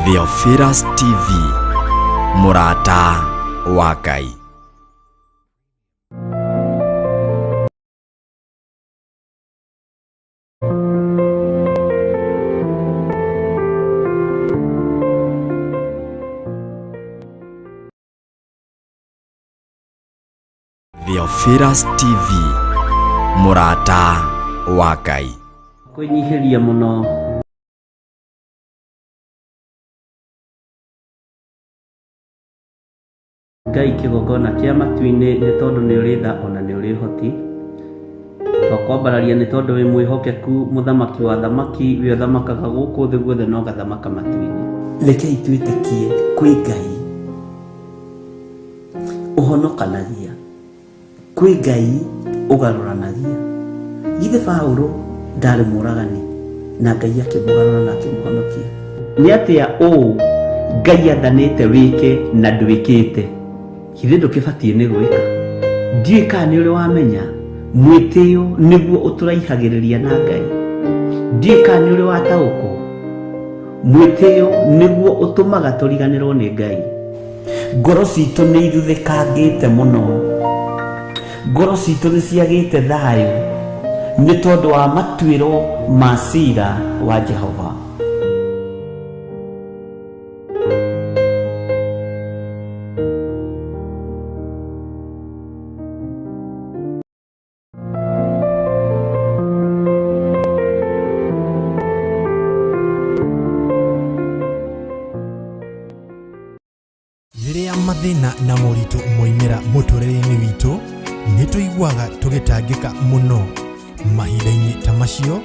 Theophilus TV, mũrata wa Ngai. Theophilus TV, mũrata wa Ngai. Kwĩnyihĩria mũno Ngai kĩgongona kĩa matu-inĩ nĩ tondũ nĩ ũrĩ tha ona nĩ ũrĩ ũhoti. Twakwambararia nĩ tondũ wĩ mwĩhokeku mũthamaki wa athamaki we ũthamakaga gũkũ thĩ guothe na ũgathamaka matu-inĩ. Rekei twĩtĩkie kwĩ Ngai ũhonokanagia, kwĩ Ngai ũgarũranagia. Githĩ Paũlũ ndarĩ mũragani na Ngai akĩmũgarũra na akĩmũhonokia? Nĩ atĩa ũũ Ngai athanĩte wĩke na ndwĩkĩte? Githĩ ndũkĩbatiĩ nĩ gwĩka? Ndiũĩ kana nĩ ũrĩ wamenya mwĩtĩo nĩguo ũtũraihagĩrĩria na Ngai. Ndiũĩ kana nĩ ũrĩ wataũkwo mwĩtĩo nĩguo ũtũmaga tũriganĩrwo nĩ Ngai. Ngoro citũ nĩ ithuthĩkangĩte mũno, ngoro citũ nĩ ciagĩte thayũ nĩ tondũ wa matuĩro ma cira wa Jehova. Rĩrĩa mathĩna na moritũ moimĩra mũtũrĩre-inĩ witũ, nĩ tũiguaga tũgĩtangĩka mũno. Mahinda-inĩ ta macio,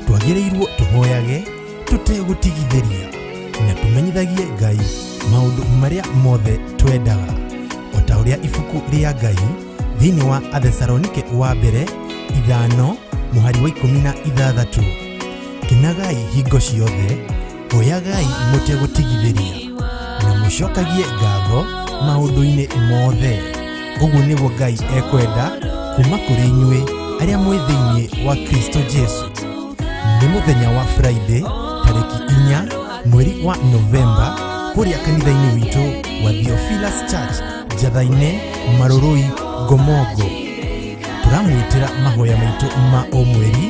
twagĩrĩirwo tũhoyage tũtegũtigithĩria na tũmenyithagie Ngai maũndũ marĩa mothe twendaga. O ta ũrĩa ibuku rĩa Ngai thĩinĩ wa Athesalonike wa mbere 5 mũhari wa 16, kenagai hingo ciothe, hoyagai mũtegũtigithĩria, na mũcokagie ngatho maũndũ-inĩ mothe. Ũguo nĩguo Ngai ekwenda kuma kũrĩ inyuĩ arĩa mwĩ thĩinĩ wa Kristo Jesu. Nĩ mũthenya wa Friday tarĩki 4 mweri wa Novemba kũrĩa kanitha-inĩ witũ wa Theophilus Church Njatha-inĩ, Marũrũi, Ngomongo. Tũramwĩtĩra mahoya maitũ ma o mweri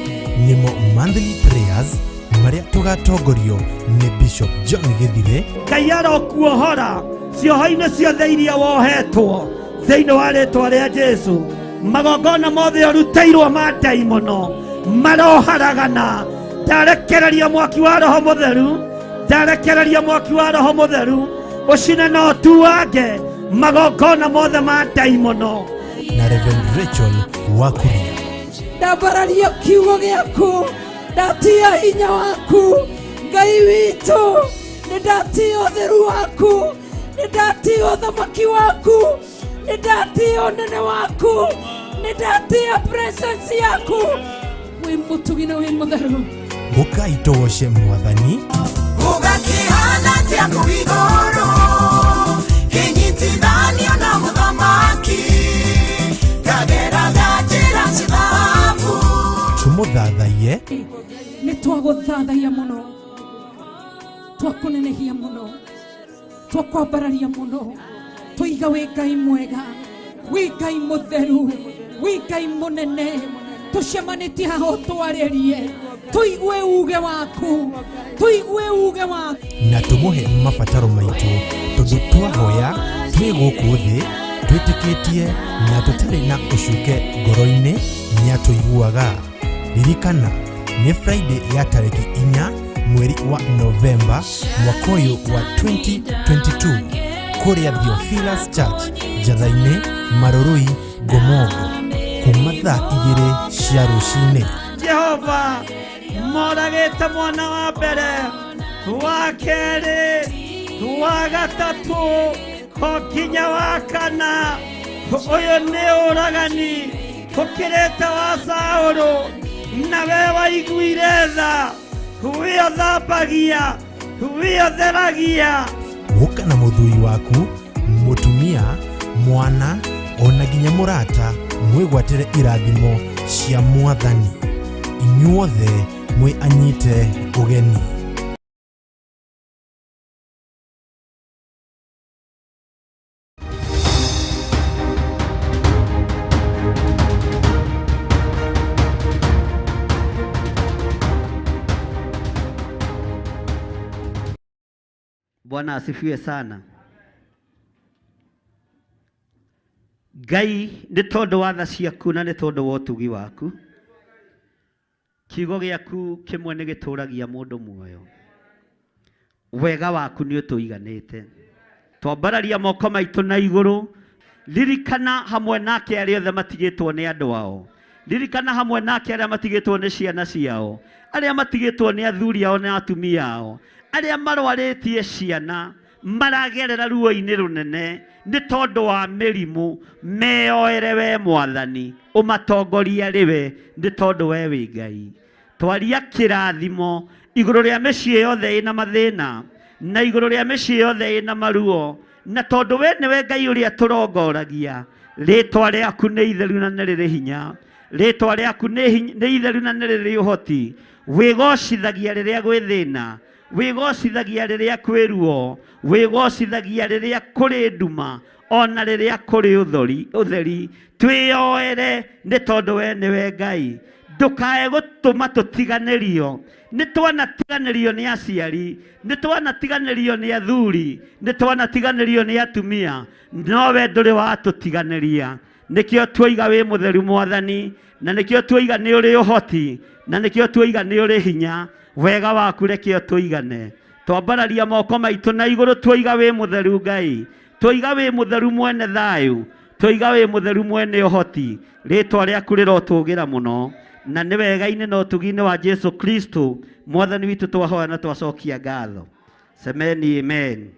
nĩmo monthly prayers marĩa tũgatongorio nĩ Bishop John Gĩthire. Ngai arokuohora cioho-inĩ ciothe iria wohetwo thĩinĩ wa rĩtwa rĩa Jesu. Magongona mothe ũrutĩirwo ma ndaimono maroharagana. Ndarekereria mwaki wa Roho Mũtheru, ndarekereria mwaki wa Roho Mũtheru ũcine na ũtuange magongona mothe ma ndaimono. Na Reverend Rachel Wakuria. Ndambararia kiugo gĩaku, ndatia hinya waku Ngai witũ, nĩ ndatia ũtheru waku, nĩ ndatia ũthamaki waku, nĩ ndatia ũnene waku, nĩ ndatia presence yaku. Wĩ mũtugi na wĩ mũtheru. Ũkai tũgoce Mwathani. Gũgakĩhana atĩa kũu igũrũ, kĩnyitithanio na mũthamaki, ngageraga njĩra cia thahabu. Tũmũthathaiye. Nĩ twagũthathaiya mũno, twakũnenehia mũno, twakwambararia mũno, tũiga wĩ Ngai mwega, wĩ Ngai mũtheru, wĩ Ngai mũnene. Tũcemanĩtie haha ũtwarĩrie, tũigue uge waku, tũigue uge waku, na tũmũhe mabataro maitũ, tondũ twahoya twĩ gũkũ thĩ twĩtĩkĩtie na tũtarĩ na ũcuke ngoro-inĩ nĩatũiguaga. Ririkana nĩ Friday ya tarĩki 4 mweri wa Novemba mwaka ũyũ wa 2022 kũrĩa Theophilus Church Njatha-inĩ, Marũrũi, Ngomongo, kuma thaa 2 cia rũcinĩ. Jehova moragĩte mwana wa mbere, wa kerĩ, wa gatatũ, o nginya wa kana. Ũyũ nĩ ũragani ũkĩrĩte wa Saũlũ, na we waiguire tha, we ũthambagia, we ũtheragia. Ũka na mũthuri waku, mũtumia, mwana, ona nginya mũrata, mwĩgwatĩre irathimo cia Mwathani. Inyuothe mwĩ anyite ũgeni. Bwana asifiwe sana. Ngai nĩ tondũ wa tha ciaku na nĩ tondũ wa ũtugi waku, kiugo gĩaku kĩmwe nĩ gĩtũragia mũndũ muoyo. Wega waku nĩ ũtũiganĩte. Twambararia moko maitũ na igũrũ, ririkana hamwe nake arĩa othe matigĩtwo nĩ andũ ao, ririkana hamwe nake arĩa matigĩtwo nĩ ciana ciao, arĩa matigĩtwo nĩ athuri ao na atumia ao, arĩa marwarĩtie ciana maragerera ruo-inĩ rũnene nĩ tondũ wa mĩrimũ, meyoere we Mwathani, ũmatongorie arĩ we nĩ tondũ we wĩ Ngai. Twaria kĩrathimo igũrũ rĩa mĩciĩ yothe ĩna mathĩna na igũrũ rĩa mĩciĩ yothe ĩna maruo, na tondũ we nĩwe Ngai ũrĩa tũrongoragia, rĩtwa rĩaku nĩ itheru na nĩ rĩrĩ hinya, rĩtwa rĩaku nĩ itheru na nĩ rĩrĩ ũhoti. Wĩgocithagia rĩrĩa gwĩ thĩna, wĩgocithagia rĩrĩa kwĩ ruo, wĩgocithagia rĩrĩa kũrĩ nduma, ona rĩrĩa kũrĩ ũtheri. Twĩyoere nĩ tondũ we nĩwe Ngai. Ndũkae gũtũma tũtiganĩrio. Nĩ twanatiganĩrio nĩ aciari, nĩ twanatiganĩrio nĩ athuri, nĩ twanatiganĩrio nĩ atumia, no we ndũrĩ watũtiganĩria. Nĩkĩo tuoiga wĩ mũtheru Mwathani, na nĩkĩo tuoiga nĩ ũrĩ ũhoti, na nĩkĩo tuoiga nĩ ũrĩ hinya. Wega waku reke ũtũigane. Twambararia moko maitũ na igũrũ, tuoiga wĩ mũtheru Ngai, tuoiga wĩ mũtheru mwene thayũ, tuoiga wĩ mũtheru mwene ũhoti. Rĩtwa rĩaku rĩrotũgĩra mũno, na nĩ wega-inĩ na ũtugi-inĩ wa Jesu Kristo Mwathani witũ twahoya na twacokia ngatho. Semeni amen.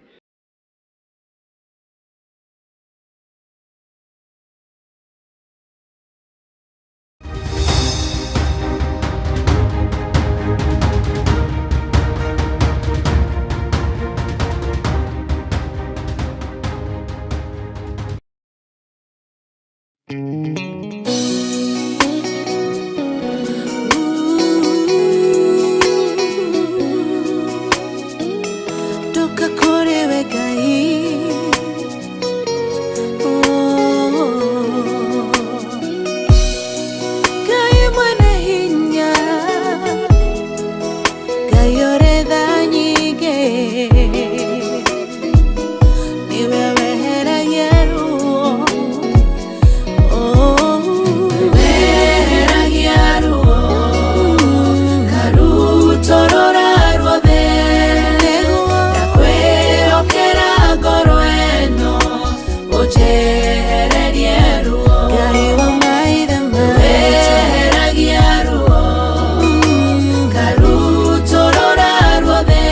Ndoka kũrĩ we Ngai. Oh. Ngai mwene hinya, Ngai ũrĩ tha nyingĩ, nĩwe weheragia ruo. Oh. Weheragia ruo, karutorora ruothe, ndakwĩhokera ngoro ĩno, ũnjehererie ruo. Ngai wa maithe maitũ. Weheragia ruo, karutorora ruothe,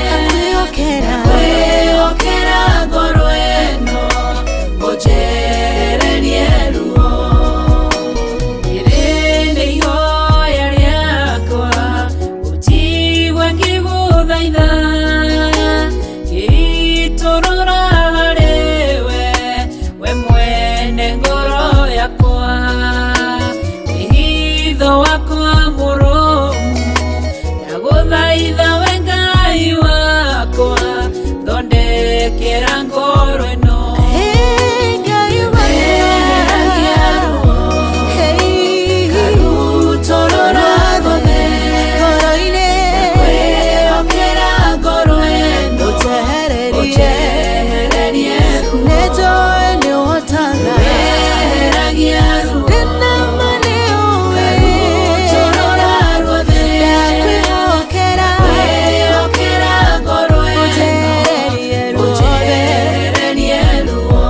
Ndakwĩhokera. ndakwĩhokera ngoro ĩno, ũnjehererie ruo. Rĩrĩ nĩ ihoya rĩakwa, ũnjigue ngĩgũthaitha, ngĩitũrũra harĩ we, we mwene ngoro yakwa. Wĩhitho wakwa mũrũmu, ndagũthaitha we Ngai wakwa, thondekera ngoro ĩno. Hey, Ngai Weheragia ruo, Hey. karutorora ruothe, Ngoro-inĩ. ndakwĩhokera ngoro ĩno, Ũnjehererie. ũnjehererie ruo. Nĩnjũĩ nĩũhotaga. Weheragia ruo, Ndĩna ma nĩũĩ. karutorora ruothe, Ndakwĩhokera. ndakwĩhokera ngoro ĩno, Ũnjehererie ruothe. ũnjehererie ruo.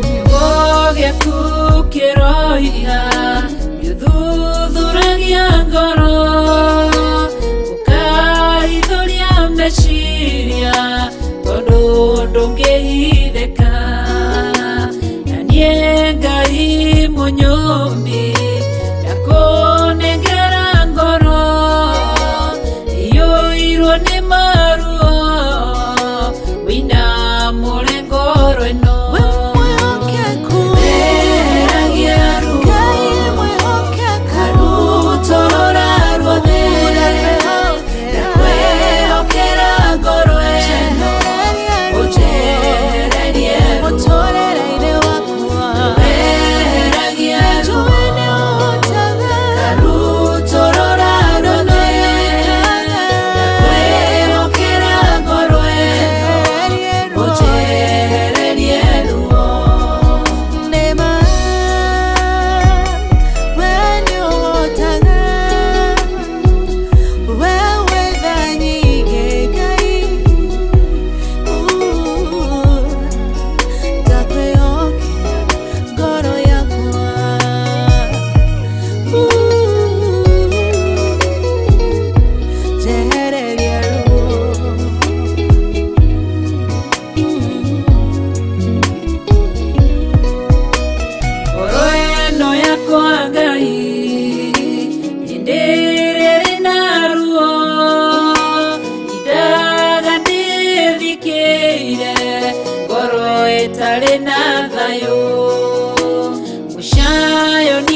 Kiugo gĩaku kĩroiga gĩthuthuragia ngoro, ũkahithũria meciria, tondũ ndũngĩhithĩka. Na niĩ Ngai mũnyũmbi, ndakũnengera ngoro iyũirwo nĩ maruo, wĩinamũre ngoro ĩno. We mwĩhokeku. Weheragia ruo, Ngai mwĩhokeku. karutorora ruothe, ndakwĩhokera ngoro ĩno, ũnjehererie ruo. Mũtũrĩre-inĩ wakwa. Weheragia ruo, Njũĩ nĩũhotaga.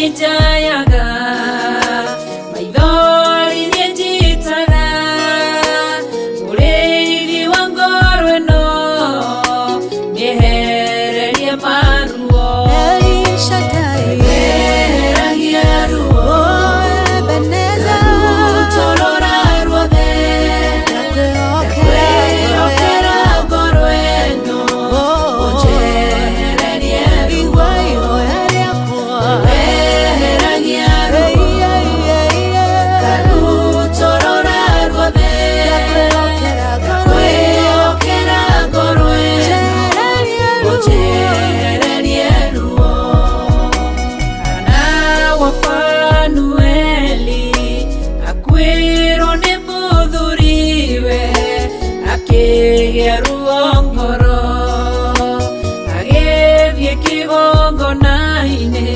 Niĩ njayaga maithori niĩ njitaga mũrĩithi wa ngoro ĩno nĩehererie maruo El Shaddai, eheragia ruo oh Ebenezer, rũtorora ruothe ndakwĩhokera kwĩhokera ngoro ĩno Oh, ũnjehererie ruo igua ihoya rĩakwa. eheragia ruo Ei, ei, ei, ei. karutorora ruothe Ndakwĩhokera ngoro ĩno. kwĩhokera ngoro ĩno Njehererie ruo. ũnjehererie ruo Hana wa Fanueli akuĩrwo nĩ mũthuriwe akĩgĩa ruo ngoro agĩthiĩ kĩgongona-inĩ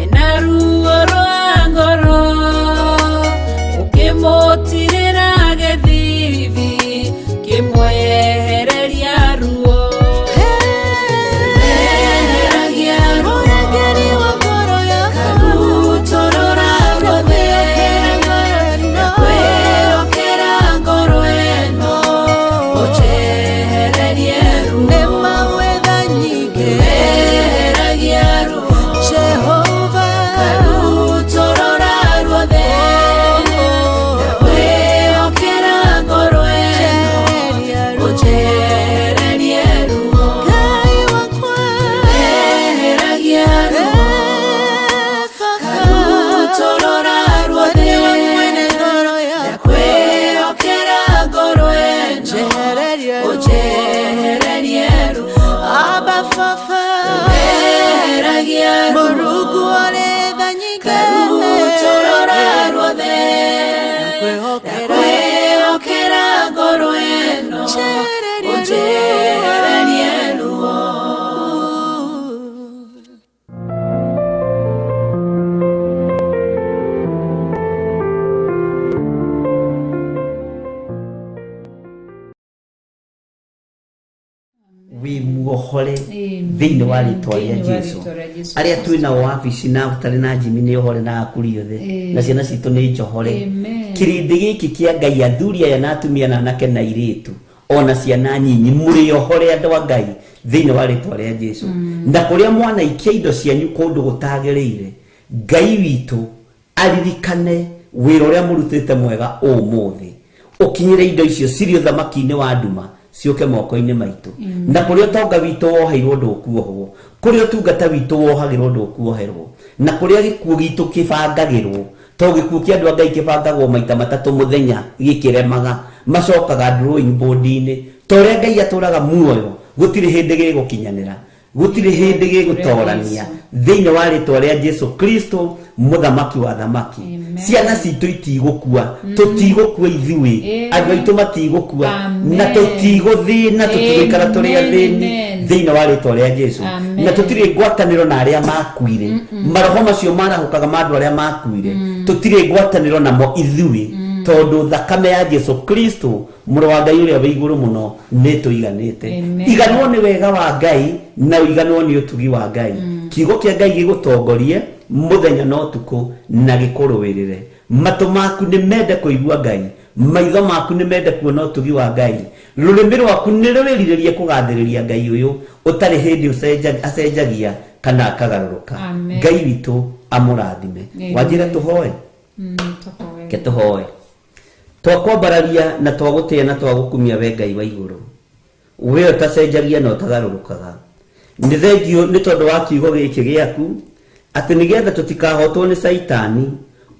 ena ruo rwa ngoro ũkĩmũtirĩra gĩthithi kĩmwehereria ruo Eheragia ruo Mũrangĩri wa ngoro yakwa. karutorora ruothe Ndakwĩhokera ngoro ĩno. kwĩhokera ngoro ĩno ũnjehererie ruo Nĩ mawetha nyingĩ. eheragia ruo Jehova. karutorora ruothe kwĩhokera ngoro ĩno Njehereria ruo. ũnjehererie ruo Ngai wakwa. eheragia ruo Eh, Baba. karutorora ruothe Nĩwe mwene ngoro yakwa. kwĩhokera ngoro ĩno Njehererie ruo. ũnjehererie ruo Abba Baba. eheragia ruo Mũrungu ũrĩ tha nyingĩ. karutorora ruothe Ndakwĩhokera. kwĩhokera ngoro ĩno Njehererie ruo. ũnjehererie ruo Wĩ muohore thĩinĩ wa rĩtwa rĩa Thĩinĩ wa Jesu. rĩtwa rĩa Jesu. Arĩa twĩ nao wabici na ũtarĩ na njimi nĩ ohore na akuri othe na ciana citũ nĩ njohore. Amen. Kĩrĩndĩ gĩkĩ kĩa Ngai, athuri aya na atumia na anake na airĩtu ona ciana nyinyi, mũrĩ ohore andũ a Ngai thĩinĩ wa rĩtwa rĩa Jesu. Na kũrĩa mwanaikia indo cianyu kũndũ gũtagĩrĩire, Ngai witũ aririkane wĩra ũrĩa mũrutĩte mwega ũmũthĩ, ũkinyĩre indo icio cirĩ ũthamaki-inĩ wa nduma ciũke moko-inĩ maitũ. Na kũrĩa ũtonga witũ woheirwo ndũkuohwo, kũrĩa ũtungata witũ wohagĩrwo ndũkuoherwo, na kũrĩa gĩkuũ gitũ kĩbangagĩrwo, tondũ gĩkuũ kĩa andũ a Ngai kĩbangagwo maita matatũ mũthenya gĩkĩremaga, macokaga drawing board-inĩ. Ta ũrĩa Ngai atũraga muoyo, gũtirĩ hĩndĩ gĩgũkinyanĩra, gũtirĩ hĩndĩ gĩgũtorania thĩinĩ wa rĩtwa rĩa Jesu Kristo, mũthamaki wa thamaki. Ciana citũ itigũkua, tũtigũkua ithuĩ, andũ aitũ matigũkua, na Amen. tũtigũthĩna, tũtigũikara tũrĩ Amen, athĩni amen. thĩinĩ wa rĩtwa rĩa Jesu. Amen. Na tũtirĩ ngwatanĩro na arĩa makuire, maroho macio marahũkaga ma andũ arĩa makuire, tũtirĩ ngwatanĩro namo ithuĩ, tondũ thakame ya Jesu Kristo mũrũ wa Ngai ũrĩa wĩ igũrũ mũno nĩ tũiganĩte. Amen. Iganwo nĩ wega wa Ngai na ũiganwo nĩ ũtugi wa Ngai. Kiugo kĩa Ngai gĩgũtongorie mũthenya na ũtukũ na gĩkũrũĩrĩre. Matũ maku nĩ mende kũigua Ngai, maitho maku nĩ mende kuona ũtugi wa Ngai, rũrĩmĩ rwaku nĩ rwĩrirĩrie kũgathĩrĩria Ngai ũyũ ũtarĩ hĩndĩ acenjagia kana akagarũrũka. Amen. Ngai witũ amũrathime. Amen. Wanjĩra tũhoe? Tũhoe. Ke tũhoe. Twakwambararia na twagũtĩa na twagũkumia we Ngai wa igũrũ, we ũtacenjagia na ũtagarũrũkaga. Nĩ thengio nĩ tondũ wa kiugo gĩkĩ gĩaku, atĩ nĩgetha tũtikahotwo nĩ Caitani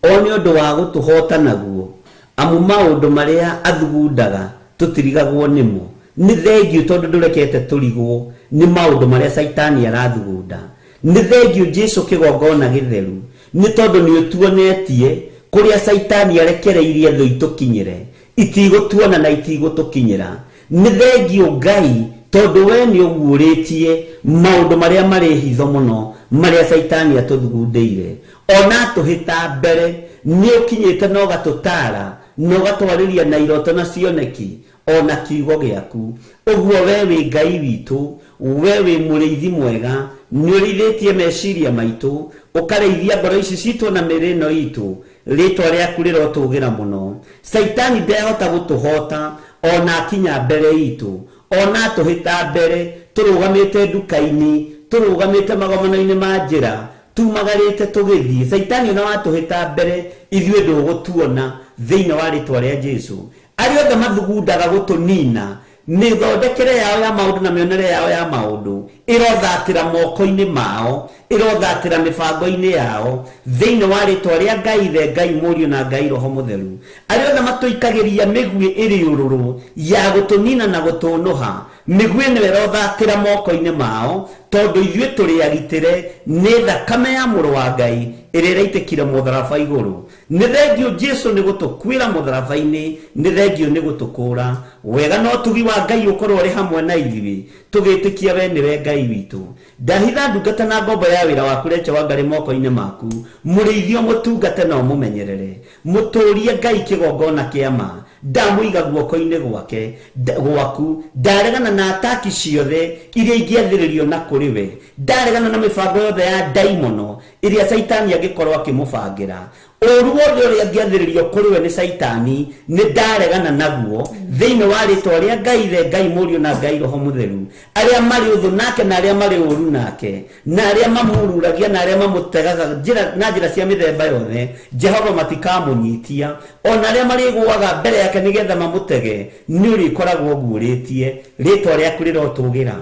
o nĩ ũndũ wa gũtũhota naguo, amu maũndũ marĩa athugundaga tũtirigagwo nĩmo. Nĩ thengio tondũ ndũrekete tũrigwo nĩ maũndũ marĩa Caitani arathugunda. Nĩ thengio Jesu kĩgongona gĩtheru, nĩ tondũ nĩ ũtuonetie kũrĩa Caitani arekereirie thũ itũkinyĩre, itigũtuona na itigũtũkinyĩra. Nĩ thengio Ngai tondũ we nĩ ũguũrĩtie maũndũ marĩa marĩ hitho mũno marĩa Caitani atũthugundĩire. Ona atũhĩta mbere nĩ ũkinyĩte na ũgatũtaara na ũgatwarĩria na iroto na cioneki. Ona kiugo gĩaku. Ũguo we wĩ Ngai witũ, we wĩ mũrĩithi mwega, nĩ ũrĩithĩtie meciria maitũ, ũkarĩithia ngoro ici citũ na mĩĩrĩ ĩno itũ. Rĩtwa rĩaku rĩrotũgĩra mũno. Caitani ndehota gũtũhota ona akinya mbere itũ, ona atũhĩta mbere, tũrũgamĩte nduka-inĩ, tũrũgamĩte magomano-inĩ ma njĩra, tumagarĩte tũgĩthiĩ. Caitani ona watũhĩta mbere, ithuĩ ndũgũtuona thĩinĩ wa rĩtwa rĩa Jesũ. Arĩa othe mathugundaga gũtũnina, mĩthondekere yao ya maũndũ na mĩonere yao ya maũndũ ĩrothatĩra moko-inĩ mao, ĩrothatĩra mĩbango-inĩ yao thĩinĩ wa rĩtwa rĩa Ngai Ithe, Ngai Mũriũ na Ngai Roho Mũtheru. Arĩa othe matũikagĩria mĩguĩ ĩrĩ ũrũrũ ya gũtũnina na gũtũnũha, mĩguĩ nĩyo ĩrothatĩra moko-inĩ mao, tondũ ithuĩ tũrĩ agitĩre nĩ thakame ya Mũrũ wa Ngai ĩrĩa ĩraitĩkire mũtharaba igũrũ. Nĩ thengio Jesũ nĩ gũtũkuĩra mũtharaba-inĩ, nĩ thengio nĩ gũtũkũũra. Wega na ũtugi wa Ngai ũkorwo ũrĩ hamwe na ithuĩ, tũgĩtĩkia we nĩwe Ngai witũ. Ndahitha ndungata na ngombo ya wĩra waku Rachel Wangari moko-inĩ maku, mũrĩithio mũtungate na ũmũmenyerere, mũtũrie Ngai kĩgongona kĩa ma. Ndamũiga guoko-inĩ gwake gwaku, ndaregana na ataki ciothe iria ingĩathĩrĩrio na kũrĩ we, ndaregana na mĩbango yothe ya ndaimono ĩrĩa Caitani angĩkorwo akĩmũbangĩra. Ũru wothe ũrĩa angĩathĩrĩrio kũrĩ we nĩ Caitani, nĩ ndaregana naguo thĩinĩ wa rĩtwa rĩa Ngai Ithe, Ngai Mũriũ na Ngai Roho Mũtheru. Arĩa marĩ ũthũ nake na arĩa marĩ ũru nake, na arĩa mamururagia na arĩa mamũtegaga njĩra na njĩra cia mĩthemba yothe, Jehova matikamũnyitia. Ona arĩa marĩgũaga mbere yake nĩgetha mamũtege, nĩ ũrĩkoragwo ũguũrĩtie. Rĩtwa rĩaku rĩrotũgĩra.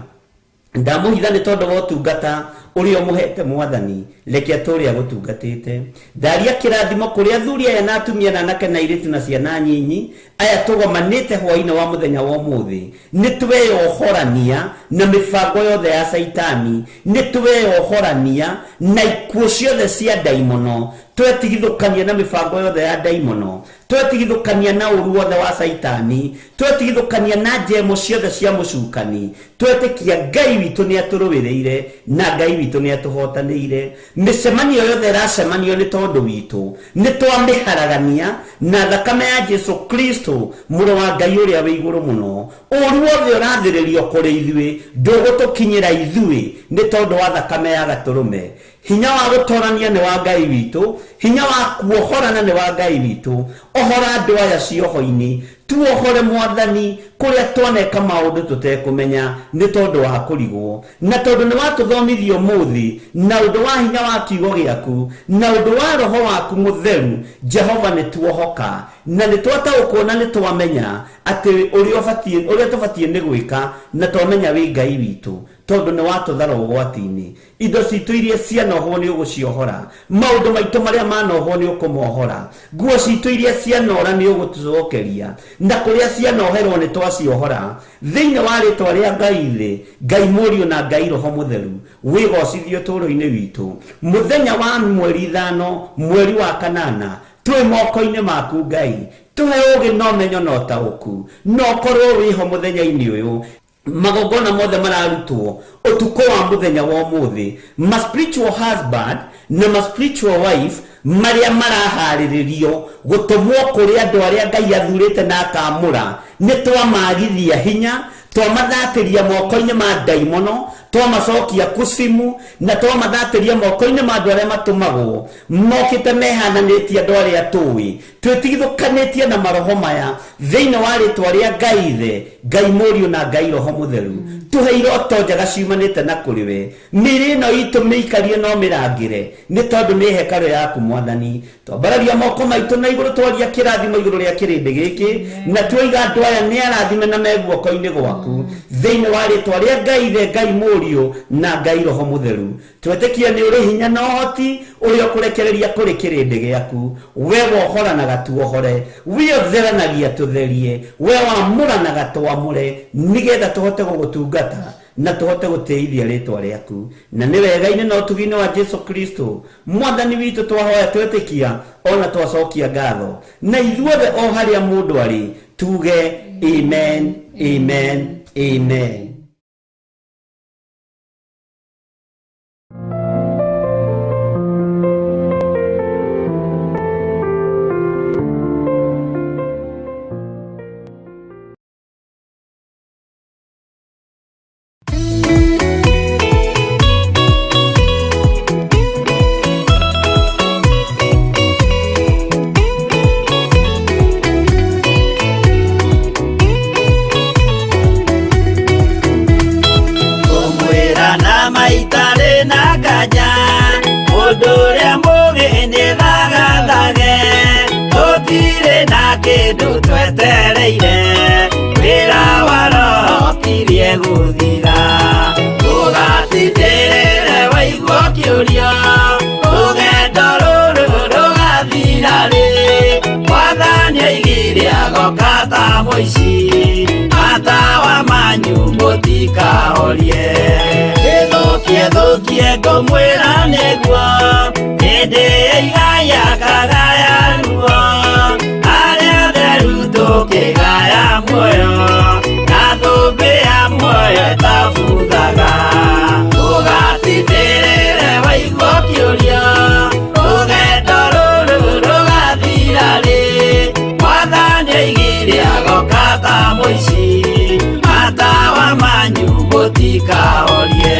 Ndamũhitha nĩ tondũ wa ũtungata ũrĩa ũmũhete Mwathani, reke atũũre agũtungatĩte. Ndaria kĩrathimo kũrĩ athuri aya na atumia na anake na airĩtu na ciana nyinyi aya tũgomanĩte hwaĩ-inĩ wa mũthenya wa ũmũthĩ. Nĩ tweyohorania na mĩbango yothe ya Caitani, nĩ tweyohorania na ikuũ ciothe cia ndaimono, twetigithũkania na mĩbango yothe ya ndaimono, twetigithũkania na ũru wothe wa Caitani, twetigithũkania na njemo ciothe cia mũcukani, twetĩkia Ngai witũ nĩ atũrũĩrĩire na Ngai witũ nĩ atũhotanĩire. Mĩcemanio yothe ĩracemanio nĩ tondũ witũ, nĩ twamĩharagania na thakame ya Jesũ Kristo Mũrũ wa Ngai ũrĩa wĩ igũrũ mũno. Ũru wothe ũrathĩrĩrio kũrĩ ithuĩ ndũgũtũkinyĩra ithuĩ nĩ tondũ wa thakame ya Gatũrũme. Hinya wa gũtorania nĩ wa Ngai witũ, hinya wa kuohorana nĩ wa Ngai witũ. Ohora andũ aya cioho-inĩ, tuohore Mwathani kũrĩa twaneka maũndũ tũtekũmenya nĩ tondũ wa kũrigwo, na tondũ nĩ watũthomithia ũmũthĩ na ũndũ wa hinya wa kiugo gĩaku na ũndũ wa Roho waku Mũtheru. Jehova nĩ tuohoka na nĩ twataũkwo na nĩ twamenya atĩ ũrĩa tũbatiĩ nĩ gwĩka, na twamenya wĩ Ngai witũ tondũ nĩ watũthara ũgwati-inĩ. Indo citũ iria cianohwo nĩ ũgũciohora, maũndũ maitũ marĩa manohwo nĩ ũkũmohora, nguo citũ iria cianora nĩ ũgũtũcokeria, na kũrĩa cianoherwo nĩ twaciohora. Thĩinĩ wa rĩtwa rĩa Ngai Ithe, Ngai Mũriũ na Ngai Roho Mũtheru, wĩgocithio ũtũũro-inĩ witũ. Mũthenya wa mweri 5 mweri wa 8 twĩ moko-inĩ maku Ngai, tũhe ũũgĩ na ũmenyo na ũtaũku, na ũkorwo wĩho mũthenya-inĩ ũyũ. Magongona mothe mararutwo ũtukũ wa mũthenya wa ũmũthĩ, ma spiritual husband na ma spiritual wife marĩa maraharĩrĩrio gũtũmwo kũrĩ andũ arĩa Ngai athurĩte na akamũra, nĩ twamagithia hinya, twamathatĩria moko-inĩ ma ndaimono, twamacokia kucimu, na twamathatĩria moko-inĩ ma andũ arĩa matũmagwo mokĩte mehananĩtie andũ arĩa tũĩ, twĩtigithũkanĩtie na maroho maya thĩinĩ wa rĩtwa rĩa Ngai Ithe, Ngai Mũriũ na Ngai Roho Mũtheru. Tũhe iroto njega ciumanĩte na kũrĩ we, mĩĩrĩ ĩno itũ mĩikarie no mĩrangĩre nĩ tondũ nĩ hekarũ yaku Mwathani. Twambararia moko maitũ na igũrũ, twaria kĩrathimo igũrũ rĩa kĩrĩndĩ gĩkĩ, na twoiga andũ aya nĩ arathime na me guoko-inĩ gwaku thĩinĩ wa rĩtwa rĩa Ngai Ithe, Ngai Mũriũ na Ngai Roho Mũtheru. Twetĩkia nĩ ũrĩ hinya na ũhoti ũrĩa ũkũrekereria kũrĩ kĩrĩndĩ gĩaku. We wohoranaga tuohore, we ũtheranagia tũtherie, we wamũranaga twamũre, nĩgetha tũhote gũgũtungata na tũhote gũtĩithia rĩtwa rĩaku. Na nĩ wega-inĩ na ũtugi-inĩ wa Jesũ Kristo Mwathani witũ twahoya twetĩkia ona twacokia ngatho, na ithuothe o harĩa mũndũ arĩ tuge amen, amen, amen. Twetereire wĩra wa Roho kirie gũthira. Ũgatindĩrĩre waigua ũkĩũria, rũgendo rũrũ rũgathira rĩ? Mwathani oigire agoka ta mũici, matawa manyu mũtikahorie. Ĩthũkie thũkie ngũmwĩra nĩguo, hĩndĩ ĩigaya kagaya ruo, arĩa atheru tũkĩgaya muoyo, na thũmbĩ ya muoyo ĩtabuthaga. Ũgatindĩrĩre waigua ũkĩũria, rũgendo rũrũ rũgathira rĩ? Mwathani oigire agoka ta mũici, matawa manyu mũtikahorie.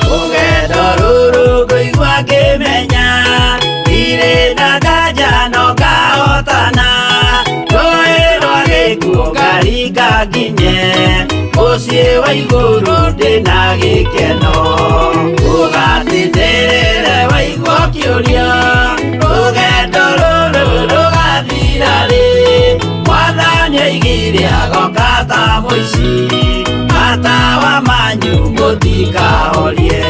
Rũgendo rũrũ ngũigua ngĩmenya, ndirĩ na nganja no ngahotana. Rũĩ rwa gĩkuũ ngaringa nginye, mũciĩ wa igũrũ ndĩna gĩkeno. Ũgatindĩrĩre waigua ũkĩũria, rũgendo rũrũ rũgathira rĩ? Mwathani oigire agoka ta mũici, matawa manyu mũtikahorie.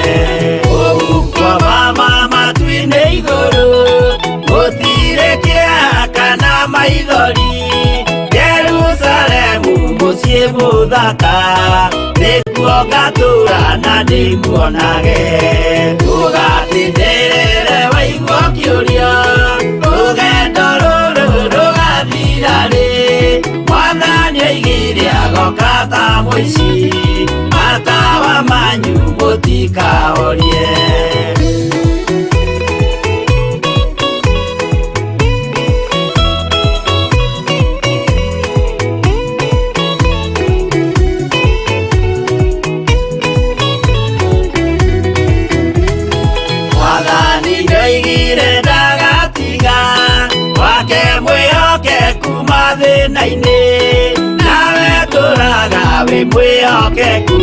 Ũguo mama matu-inĩ igũrũ, gũtirĩ kĩeha kana maithori. Jerusalemu mũciĩ mũthaka, nĩkuo ngatũũra na ndĩmuonage. Ũgatindĩrĩre waigua ũkĩũria, rũgendo rũrũ rũgathira rĩ? Mwathani oigire agoka ta mũici, matawa manyu mũtikahorie. Mwathani nĩoigire ndagatiga wake mwĩhokeku mathĩna-inĩ, nawe tũraga wĩ mwĩhokeku,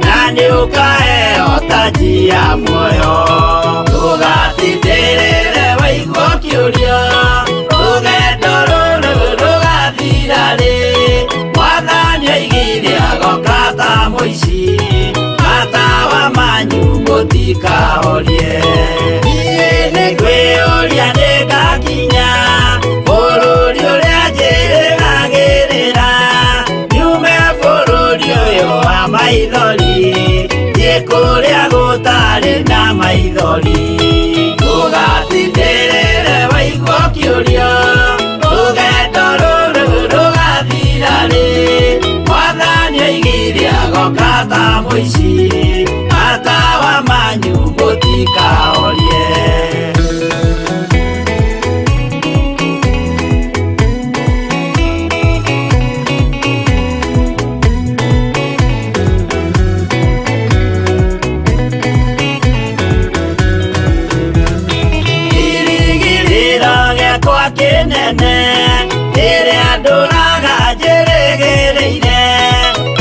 na nĩũkaheo taji ya muoyo. Ũgatindĩrĩre waigua ũkĩũria, rũgendo rũrũ rũgathira rĩ? Mwathani oigire agoka ta mũici, matawa manyu mũtikahorie. Niĩ nĩngwĩyũria nĩngakinya bũrũri ũrĩa njĩrĩgagĩrĩra, nyume bũrũri ũyũ wa maithori, thiĩ kũrĩa gũtarĩ na maithori. Ũgatindĩrĩre waigua ũkĩũria, rũgendo rũrũ rũgathira rĩ? Mwathani oigire agoka ta mũici, matawa manyu mũtikahorie. Kĩrĩgĩrĩro gĩakwa kĩnene, rĩrĩa ndũraga njĩrĩgĩrĩire,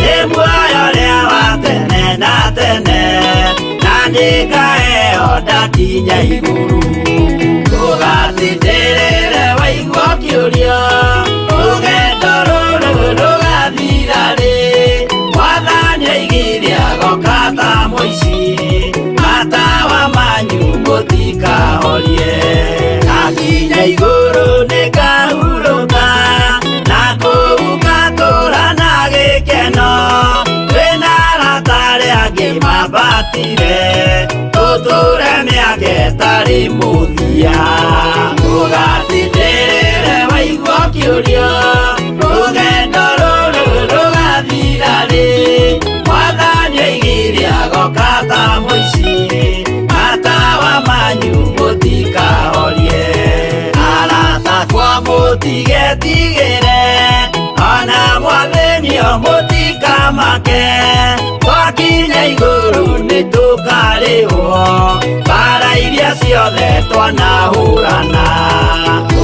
nĩ muoyo ũrĩa wa tene na tene, na nĩngaheo ndakinya igũrũ. Ũgatindĩrĩre waigua ũkĩũria, rũgendo rũrũ rũgathira rĩ? Mwathani oigire agoka ta mũici, matawa manyu mũtikahorie. Ndakinya igũrũ nĩngahurũka, na kũu ngatũũra na gĩkeno. Twĩna arata arĩa angĩ mambatire, tũtũũre mĩaka ĩtarĩ mũthia. Ũgatindĩrĩre waigua ũkĩũria, rũgendo rũrũ rũgathira rĩ? Mwathani oigire agoka ta mũici, matawa manyu mũtikahorie. Arata akwa mũtigetigĩre, ona mwathĩnio mũtikamake, twakinya igũrũ nĩtũkarĩhwo mbara iria ciothe twanahũrana.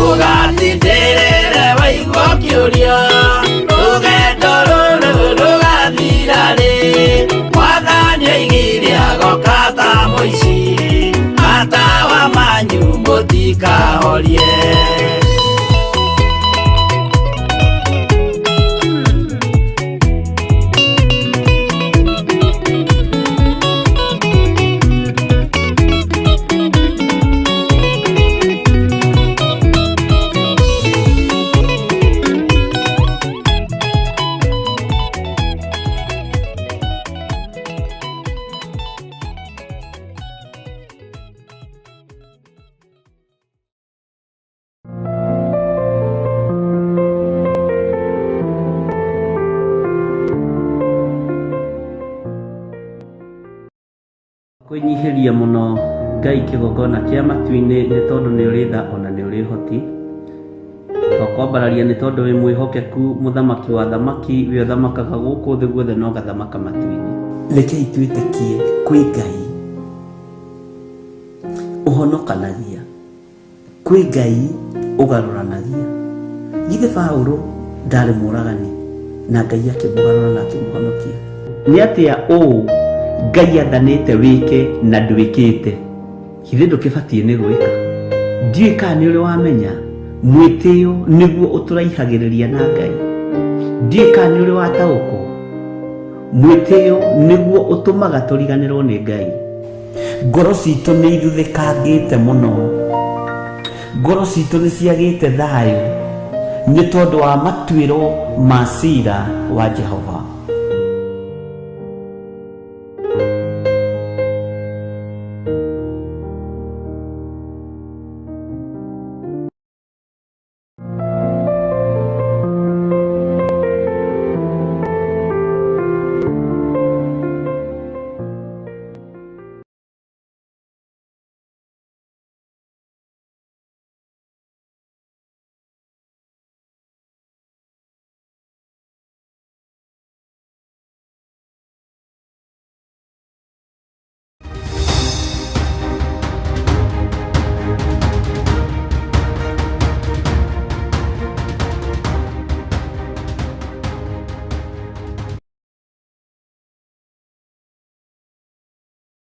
Ũgatindĩrĩre waigua ũkĩũria, ta mũici, matawa manyu mũtikahorie. Kwĩnyihĩria mũno Ngai kĩgongona kĩa matu-inĩ nĩ tondũ nĩ ũrĩ tha ona nĩ ũrĩ ũhoti. Twakwambararia nĩ tondũ wĩ mwĩhokeku, mũthamaki wa thamaki, wĩ ũthamakaga gũkũ thĩ guothe na ũgathamaka matu-inĩ. Rekei twĩtĩkie kwĩ Ngai ũhonokanagia, kwĩ Ngai ũgarũranagia. Githĩ Paũlũ ndarĩ mũragani na Ngai akĩmũgarũra na akĩmũhonokia? Nĩ atĩa ũũ Ngai athanĩte wĩke na ndwĩkĩte? Githĩ ndũkĩbatiĩ nĩ gwĩka? Ndiũĩ kana nĩ ũrĩ wamenya mwĩtĩo nĩguo ũtũraihagĩrĩria na Ngai. Ndiũĩ kana nĩ ũrĩ wataũkwo mwĩtĩo nĩguo ũtũmaga tũriganĩrwo nĩ Ngai. Ngoro citũ nĩ ithuthĩkangĩte mũno, ngoro citũ nĩ ciagĩte thayũ nĩ tondũ wa matuĩro ma cira wa Jehova.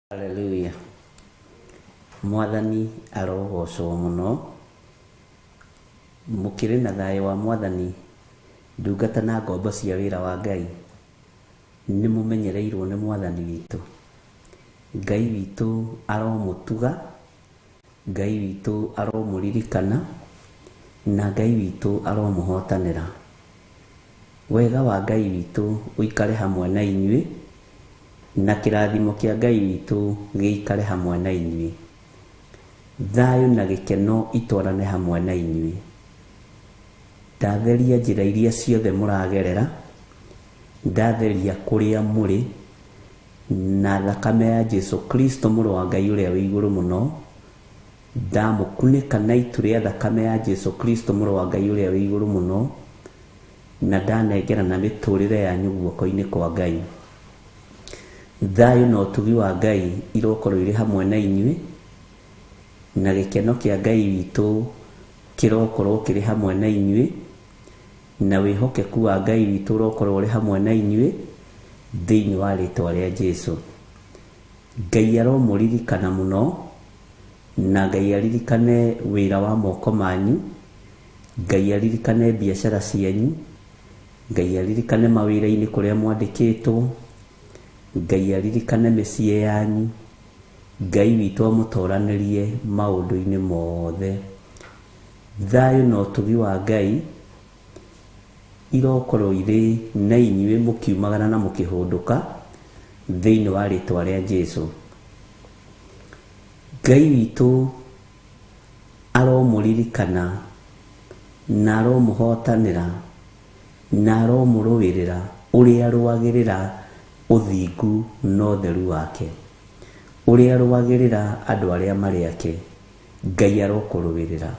Haleluya. Mwathani arogocwo mũno. Mũkĩrĩ na thayũ wa Mwathani, ndungata na ngombo cia wĩra wa Ngai, nĩ mũmenyereirwo nĩ Mwathani witũ. Ngai witũ aromũtuga, Ngai witũ aromũririkana, na Ngai witũ aromũhotanĩra. Wega wa Ngai witũ ũikare hamwe na inyuĩ, na kĩrathimo kĩa Ngai witũ gĩikare hamwe na inyuĩ. Thayũ na gĩkeno itwarane hamwe na inyuĩ. Ndatheria njĩra iria ciothe mũragerera, ndatheria kũrĩa mũrĩ, na thakame ya Jesu Kristo mũrũ wa Ngai ũrĩa wĩ igũrũ mũno. Ndamũkunĩka na itu rĩa thakame ya Jesu Kristo mũrũ wa Ngai ũrĩa wĩ igũrũ mũno, na ndanengera na mĩtũrĩre yanyu guoko-inĩ kwa Ngai. Thayũ na ũtugi wa Ngai irokorwo irĩ hamwe na inyuĩ, na gĩkeno kĩa Ngai witũ kĩrokorwo kĩrĩ hamwe na inyuĩ, na wĩhokeku wa Ngai witũ ũrokorwo ũrĩ hamwe na inyuĩ thĩinĩ wa rĩtwa rĩa Jesu. Ngai aromũririkana mũno, na Ngai aririkane wĩra wa moko manyu, Ngai aririkane biacara cianyu, Ngai aririkane mawĩra-inĩ kũrĩa mwandĩkĩtwo, Ngai aririkane mĩciĩ yanyu, Ngai witũ amũtoranĩrie maũndũ-inĩ mothe. Thayũ na ũtugi wa Ngai irokorwo irĩ na inyuĩ mũkiumagara na mũkĩhũndũka thĩinĩ wa rĩtwa rĩa Jesu. Ngai witũ aromũririkana na aromũhotanĩra na aromũrũĩrĩra ũrĩa arũagĩrĩra ũthingu na ũtheru wake, ũrĩa arũagĩrĩra andũ arĩa marĩ ake. Ngai arokũrũĩrĩra.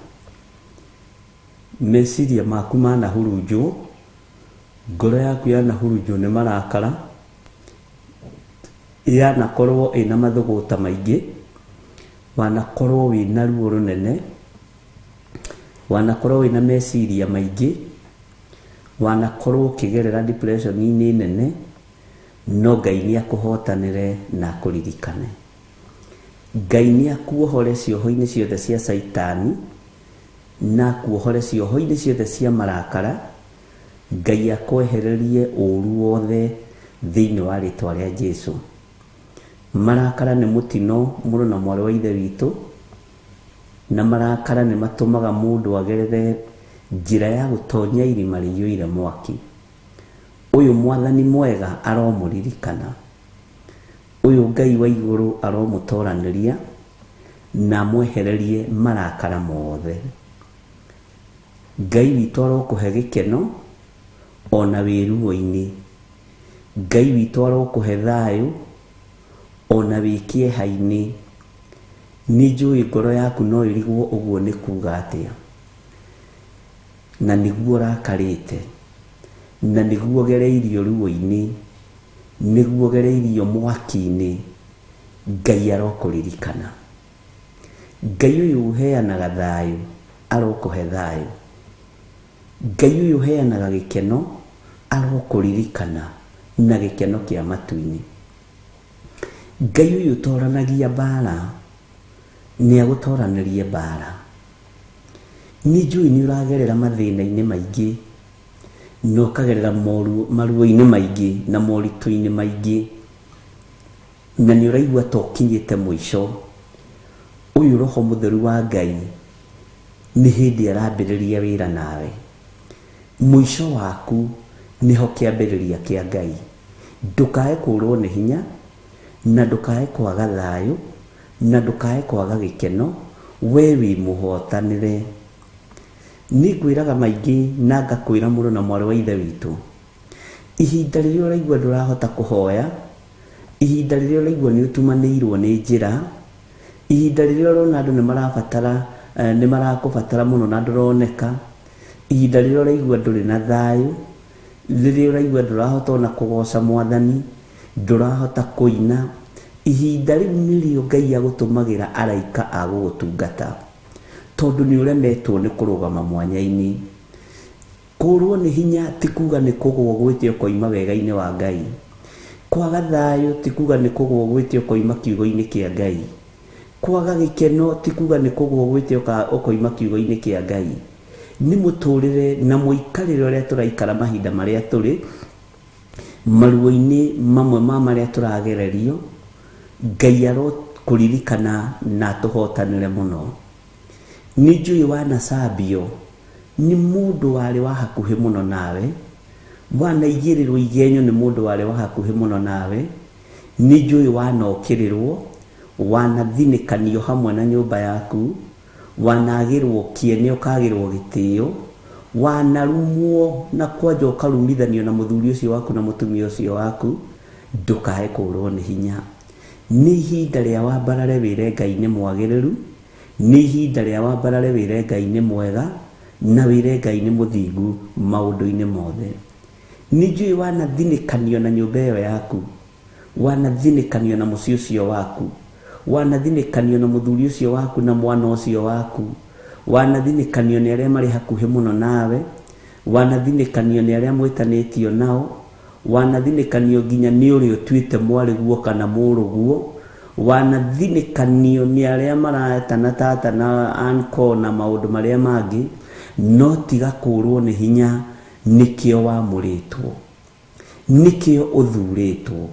Meciria maku manahurunjwo, ngoro yaku yanahurunjwo nĩ marakara, yanakorwo ĩna mathũgũta maingĩ, wanakorwo wĩna ruo rũnene, wanakorwo wĩna meciria maingĩ, wanakorwo ũkĩgerera depression-inĩ nene, no Ngai nĩ akũhotanĩre na akũririkane. Ngai nĩ akuohore cioho-inĩ ciothe cia Caitani na akuohore cioho-inĩ ciothe cia marakara. Ngai akwehererie ũũru wothe thĩinĩ wa rĩtwa rĩa Jesu. Marakara nĩ mũtino mũrũ na mwarĩ wa ithe witũ, na marakara nĩ matũmaga mũndũ agerere njĩra ya gũtonya irima rĩiyũire mwaki. Ũyũ mwathani mwega aromũririkana, ũyũ Ngai wa igũrũ aromũtoranĩria na amwehererie marakara mothe. Ngai witũ arokũhe gĩkeno ona wĩ ruo-inĩ. Ngai witũ arokũhe thayũ ona wĩ kĩeha-inĩ. Nĩ njũĩ ngoro yaku no ĩrigwo ũguo nĩ kuga atĩa, na nĩguo ũrakarĩte, na nĩguo ũgereirio ruo-inĩ, nĩguo ũgereirio mwaki-inĩ. Ngai arokũririkana. Ngai ũyũ ũheanaga thayũ arokũhe thayũ. Ngai ũyũ ũheanaga gĩkeno arokũririkana na gĩkeno kĩa matu-inĩ. Ngai ũyũ ũtoranagia mbara nĩ agũtoranĩrie mbara. Nĩ njũĩ nĩ ũragerera mathĩna-inĩ maingĩ na ũkagerera maruo-inĩ maingĩ na moritũ-inĩ maingĩ, na nĩ ũraigua ta ũkinyĩte mũico. Ũyũ Roho Mũtheru wa Ngai nĩ hĩndĩ arambĩrĩria wĩra nawe. Mũico waku nĩho kĩambĩrĩria kĩa Ngai. Ndũkae kũũrwo nĩ hinya, na ndũkae kwaga thayũ, na ndũkae kwaga gĩkeno. We wĩ mũhotanĩre. Nĩ ngwĩraga maingĩ na ngakwĩra mũrũ na mwarĩ wa ithe witũ, ihinda rĩrĩa ũraigua ndũrahota kũhoya, ihinda rĩrĩa ũraigua nĩ ũtumanĩirwo nĩ njĩra, ihinda rĩrĩa ũrona andũ nĩ marabatara, nĩ marakũbatara mũno na ndũroneka, ihinda rĩrĩa ũraigua ndũrĩ na thayũ, rĩrĩa ũraigua ndũrahota ona kũgoca mwathani, ndũrahota kũina, ihinda rĩu nĩrĩo Ngai agũtũmagĩra araika a gũgũtungata, tondũ nĩ ũremetwo nĩ kũrũgama mwanya-inĩ. Kũũrwo nĩ hinya ti kuga nĩ kũgũa ũgwĩte ũkoima wega-inĩ wa Ngai. Kwaga thayũ ti kuga nĩ kũgũa ũgwĩte ũkoima kiugo-inĩ kĩa Ngai. Kwaga gĩkeno ti kuga nĩ kũgũa ũgwĩte ũkoima kiugo-inĩ kĩa Ngai. Nĩ mũtũrĩre na mũikarĩre ũrĩa tũraikara mahinda marĩa tũrĩ, maruo-inĩ mamwe ma marĩa tũragererio, Ngai arokũririkana na atũhotanĩre mũno. Nĩ njũĩ wanacambio nĩ mũndũ warĩ wa hakuhĩ mũno nawe, wanaigĩrĩrwo igenyo nĩ mũndũ warĩ wa hakuhĩ mũno nawe, nĩ njũĩ wanokĩrĩrwo, wanathinĩkanio hamwe na nyũmba yaku, wanagĩrwo kĩene ũkagĩrwo gĩtĩo, wanarumwo na kwanja ũkarumithanio na mũthuri ũcio waku na mũtumia ũcio waku. Ndũkae kũũrwo nĩ hinya. Nĩ ihinda rĩa wambarare wĩre Ngai nĩ mwagĩrĩru, nĩ ihinda rĩa wambarare wĩre Ngai nĩ mwega, na wĩre Ngai nĩ mũthingu maũndũ-inĩ mothe. Nĩ njũĩ wanathinĩkanio na nyũmba ĩyo yaku, wanathinĩkanio na mũciĩ ũcio waku, wanathinĩkanio na mũthuri ũcio waku na mwana ũcio waku, wanathinĩkanio nĩ arĩa marĩ hakuhĩ mũno nawe, wanathinĩkanio nĩ arĩa mwĩtanĩtio nao, wanathinĩkanio nginya nĩ ũrĩa ũtuĩte mwarĩguo kana mũrũguo, wanathinĩkanio nĩ arĩa maretana tata na anko na maũndũ marĩa mangĩ, no tiga kũũrwo nĩ hinya. Nĩkĩo wamũrĩtwo, nĩkĩo ũthurĩtwo,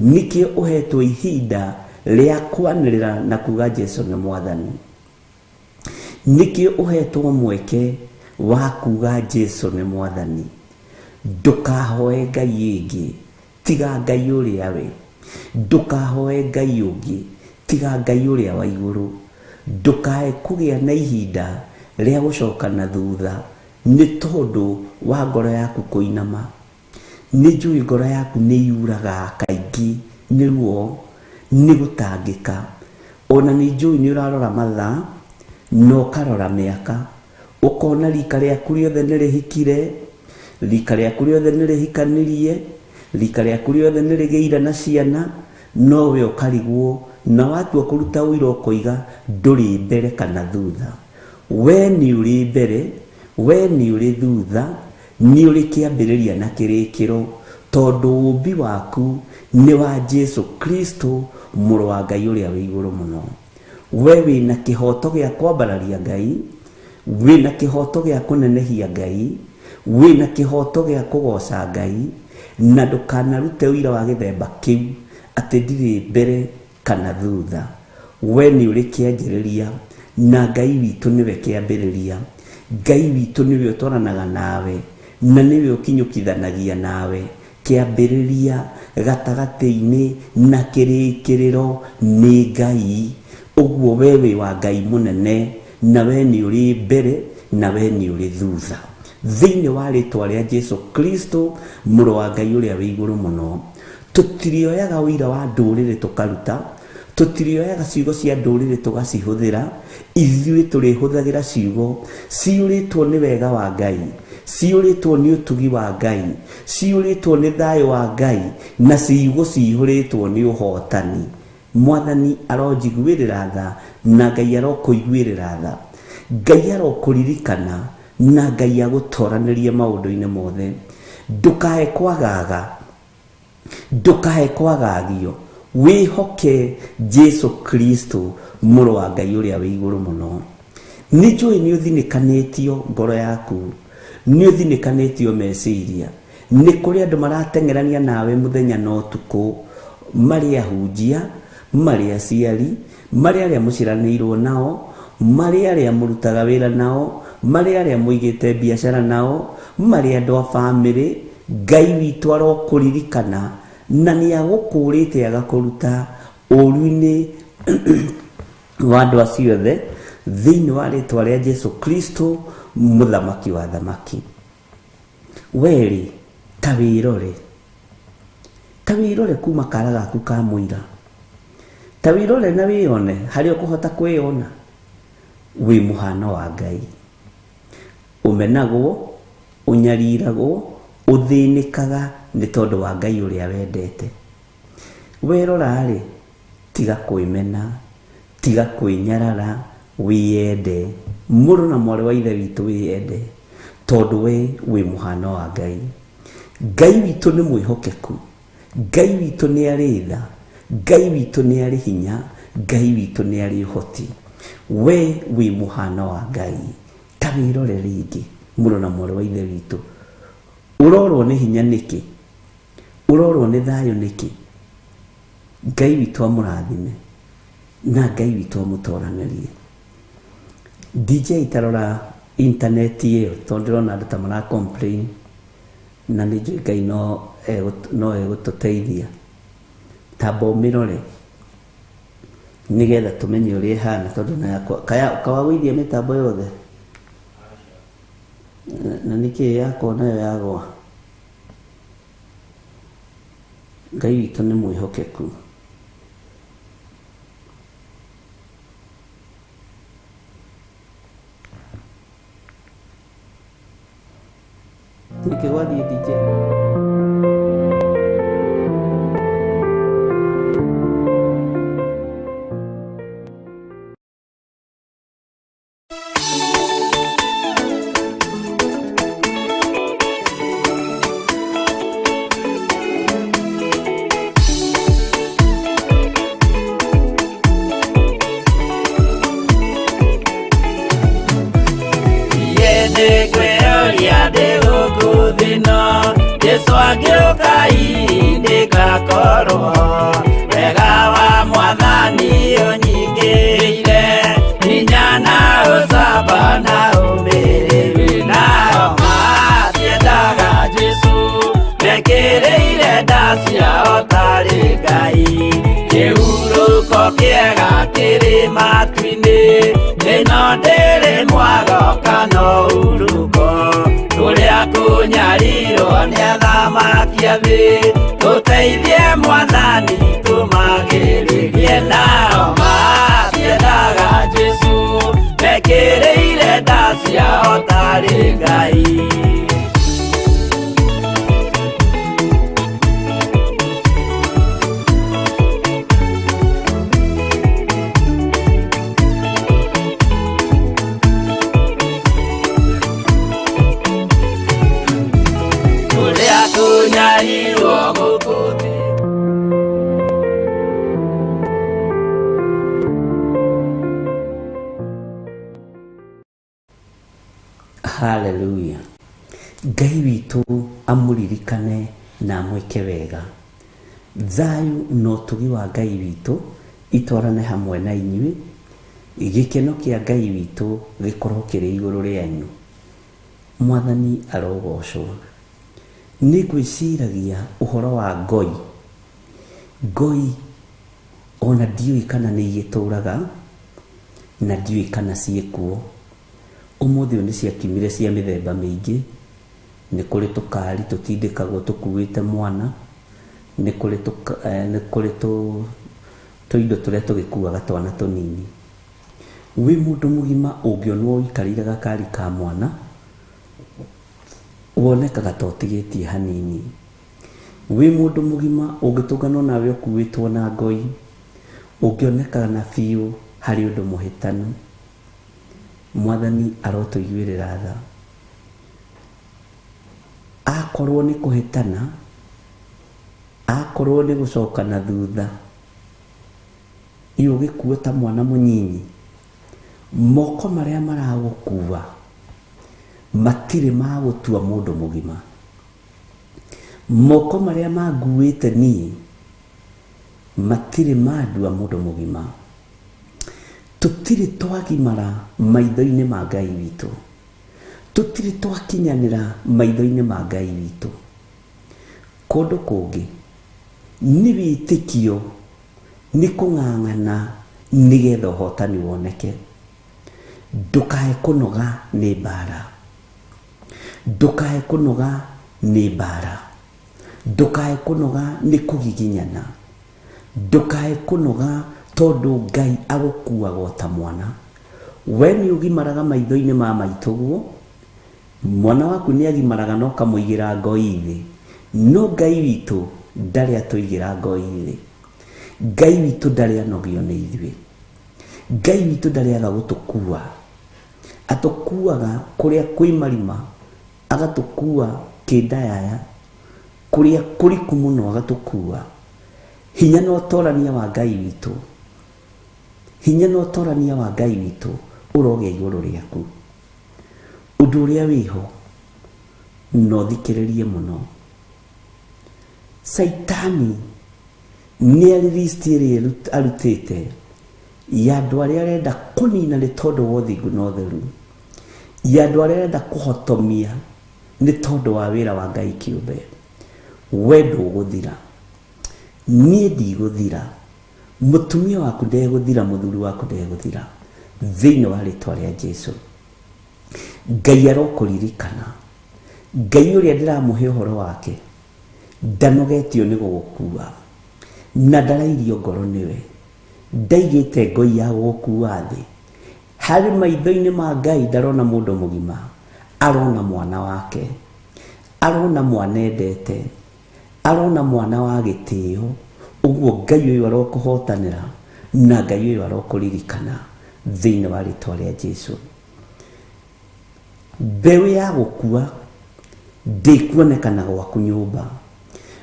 nĩkĩo ũhetwo ihinda rĩa kwanĩrĩra na kuga Jesu nĩ mwathani, nĩkĩo ũhetwo mweke wa kuga Jesu nĩ mwathani. Ndũkahoe Ngai ĩngĩ tiga Ngai ũrĩa we, ndũkahoe Ngai ũngĩ tiga Ngai ũrĩa wa igũrũ. Ndũkae kũgĩa na ihinda rĩa gũcoka na thutha nĩ tondũ wa ngoro yaku kũinama. Nĩ njũĩ ngoro yaku nĩ yuraga kaingĩ nĩ ruo, nĩ gũtangĩka. Ona nĩ njũĩ nĩ ũrarora mathaa na ũkarora mĩaka, ũkona rika rĩaku rĩothe nĩ rĩhikire, rika rĩaku rĩothe nĩ rĩhikanirie, rika rĩaku rĩothe nĩ rĩgĩire na ciana, no we ũkarigwo na watua kũruta ũira ũkoiga ndũrĩ mbere kana thutha. We nĩ ũrĩ mbere, we nĩ ũrĩ thutha, nĩ ũrĩ kĩambĩrĩria na kĩrĩkĩro, tondũ ũũmbi waku nĩ wa Jesu Kristo Mũrũ wa Ngai ũrĩa wĩ igũrũ mũno. We wĩna kĩhoto gĩa kwambararia Ngai, wĩna kĩhoto gĩa kũnenehia Ngai, wĩna kĩhoto gĩa kũgoca Ngai, na ndũkanarute ũira wa gĩthemba kĩu atĩ ndirĩ mbere kana thutha. We nĩ ũrĩ kĩanjĩrĩria, na Ngai witũ nĩwe kĩambĩrĩria. Ngai witũ nĩwe ũtwaranaga nawe, na nĩwe ũkinyũkithanagia nawe. Kĩambĩrĩria, gatagatĩ-inĩ, na kĩrĩkĩrĩro nĩ Ngai. Ũguo we wĩ wa Ngai mũnene, na we nĩ ũrĩ mbere, na we nĩ ũrĩ thutha. Thĩinĩ wa rĩtwa rĩa Jesu Kristo, Mũrũ wa Ngai ũrĩa wĩ igũrũ mũno, tũtirĩoyaga ũira wa ndũrĩrĩ tũkaruta, tũtirĩoyaga ciugo cia ndũrĩrĩ tũgacihũthĩra, ithuĩ tũrĩhũthagĩra ciugo ciyũrĩtwo nĩ wega wa Ngai, ciyũrĩtwo nĩ ũtugi wa Ngai, ciyũrĩtwo nĩ thayũ wa Ngai, na ciugo ciyũrĩtwo nĩ ũhotani. Mwathani aronjiguĩrĩra tha, na Ngai arokũiguĩrĩra tha. Ngai arokũririkana, na Ngai agũtoranĩrie maũndũ-inĩ mothe. Ndũkae kwagaga, ndũkae kwagagio, wĩhoke Jesu Kristo, Mũrũ wa Ngai ũrĩa wĩ igũrũ mũno. Nĩ njũĩ nĩ ũthinĩkanĩtio ngoro yaku, nĩ ũthinĩkanĩtio meciria, nĩ kũrĩ andũ marateng'erania nawe mũthenya na ũtukũ, marĩ ahunjia, marĩ aciari, marĩ arĩa mũciaranĩirwo nao, marĩ arĩa mũrutaga wĩra nao, marĩ arĩa mũigĩte biacara nao, marĩ andũ a bamĩrĩ. Ngai witũ arokũririkana, na nĩ agũkũrĩte agakũruta ũũru-inĩ wa andũ acio othe, thĩinĩ wa rĩtwa rĩa Jesu Kristo, Mũthamaki wa thamaki. Werĩ, ta wĩrore, ta wĩrore kuma kara gaku ka mũira, ta wĩrore na wĩyone harĩa ũkũhota kwĩyona wĩ mũhano wa Ngai. Ũmenagwo, ũnyariragwo, ũthĩnĩkaga nĩ tondũ wa Ngai ũrĩa wendete. Werora-rĩ, tiga kwĩmena, tiga kwĩnyarara, wĩyende. Mũrũ na mwarĩ wa ithe witũ wĩyende, tondũ we wĩ mũhano wa Ngai. Ngai witũ nĩ mwĩhokeku, Ngai witũ nĩ arĩ tha, Ngai witũ nĩ arĩ hinya, Ngai witũ nĩ arĩ ũhoti. We wĩ mũhano wa Ngai. Ta wĩrore rĩngĩ, mũrũ na mwarĩ wa ithe witũ. Ũrorwo nĩ hinya nĩkĩ? Ũrorwo nĩ thayũ nĩkĩ? Ngai witũ amũrathime, na Ngai witũ amũtoranĩrie. DJ tarora intaneti ĩyo, tondũ ndĩrona andũ ta mara complain, na nĩ njũĩ Ngai no egũtũteithia. Tamba ũmĩrore nĩgetha tũmenye ũrĩa ĩhana, tondũ na yakwa kawagũithia mĩtambo yothe, na nĩkĩ yakwa nayo yagwa. Ngai witũ nĩ mwĩhokeku. Nĩkĩ gwathiĩ DJ? Jesu angĩũka ndĩgakorwo wega wa Mwathani ũnyingĩrĩire, hinya na ũcamba na ũmĩrĩru. Nao matiendaga Jesu, mekĩrĩire nda ciao tarĩ Ngai. Kĩhurũko kĩega kĩrĩ matu-inĩ, ĩno ndĩrĩ mwago kana ũhurũko. Kũrĩa kũnyarirwo nĩ athamaki a thĩ, tũteithie Mwathani tũmagĩrĩrie. Nao matiendaga Jesu, mekĩrĩire nda ciao tarĩ Ngai. Kũrĩa kũnyarirwo gũkũ thĩ. Haleluya. Ngai witũ amũririkane na amwĩke wega. Thayũ na ũtugi wa Ngai witũ itwarane hamwe na inyuĩ. Gĩkeno kĩa Ngai witũ gĩkorwo kĩrĩ igũrũ rĩanyu. Mwathani arogocwo. Nĩ ngwĩciragia ũhoro wa ngoi. Ngoi ona ndiũĩ kana nĩ igĩtũraga na ndiũĩ kana ciĩkuo. Ũmũthĩ ũyũ nĩ ciakiumire cia mĩthemba mĩingĩ. Nĩ kũrĩ tũkari tũtindĩkagwo tũkuĩte mwana, nĩ kũrĩ nĩ kũrĩ tũindo tũrĩa tũgĩkuaga twana tũnini. Wĩ mũndũ mũgima ũngĩonwo ũikarĩire gakari ka mwana, wonekaga ta ũtigĩtie hanini. Wĩ mũndũ mũgima ũngĩtũnganwo nawe ũkuĩtwo na ngoi, ũngĩonekana biũ harĩ ũndũ mũhĩtanu. Mwathani arotũiguĩrĩra tha. Akorwo nĩ kũhĩtana, akorwo nĩ gũcoka na thutha, iũ ũgĩkua ta mwana mũnyinyi, moko marĩa maragũkua matirĩ magũtua mũndũ mũgima. Moko marĩa manguĩte niĩ matirĩ mandua mũndũ mũgima. Tũtirĩ twagimara maitho-inĩ ma Ngai witũ. Tũtirĩ twakinyanĩra maitho-inĩ ma Ngai witũ. Kũndũ kũngĩ nĩ wĩtĩkio, nĩ kũng'ang'ana nĩgetha ũhotani woneke. Ndũkae kũnoga nĩ mbara. Ndũkae kũnoga nĩ mbara. Ndũkae kũnoga nĩ kũgiginyana. Ndũkae kũnoga tondũ Ngai agũkuaga o ta mwana. We nĩ ũgimaraga maitho-inĩ ma maitũguo, mwana waku nĩ agimaraga na ũkamũigĩra ngoi thĩ. No Ngai witũ ndarĩ atũigĩra ngoi thĩ. Ngai witũ ndarĩ anogio nĩ ithuĩ. Ngai witũ ndarĩ aga gũtũkua. Atũkuaga kũrĩa kwĩ marima, agatũkua kĩndayaya, kũrĩa kũriku mũno agatũkua. Hinya na ũtorania wa Ngai witũ, hinya na ũtorania wa Ngai witũ ũrogĩa igũrũ rĩaku. Ũndũ ũrĩa wĩho na ũthikĩrĩrie mũno, Caitani nĩ arĩ list ĩrĩa arutĩte ya andũ arĩa arenda kũnina nĩ tondũ wa ũthingu na ũtheru, ya andũ arĩa arenda kũhotomia nĩ tondũ wa wĩra wa Ngai kĩũmbe. We ndũgũthira, niĩ ndigũthira, mũtumia waku ndegũthira, mũthuri waku ndegũthira, thĩinĩ wa rĩtwa rĩa Jesu. Ngai arokũririkana. Ngai ũrĩa ndĩramũhe ũhoro wake ndanogetio nĩ gũgũkua na ndarairio ngoro nĩwe. Ndaigĩte ngoi ya gũgũkua thĩ. Harĩ maitho-inĩ ma Ngai ndarona mũndũ mũgima, arona mwana wake, arona mwana endete, arona mwana wa gĩtĩo. Ũguo Ngai ũyũ arokũhotanĩra na Ngai ũyũ arokũririkana thĩinĩ wa rĩtwa rĩa Jesu. Mbeũ ya gũkua ndĩkuonekana gwaku nyũmba.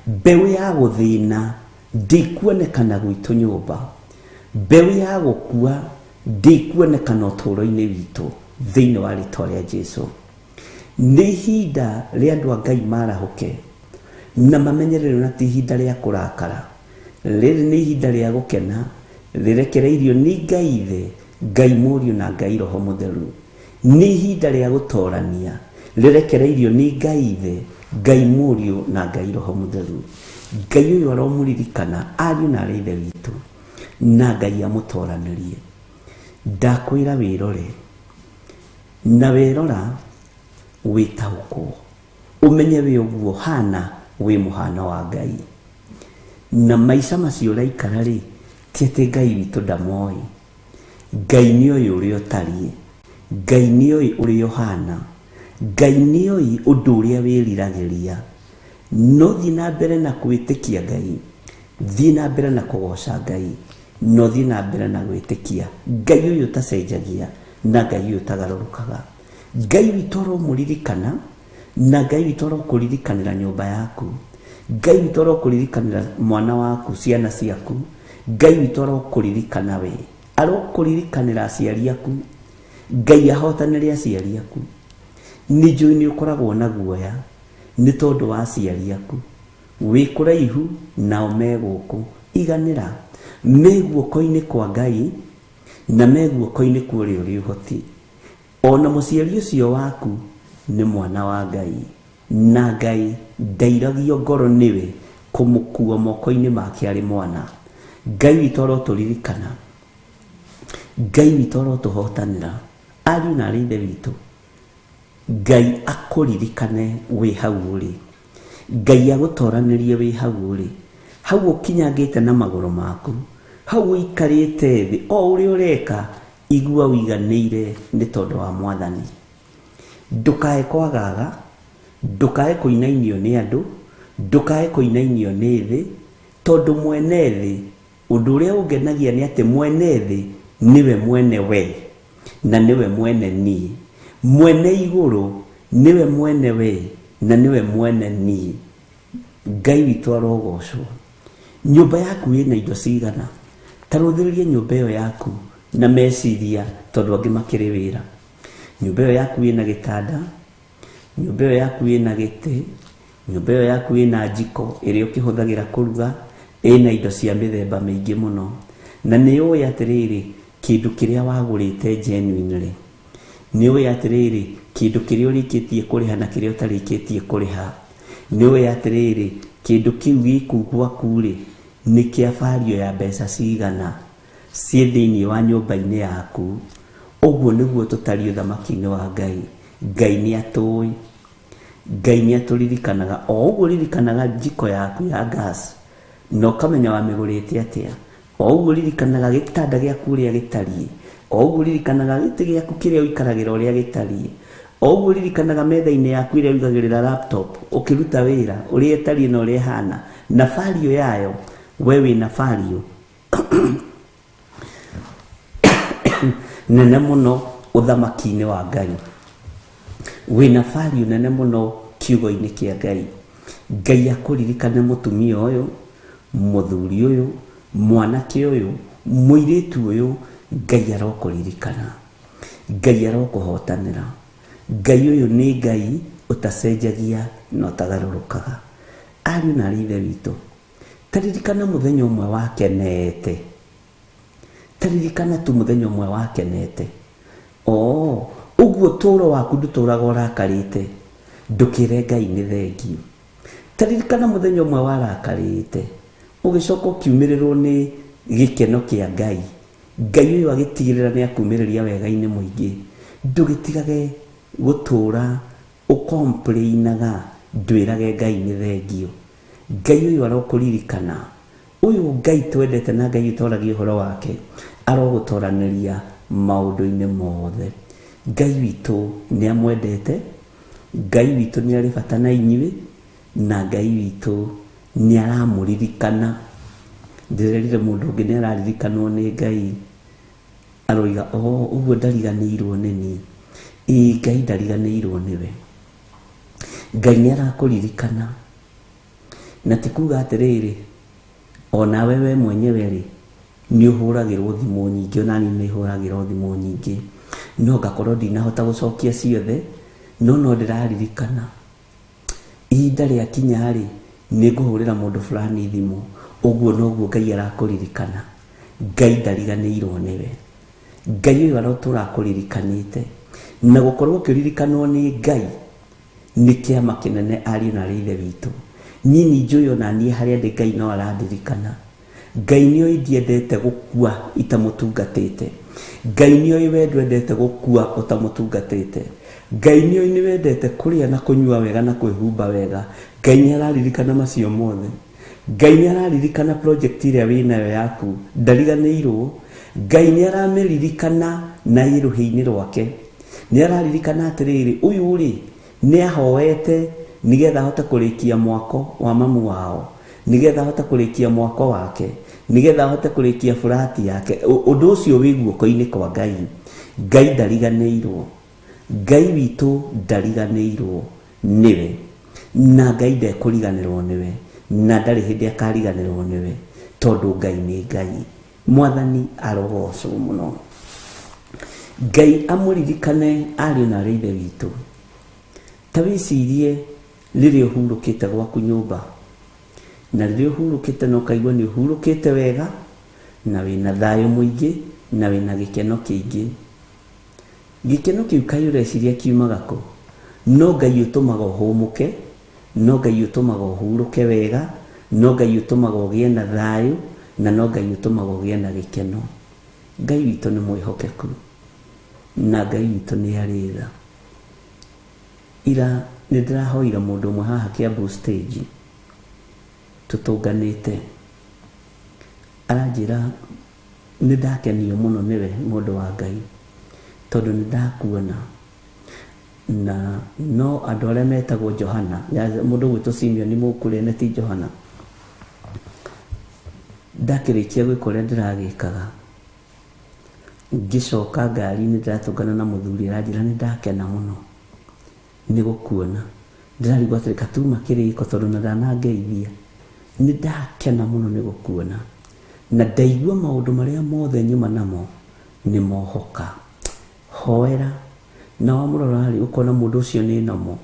Mbeũ ya gũthĩna ndĩkuonekana gwitũ nyũmba. Mbeũ ya gũkua ndĩkuonekana ũtũũro-inĩ witũ thĩinĩ wa rĩtwa rĩa Jesu. Nĩ ihinda rĩa andũ a Ngai marahũke na mamenyererwo, na ti ihinda rĩa kũrakara. Rĩrĩ nĩ ihinda rĩa gũkena rĩrekereirio nĩ Ngai Ithe, Ngai Mũriũ na Ngai Roho Mũtheru. Nĩ ihinda rĩa gũtorania rĩrekereirio nĩ Ngai Ithe, Ngai Mũriũ na Ngai Roho Mũtheru. Ngai ũyũ aromũririkana ariũ na arĩ Ithe witũ, na Ngai amũtoranĩrie. Ndakwĩra wĩrore, na werora wĩtaũkwo, ũmenye wĩ ũguo hana wĩ mũhano wa Ngai. Na maica macio ũraikara rĩ, ti atĩ Ngai witũ ndamoĩ. Ngai nĩoĩ ũrĩa ũtariĩ, Ngai nĩoĩ ũrĩa ũhana, Ngai nĩoĩ ũndũ ũrĩa wĩriragĩria. No thiĩ na mbere na gwĩtĩkia Ngai, thiĩ na mbere na kũgoca Ngai, no thiĩ na mbere na gwĩtĩkia Ngai ũyũ ũtacenjagia na Ngai ũyũ ũtagarũrũkaga. Ngai witũ aromũririkana, na Ngai witũ arokũririkanĩra nyũmba yaku. Ngai witũ arokũririkanĩra mwana waku, ciana ciaku. Ngai witũ arokũririkana we, arokũririkanĩra aciari aku. Ngai ahotanĩre aciari aku. Nĩ njũĩ nĩ ũkoragwo na guoya nĩ tondũ wa aciari aku, wĩ kũraihu nao me gũkũ. Iganĩra, me guoko-inĩ kwa Ngai na me guoko-inĩ kwa ũrĩa ũrĩ ũhoti. Ona mũciari ũcio waku nĩ mwana wa Ngai, na Ngai ndairagio ngoro nĩwe kũmũkua moko-inĩ make arĩ mwana. Ngai witũ arotũririkana, Ngai witũ arotũhotanĩra. Ariũ na arĩ ithe witũ, Ngai akũririkane wĩ hau ũrĩ, Ngai agũtoranĩrie wĩ hau ũrĩ, hau ũkinyangĩte na magũrũ maku, hau ũikarĩte thĩ, o ũrĩa ũreka igua ũiganĩire nĩ tondũ wa Mwathani. Ndũkae kwagaga, ndũkae kũinainio nĩ andũ, ndũkae kũinainio nĩ thĩ, tondũ mwene thĩ, ũndũ ũrĩa ũngenagia nĩ atĩ mwene thĩ nĩwe mwene we na nĩwe mwene niĩ, mwene igũrũ nĩwe mwene we na nĩwe mwene niĩ. Ngai witũ arogocwo. Nyũmba yaku ĩna indo cigana? Ta rũthĩrĩria nyũmba ĩyo yaku na meciria, tondũ angĩ makĩrĩ wĩra. Nyũmba ĩyo yaku ĩna gĩtanda, nyũmba ĩyo yaku ĩna gĩtĩ, nyũmba ĩyo yaku ĩna njiko ĩrĩa ũkĩhũthagĩra kũruga, ĩna indo cia mĩthemba mĩingĩ mũno. Na nĩ ũĩ atĩrĩrĩ, kĩndũ kĩrĩa wagũrĩte genuinely, nĩ ũĩ atĩrĩrĩ, kĩndũ kĩrĩa ũrĩkĩtie kũrĩha na kĩrĩa ũtarĩkĩtie kũrĩha, nĩ ũĩ atĩrĩrĩ, kĩndũ kĩu gĩkũu gwaku rĩ, nĩ kĩa value ya mbeca cigana ciĩ thĩinĩ wa nyũmba-inĩ yaku. Ũguo nĩguo tũtariĩ ũthamaki-inĩ wa Ngai. Ngai nĩ atũĩ, Ngai nĩ atũririkanaga. O ũguo ũririkanaga njiko yaku ya gas na ũkamenya wamĩgũrĩte atĩa, o ũguo ũririkanaga gĩtanda gĩaku ũrĩa gĩtariĩ, o ũguo ũririkanaga gĩtĩ gĩaku kĩrĩa ũikaragĩra ũrĩa gĩtariĩ, o ũguo ũririkanaga metha-inĩ yaku ĩrĩa ũigagĩrĩra laptop ũkĩruta wĩra ũrĩa ĩtariĩ na ũrĩa ĩhana na value yayo, we wĩna value nene mũno ũthamaki-inĩ wa Ngai, wĩna value nene mũno kiugo-inĩ kĩa Ngai. Ngai akũririkane mũtumia ũyũ, mũthuri ũyũ, mwanake ũyũ, mũirĩtu ũyũ, Ngai arokũririkana, Ngai arokũhotanĩra. Ngai ũyũ nĩ Ngai ũtacenjagia na ũtagarũrũkaga. Ariũ na arĩ ithe witũ, taririkana mũthenya ũmwe wakenete, taririkana tu mũthenya ũmwe wakenete. O ũguo tũro waku ndũtũraga ũrakarĩte, ndũkĩre Ngai nĩ thengiũ. Taririkana mũthenya ũmwe warakarĩte, ũgĩcoka ũkiumĩrĩrwo nĩ gĩkeno kĩa Ngai. Ngai ũyũ agĩtigĩrĩra nĩ akumĩrĩria wega-inĩ mũingĩ. Ndũgĩtigage gũtũra ũkomplainaga, ndwĩrage Ngai nĩ thengiũ. Ngai ũyũ arokũririkana, ũyũ Ngai twendete na Ngai ũtoragia ũhoro wake, arogũtoranĩria maũndũ-inĩ mothe. Ngai witũ nĩ amwendete, Ngai witũ nĩ arĩ bata na inyuĩ, na Ngai witũ nĩ aramũririkana. Ndĩrerire mũndũ ũngĩ nĩ araririkanwo nĩ Ngai, aroiga o ũguo ndariganĩirwo nĩ niĩ. Ĩĩ, Ngai ndariganĩirwo nĩwe. Ngai nĩ arakũririkana, na ti kuga atĩrĩrĩ, onawe we mwenyewe rĩ, nĩ ũhũragĩrwo thimũ nyingĩ, ona niĩ nĩ hũragĩrwo thimũ nyingĩ, no ngakorwo ndinahota gũcokia ciothe, no no ndĩraririkana. Ihinda rĩakinya rĩ, nĩ ngũhũrĩra mũndũ fulani thimũ. Ũguo noguo Ngai arakũririkana. Ngai ndariganĩirwo nĩwe. Ngai ũyũ arotũra akũririkanĩte, na gũkorwo ũkĩririkanwo nĩ Ngai nĩ kĩama kĩnene. Ariũ na arĩ ithe witũ, niĩ nĩ njũĩ ona niĩ harĩa ndĩ Ngai no arandirikana. Ngai nĩ oĩ ndiendete gũkua itamũtungatĩte. Ngai nĩ oĩ we ndwendete gũkua ũtamũtungatĩte. Ngai nĩ oĩ nĩ wendete kũrĩa na kũnyua wega na kwĩhumba wega. Ngai nĩ araririkana macio mothe. Ngai nĩ araririkana project ĩrĩa wĩnayo yaku, ndariganĩirwo. Ngai nĩ aramĩririkana na ĩ rũhĩ-inĩ rwake. Nĩ araririkana atĩrĩrĩ, ũyũ rĩ nĩ ahoete nĩgetha ahote kũrĩkia mwako wa mamu wao, nĩgetha ahote kũrĩkia mwako wake, nĩgetha ahote kũrĩkia burati yake. Ũndũ ũcio wĩ guoko-inĩ kwa Ngai. Ngai ndariganĩirwo, Ngai witũ ndariganĩirwo nĩwe, na Ngai ndekũriganĩrwo nĩwe, na ndarĩ hĩndĩ akariganĩrwo nĩwe, tondũ Ngai nĩ Ngai. Mwathani arogocwo mũno. Ngai amũririkane ariũ na arĩ ithe witũ. Ta wĩcirie rĩrĩa ũhurũkĩte gwaku nyũmba, na rĩrĩa ũhurũkĩte na ũkaigua nĩ ũhurũkĩte wega, na wĩna thayũ mũingĩ, na wĩna gĩkeno kĩingĩ. Gĩkeno kĩu kaĩ ũreciria kiumaga kũ? No Ngai ũtũmaga ũhũmũke, no Ngai ũtũmaga ũhurũke wega, no Ngai ũtũmaga ũgĩe na thayũ, na no Ngai ũtũmaga ũgĩe na gĩkeno. Ngai witũ nĩ mwĩhokeku, na Ngai witũ nĩ arĩ tha. Ira nĩ ndĩrahoire mũndũ ũmwe haha Kiambu stage tũtũnganĩte, aranjĩra nĩ ndakenio mũno nĩwe mũndũ wa Ngai, tondũ nĩ ndakuona. Na no andũ arĩa metagwo Johana, mũndũ ũgwĩtwo Simeon Mũkũrĩ ti Johana, ndakĩrĩkia gwĩka ũrĩa ndĩragĩkaga, ngĩcoka ngari-inĩ ndĩratũngana na mũthuri, aranjĩra nĩ ndakena mũno nĩ gũkuona. Ndĩrarigwo atĩrĩ, katuma kĩrĩko tondũ na ndanangeithia. Nĩ ndakena mũno nĩ gũkuona, na ndaigua maũndũ marĩa mothe nyuma namo nĩ mohoka. Hoera. Na wamũrora rĩ, ũkona mũndũ ũcio nĩ nomo,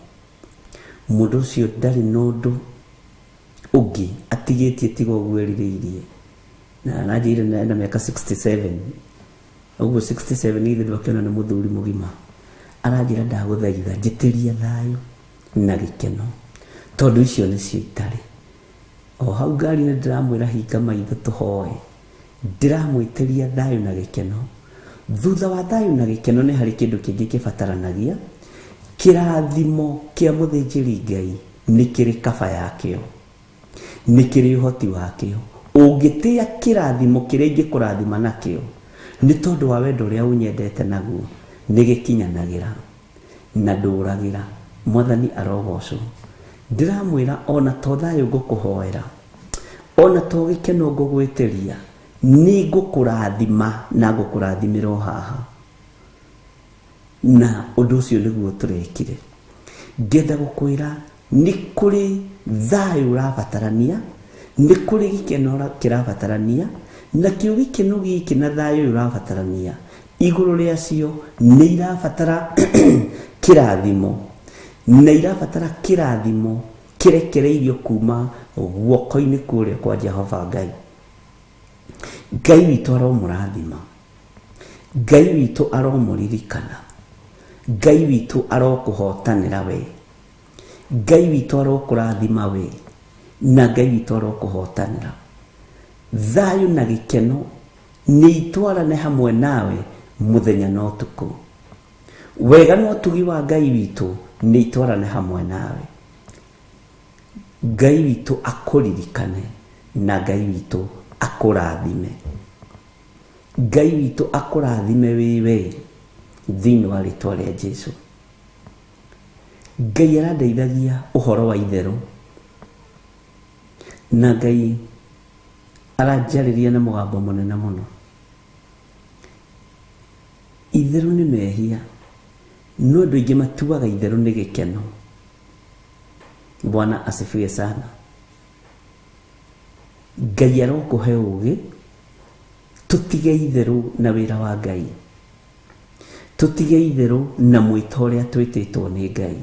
mũndũ ũcio ndarĩ na ũndũ ũngĩ atigĩtie tiga ũguo erirĩirie. Na aranjĩrire ena mĩaka 67, ũguo 67 ithe ndwakĩona nĩ mũthuri mũgima. Aranjĩra ndagũthaitha njĩtĩria thayũ na gĩkeno, tondũ icio nĩcio itarĩ. O hau ngari-inĩ ndĩramwĩra hinga maitho tũhoe, ndĩramwĩtĩria thayũ na gĩkeno. Thutha wa thayũ na gĩkeno nĩ harĩ kĩndũ kĩngĩ kĩbataranagia. Kĩrathimo kĩa mũthĩnjĩri Ngai nĩ kĩrĩ kaba yakĩo, nĩ kĩrĩ ũhoti wakĩo. Ũngĩtĩa kĩrathimo kĩrĩa ingĩkũrathima nakĩo, nĩ tondũ wa wendo ũrĩa ũnyendete naguo, nĩ gĩkinyanagĩra na ndũragĩra. Mwathani arogocwo. Ndĩramwĩra ona to thayũ ngũkũhoera, ona to gĩkeno ngũgwĩtĩria, nĩ ngũkũrathima na ngũkũrathimĩra o haha. Na ũndũ ũcio nĩguo tũrekire. Ngenda gũkwĩra nĩ kũrĩ thayũ ũrabatarania, nĩ kũrĩ gĩkeno kĩrabatarania, na kĩo gĩkeno gĩkĩ na thayũ ũyũ ũrabatarania igũrũ rĩacio nĩ irabatara kĩrathimo, na irabatara kĩrathimo kĩrekereirio kuma guoko-inĩ kũrĩa kwa Jehova Ngai. Ngai witũ aromũrathima, Ngai witũ aromũririkana, Ngai witũ arokũhotanĩra we, Ngai witũ arokũrathima we, na Ngai witũ arokũhotanĩra. Thayũ na gĩkeno nĩ itwarane hamwe nawe mũthenya na ũtukũ. Wega na ũtugi wa Ngai witũ nĩ itwarane hamwe nawe. Ngai witũ akũririkane na Ngai witũ akũrathime. Ngai witũ akũrathime wĩ we thĩinĩ wa rĩtwa rĩa Jesu. Ngai arandeithagia ũhoro wa itherũ, na Ngai aranjarĩria na mũgambo mũnene mũno. Itherũ nĩ mehia, no andũ aingĩ matuaga itherũ nĩ gĩkeno. Bwana asifiwe sana. Ngai arokũhe ũgĩ, tũtige itherũ na wĩra wa Ngai, tũtige itherũ na mwĩto ũrĩa twĩtĩtwo nĩ Ngai,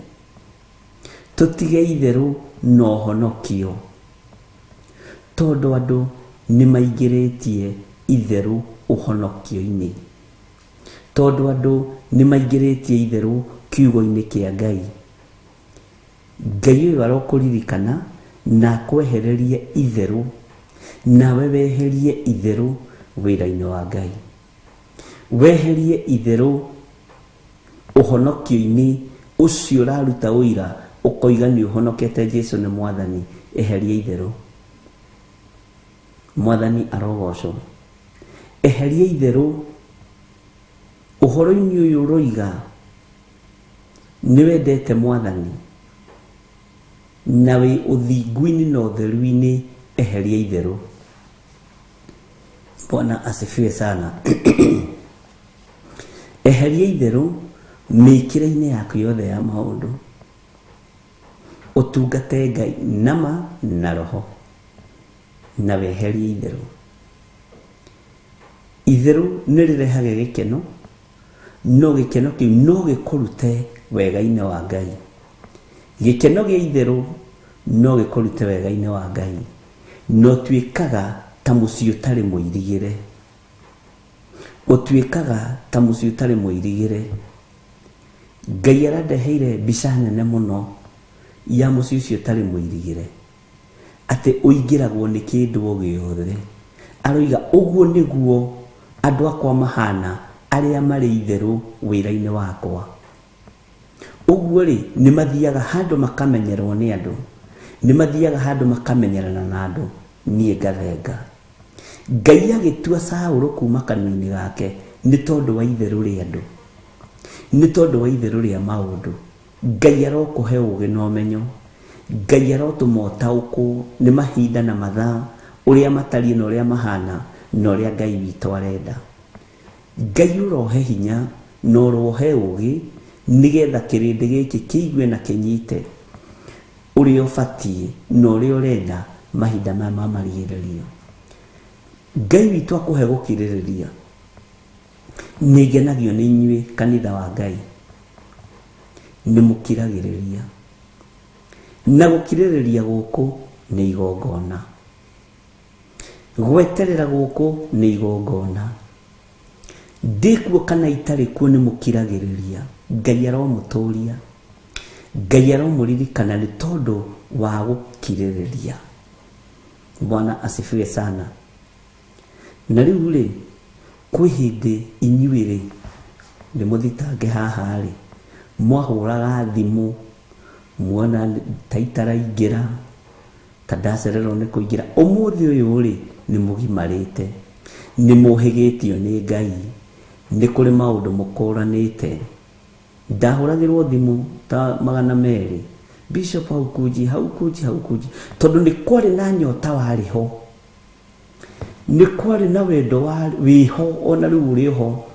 tũtige itherũ na ũhonokio, tondũ andũ nĩ maingĩrĩtie itherũ ũhonokio-inĩ, tondũ andũ nĩ maingĩrĩtie itherũ kiugo-inĩ kĩa Ngai. Ngai ũyũ arokũririkana na akwehererie itherũ, nawe weherie itherũ wĩra-inĩ wa Ngai, weherie itherũ ũhonokio-inĩ ũcio ũraruta ũira ũkoiga nĩ ũhonokete Jesu nĩ Mwathani. Eheria itherũ. Mwathani arogocwo. Eheria itherũ ũhoro-inĩ ũyũ ũroiga nĩ wendete Mwathani na wĩ ũthingu-inĩ na ũtheru-inĩ. Eheria itherũ. Bwana asifiwe sana. Eheria itherũ mĩkĩre-inĩ yaku yothe ya maũndũ, ũtungate Ngai nama na roho, na weherie itherũ. Itherũ nĩ rĩrehaga gĩkeno, no gĩkeno kĩu no gĩkũrute wega-inĩ wa Ngai. Gĩkeno gĩa itherũ no gĩkũrute wega-inĩ wa Ngai, na ũtuĩkaga ta mũciĩ ũtarĩ mũirigĩre. Ũtuĩkaga ta mũciĩ ũtarĩ mũirigĩre. Ngai arandeheire mbica nene mũno ya mũciĩ ũcio ũtarĩ mũirigĩre, atĩ ũingĩragwo nĩ kĩndũ o gĩothe. Aroiga ũguo nĩguo andũ akwa mahana arĩa marĩ itherũ wĩra-inĩ wakwa. Ũguo rĩ, nĩ mathiaga handũ makamenyerwo nĩ andũ, nĩ mathiaga handũ makamenyerana na andũ, niĩ ngathenga. Ngai agĩtua Saũlũ kuma kanua-inĩ gake nĩ tondũ wa itherũ rĩa andũ, nĩ tondũ wa itherũ rĩa maũndũ. Ngai arokũhe ũgĩ na ũmenyo, Ngai arotũma ũtaũkwo nĩ mahinda na mathaa ũrĩa matariĩ na ũrĩa mahana na ũrĩa Ngai witũ arenda. Ngai ũrohe hinya na ũrohe ũgĩ nĩgetha kĩrĩndĩ gĩkĩ kĩigue na kĩnyite ũrĩa ũbatiĩ na ũrĩa ũrenda mahinda maya ma marigĩrĩrio. Ngai witũ akũhe gũkirĩrĩria. Nĩ ngenagio nĩ inyuĩ kanitha wa Ngai, nĩ mũkiragĩrĩria. Na gũkirĩrĩria gũkũ nĩ igongona. Gweterera gũkũ nĩ igongona. Ndĩkuo kana itarĩ kuo nĩ mũkiragĩrĩria. Ngai aromũtũria. Ngai aromũririkana nĩ tondũ wa gũkirĩrĩria. Bwana asifiwe sana. Na rĩu rĩ, kwĩ hĩndĩ inyuĩ rĩ, nĩ mũthitange haha rĩ, mwahũraga thimũ muona ta itaraingĩra, ta ndacererwo nĩ kũingĩra. Ũmũthĩ ũyũ rĩ, nĩ mũgimarĩte, nĩ mũhĩgĩtio nĩ Ngai, nĩ kũrĩ maũndũ mũkũranĩte. Ndahũragĩrwo thimũ ta 200, Bishop haukunji, haukunji, haukunji, tondũ nĩ kwarĩ na nyota warĩ ho. Nĩ kwarĩ na wendo wĩho ona rĩu ũrĩ ho,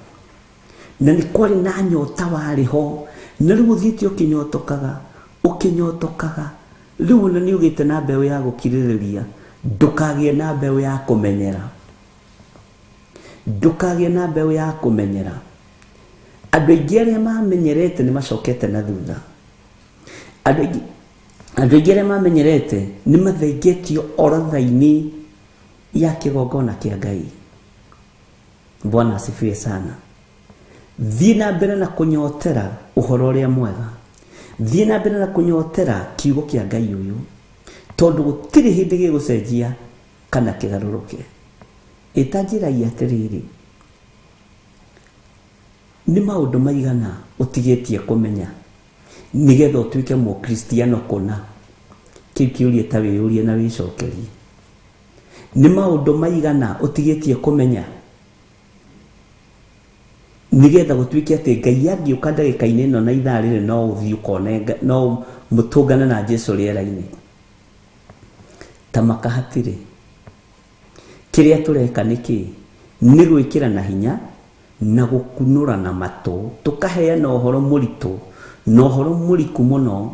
na nĩ kwarĩ na nyota warĩ ho, na rĩu ũthiĩte ũkĩnyotokaga, ũkĩnyotokaga, rĩu ona nĩ ũgĩte na mbeũ ya gũkirĩrĩria, ndũkagĩe na mbeũ ya kũmenyera. Ndũkagĩe na mbeũ ya kũmenyera. Andũ aingĩ arĩa mamenyerete nĩ macokete na thutha. Andũ aingĩ Andũ aingĩ arĩa mamenyerete nĩ mathengetio orodha-inĩ ya kĩgongona kĩa Ngai. Bwana asifiwe sana. Thiĩ na mbere na kũnyotera ũhoro ũrĩa mwega. Thiĩ na mbere na kũnyotera kiugo kĩa Ngai ũyũ, tondũ gũtirĩ hĩndĩ gĩgũcenjia kana kĩgarũrũke. Ĩta njĩrai atĩrĩrĩ, nĩ maũndũ maigana ũtigĩtie kũmenya nĩgetha ũtuĩke mũkristiano kũna? Kĩu kĩũria ta wĩyũrie na wĩcokerie. Nĩ maũndũ maigana ũtigĩtie kũmenya nĩgetha gũtuĩke atĩ Ngai angĩũka ndagĩka-inĩ ĩno na ithaa rĩrĩ no ũthiĩ ũkone no mũtũngane na Jesu rĩera-inĩ? Ta maka hatirĩ. Kĩrĩa tũreka nĩ kĩĩ? Nĩ gwĩkĩrana hinya na gũkunũrana matũ, tũkaheana ũhoro mũritũ na ũhoro mũriku mũno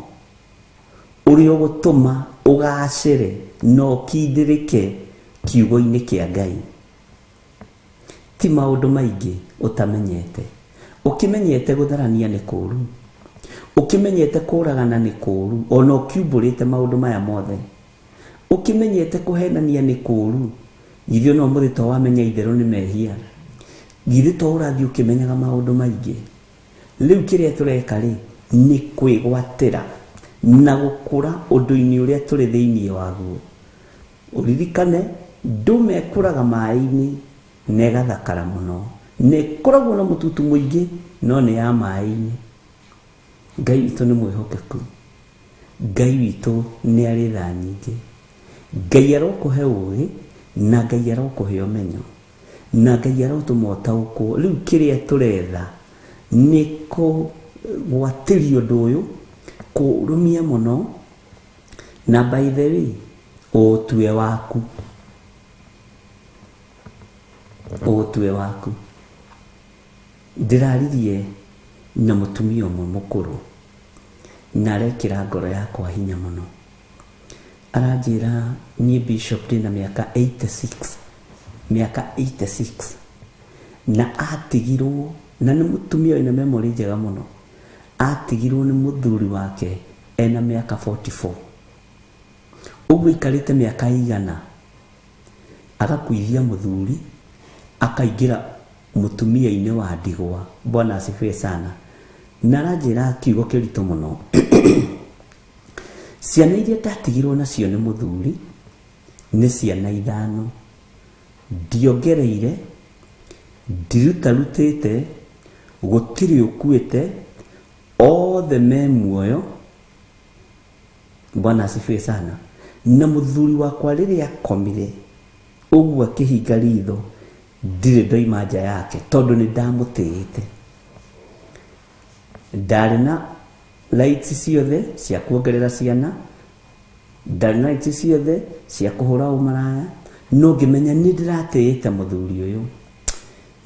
ũrĩa ũgũtũma ũgacĩre na ũkindĩrĩke kiugo-inĩ kĩa Ngai. Ti maũndũ maingĩ ũtamenyete. Ũkĩmenyete gũtharania nĩ kũũru. Ũkĩmenyete kũũragana nĩ kũũru, o na ũkiumbũrĩte maũndũ maya mothe. Ũkĩmenyete kũhenania nĩ kũũru, githĩ ona ũmũthĩ to wamenya itherũ nĩ mehia? Githĩ to ũrathiĩ ũkĩmenyaga maũndũ maingĩ? Rĩu kĩrĩa tũreka rĩ, nĩ kwĩgwatĩra na gũkũra ũndũ-inĩ ũrĩa tũrĩ thĩinĩ waguo. Ũririkane, ndũma ĩkũraga maĩ-inĩ na ĩgathakara mũno, na ĩkoragwo na mũtutu mũingĩ, no nĩ ya maĩ-inĩ. Ngai witũ nĩ mwĩhokeku. Ngai witũ nĩ arĩ tha nyingĩ. Ngai arokũhe ũgĩ, na Ngai arokũhe ũmenyo, na Ngai arotũma ũtaũkwo. Rĩu kĩrĩa tũretha nĩ kũgwatĩria ũndũ ũyũ, kũũrũmia mũno, na by the way, ũũtue waku. Ũũtue waku. Ndĩraririe na mũtumia ũmwe mũkũrũ na arekĩra ngoro yakwa hinya mũno. Aranjĩra niĩ Bishop ndĩna mĩaka 86, mĩaka 86, na atigirwo, na nĩ mũtumia wĩna memory njega mũno, atigirwo nĩ mũthuri wake ena mĩaka 44 ũguo ikarĩte mĩaka igana agakuithia mũthuri akaingĩra mũtumia-inĩ wa ndigwa. Bwana asifiwe sana. Na aranjĩra kiugo kĩritũ mũno. Ciana iria ndatigirwo nacio nĩ mũthuri nĩ ciana 5, ndiongereire, ndirutarutĩte, gũtirĩ ũkuĩte, othe me muoyo. Bwana asifiwe sana. Na mũthuri wakwa rĩrĩa akomire ũguo akĩhinga ritho, ndirĩ ndoima nja yake tondũ nĩ ndamũtĩĩte. Ndarĩ na rights ciothe cia kuongerera ciana, ndarĩ na rights ciothe cia kũhũra ũmaraya, no ngĩmenya nĩ ndĩratĩĩte mũthuri ũyũ,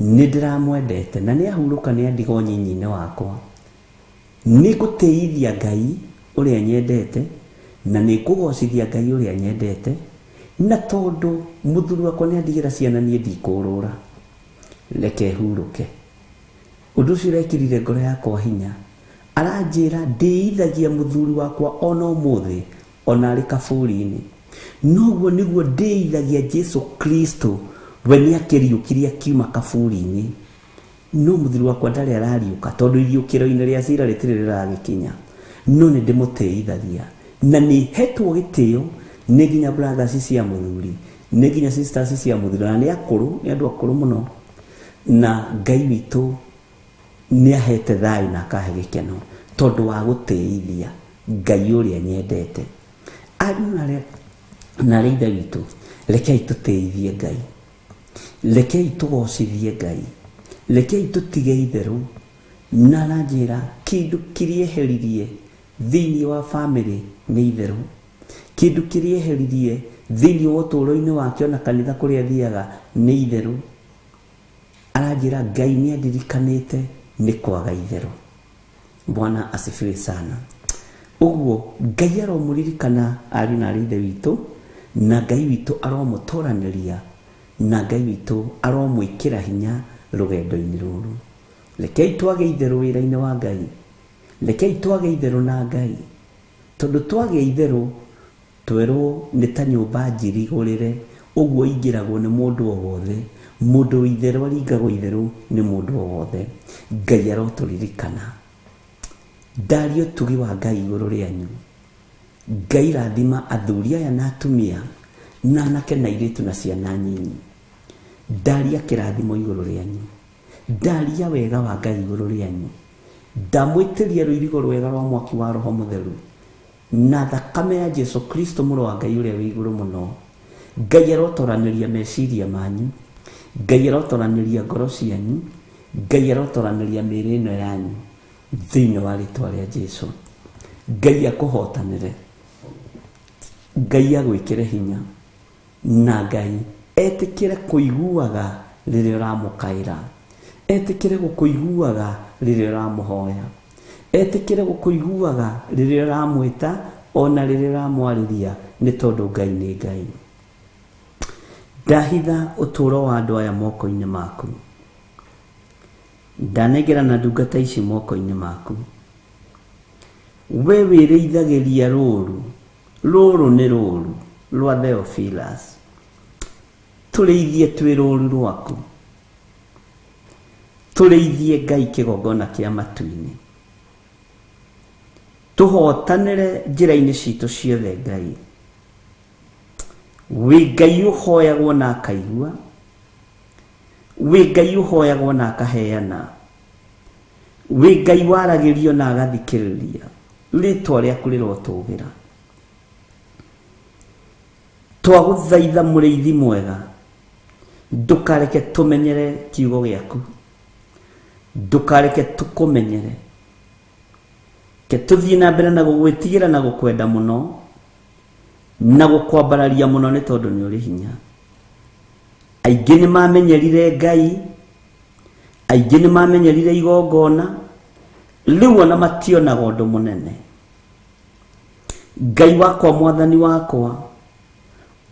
nĩ ndĩramwendete, na nĩ ahurũka nĩ andiga ũnyinyi-inĩ wakwa. Nĩ ngũtĩithia Ngai ũrĩa nyendete, na nĩ ngũgocithia Ngai ũrĩa nyendete, na tondũ mũthuri wakwa nĩ andigĩra ciana niĩ ndikũrũra, reke hurũke. Ũndũ ũcio ũrekĩrire ngoro yakwa hinya. Aranjĩra ndĩithagia mũthuri wakwa ona ũmũthĩ ona arĩ kaburi-inĩ. Noguo nĩguo ndĩithagia Jesu Kristo, we nĩ akĩriũkirie akiuma kaburi-inĩ. No mũthuri wakwa ndarĩ arariũka tondũ iriũkĩro-inĩ rĩa cira rĩtirĩ rĩragĩkinya, no nĩ ndĩmũtĩithagia na nĩ hetwo gĩtĩo nĩ nginya brothers cia mũthuri, nĩ nginya sisters cia mũthuri, na nĩ akũrũ, nĩ andũ akũrũ mũno, na Ngai witũ nĩ ahete thayũ na akahe gĩkeno tondũ wa gũtĩithia Ngai ũrĩa nyendete. Ariũ na arĩa ithe witũ, rekei tũtĩithie Ngai, rekei tũgocithie Ngai, rekei tũtige itherũ. Na aranjĩra kĩndũ kĩrĩa eheririe thĩinĩ wa famĩlĩ nĩ itherũ, kĩndũ kĩrĩa eheririe thĩinĩ wa ũtũũro-inĩ wake ona kanitha kũrĩa athiaga nĩ itherũ. Aranjĩra Ngai nĩ andirikanĩte nĩ kwaga itherũ. Bwana asifiwe sana. Ũguo Ngai aromũririkana ariũ na arĩ ithe witũ, na Ngai witũ aromũtũranĩria, na Ngai witũ aromwĩkĩra hinya rũgendo-inĩ rũrũ. Rekei twage itherũ wĩra-inĩ wa Ngai, rekei twage itherũ na Ngai, tondũ twagĩa itherũ twerwo nĩ ta nyũmba njirigũrĩre, ũguo ingĩragwo nĩ mũndũ o wothe. Mũndũ wĩ itherũ aringagwo itherũ nĩ mũndũ o wothe. Ngai arotũririkana. Ndaria ũtugi wa Ngai igũrũ rĩanyu. Ngai rathima athuri aya na atumia, na anake na airĩtu na ciana nyinyi. Ndaria kĩrathimo igũrũ rĩanyu, ndaria wega wa Ngai igũrũ rĩanyu. Ndamwĩtĩria rũirigo rwega rwa mwaki wa Roho Mũtheru na thakame ya Jesu Kristo mũrũ wa Ngai ũrĩa wĩ igũrũ mũno. Ngai arotoranĩria meciria manyu, Ngai arotoranĩria ngoro cianyu, Ngai arotoranĩria mĩĩrĩ ĩno yanyu thĩinĩ wa rĩtwa rĩa Jesu. Ngai akũhotanĩre, Ngai agwĩkĩre hinya, na Ngai etĩkĩre kũiguaga rĩrĩa ũramũkaĩra, etĩkĩre gũkũiguaga rĩrĩa ũramũhoya, etĩkĩre gũkũiguaga rĩrĩa ũramwĩta ona rĩrĩa ũramwarĩria, nĩ tondũ Ngai nĩ Ngai. Ndahitha ũtũũro wa andũ aya moko-inĩ maku, ndanengerana ndungata ici moko-inĩ maku. We wĩrĩithagĩria rũũru, rũũrũ nĩ rũũru rwa Theophilus, tũrĩithie twĩ rũũru rwaku, tũrĩithie Ngai kĩgongona kĩa matu-inĩ, tũhotanĩre njĩra-inĩ citũ ciothe. Ngai wĩ Ngai ũhoyagwo na akaigua, wĩ Ngai ũhoyagwo na akaheana, wĩ Ngai waragĩrio na agathikĩrĩria. Rĩtwa rĩaku rĩrotũgĩra. Twagũthaitha mũrĩithi mwega, ndũkareke tũmenyere kiugo gĩaku, ndũkareke tũkũmenyere, ke tũthiĩ na mbere na gũgwĩtigĩra na gũkwenda mũno na gũkwambararia mũno, nĩ tondũ nĩ ũrĩ hinya. Aingĩ nĩ mamenyerire Ngai, aingĩ nĩ mamenyerire igongona, rĩu ona mationaga ũndũ mũnene. Ngai wakwa, mwathani wakwa,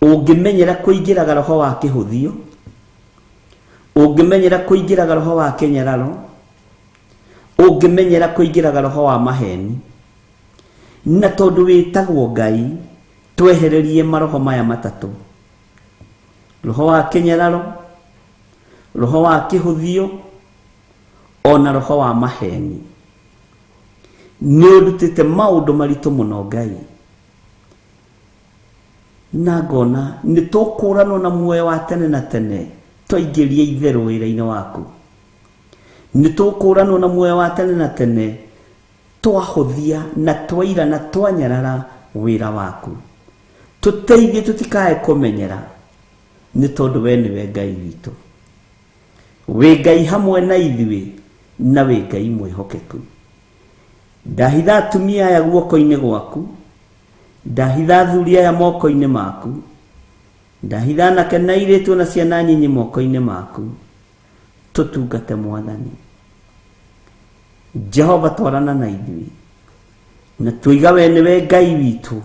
ũngĩmenyera kũingĩraga roho wa kĩhũthio, ũngĩmenyera kũingĩraga roho wa kĩnyararo, ũngĩmenyera kũingĩraga roho wa maheni, Na tondũ wĩtagwo Ngai, twehererie maroho maya matatũ: roho wa kĩnyararo, roho wa kĩhũthio, ona roho wa maheni. Nĩ ũndutĩte maũndũ maritũ mũno Ngai, na ngona nĩ tũkũranwo na muoyo wa tene na tene twaingĩria itherũ wĩra-inĩ waku. Nĩ tũkũranwo na muoyo wa tene na tene twahũthia na twaira na twanyarara wĩra waku. Tũteithie tũtikae kũmenyera, nĩ tondũ we nĩwe Ngai witũ. Wĩ Ngai hamwe na ithuĩ, na wĩ Ngai mwĩhokeku. Ndahitha atumia aya guoko-inĩ gwaku, ndahitha athuri aya moko-inĩ maku, ndahitha anake na airĩtu na ciana nyinyi moko-inĩ maku. Tũtungate Mwathani Jehova, twarana na ithuĩ na tũiga we nĩwe Ngai witũ,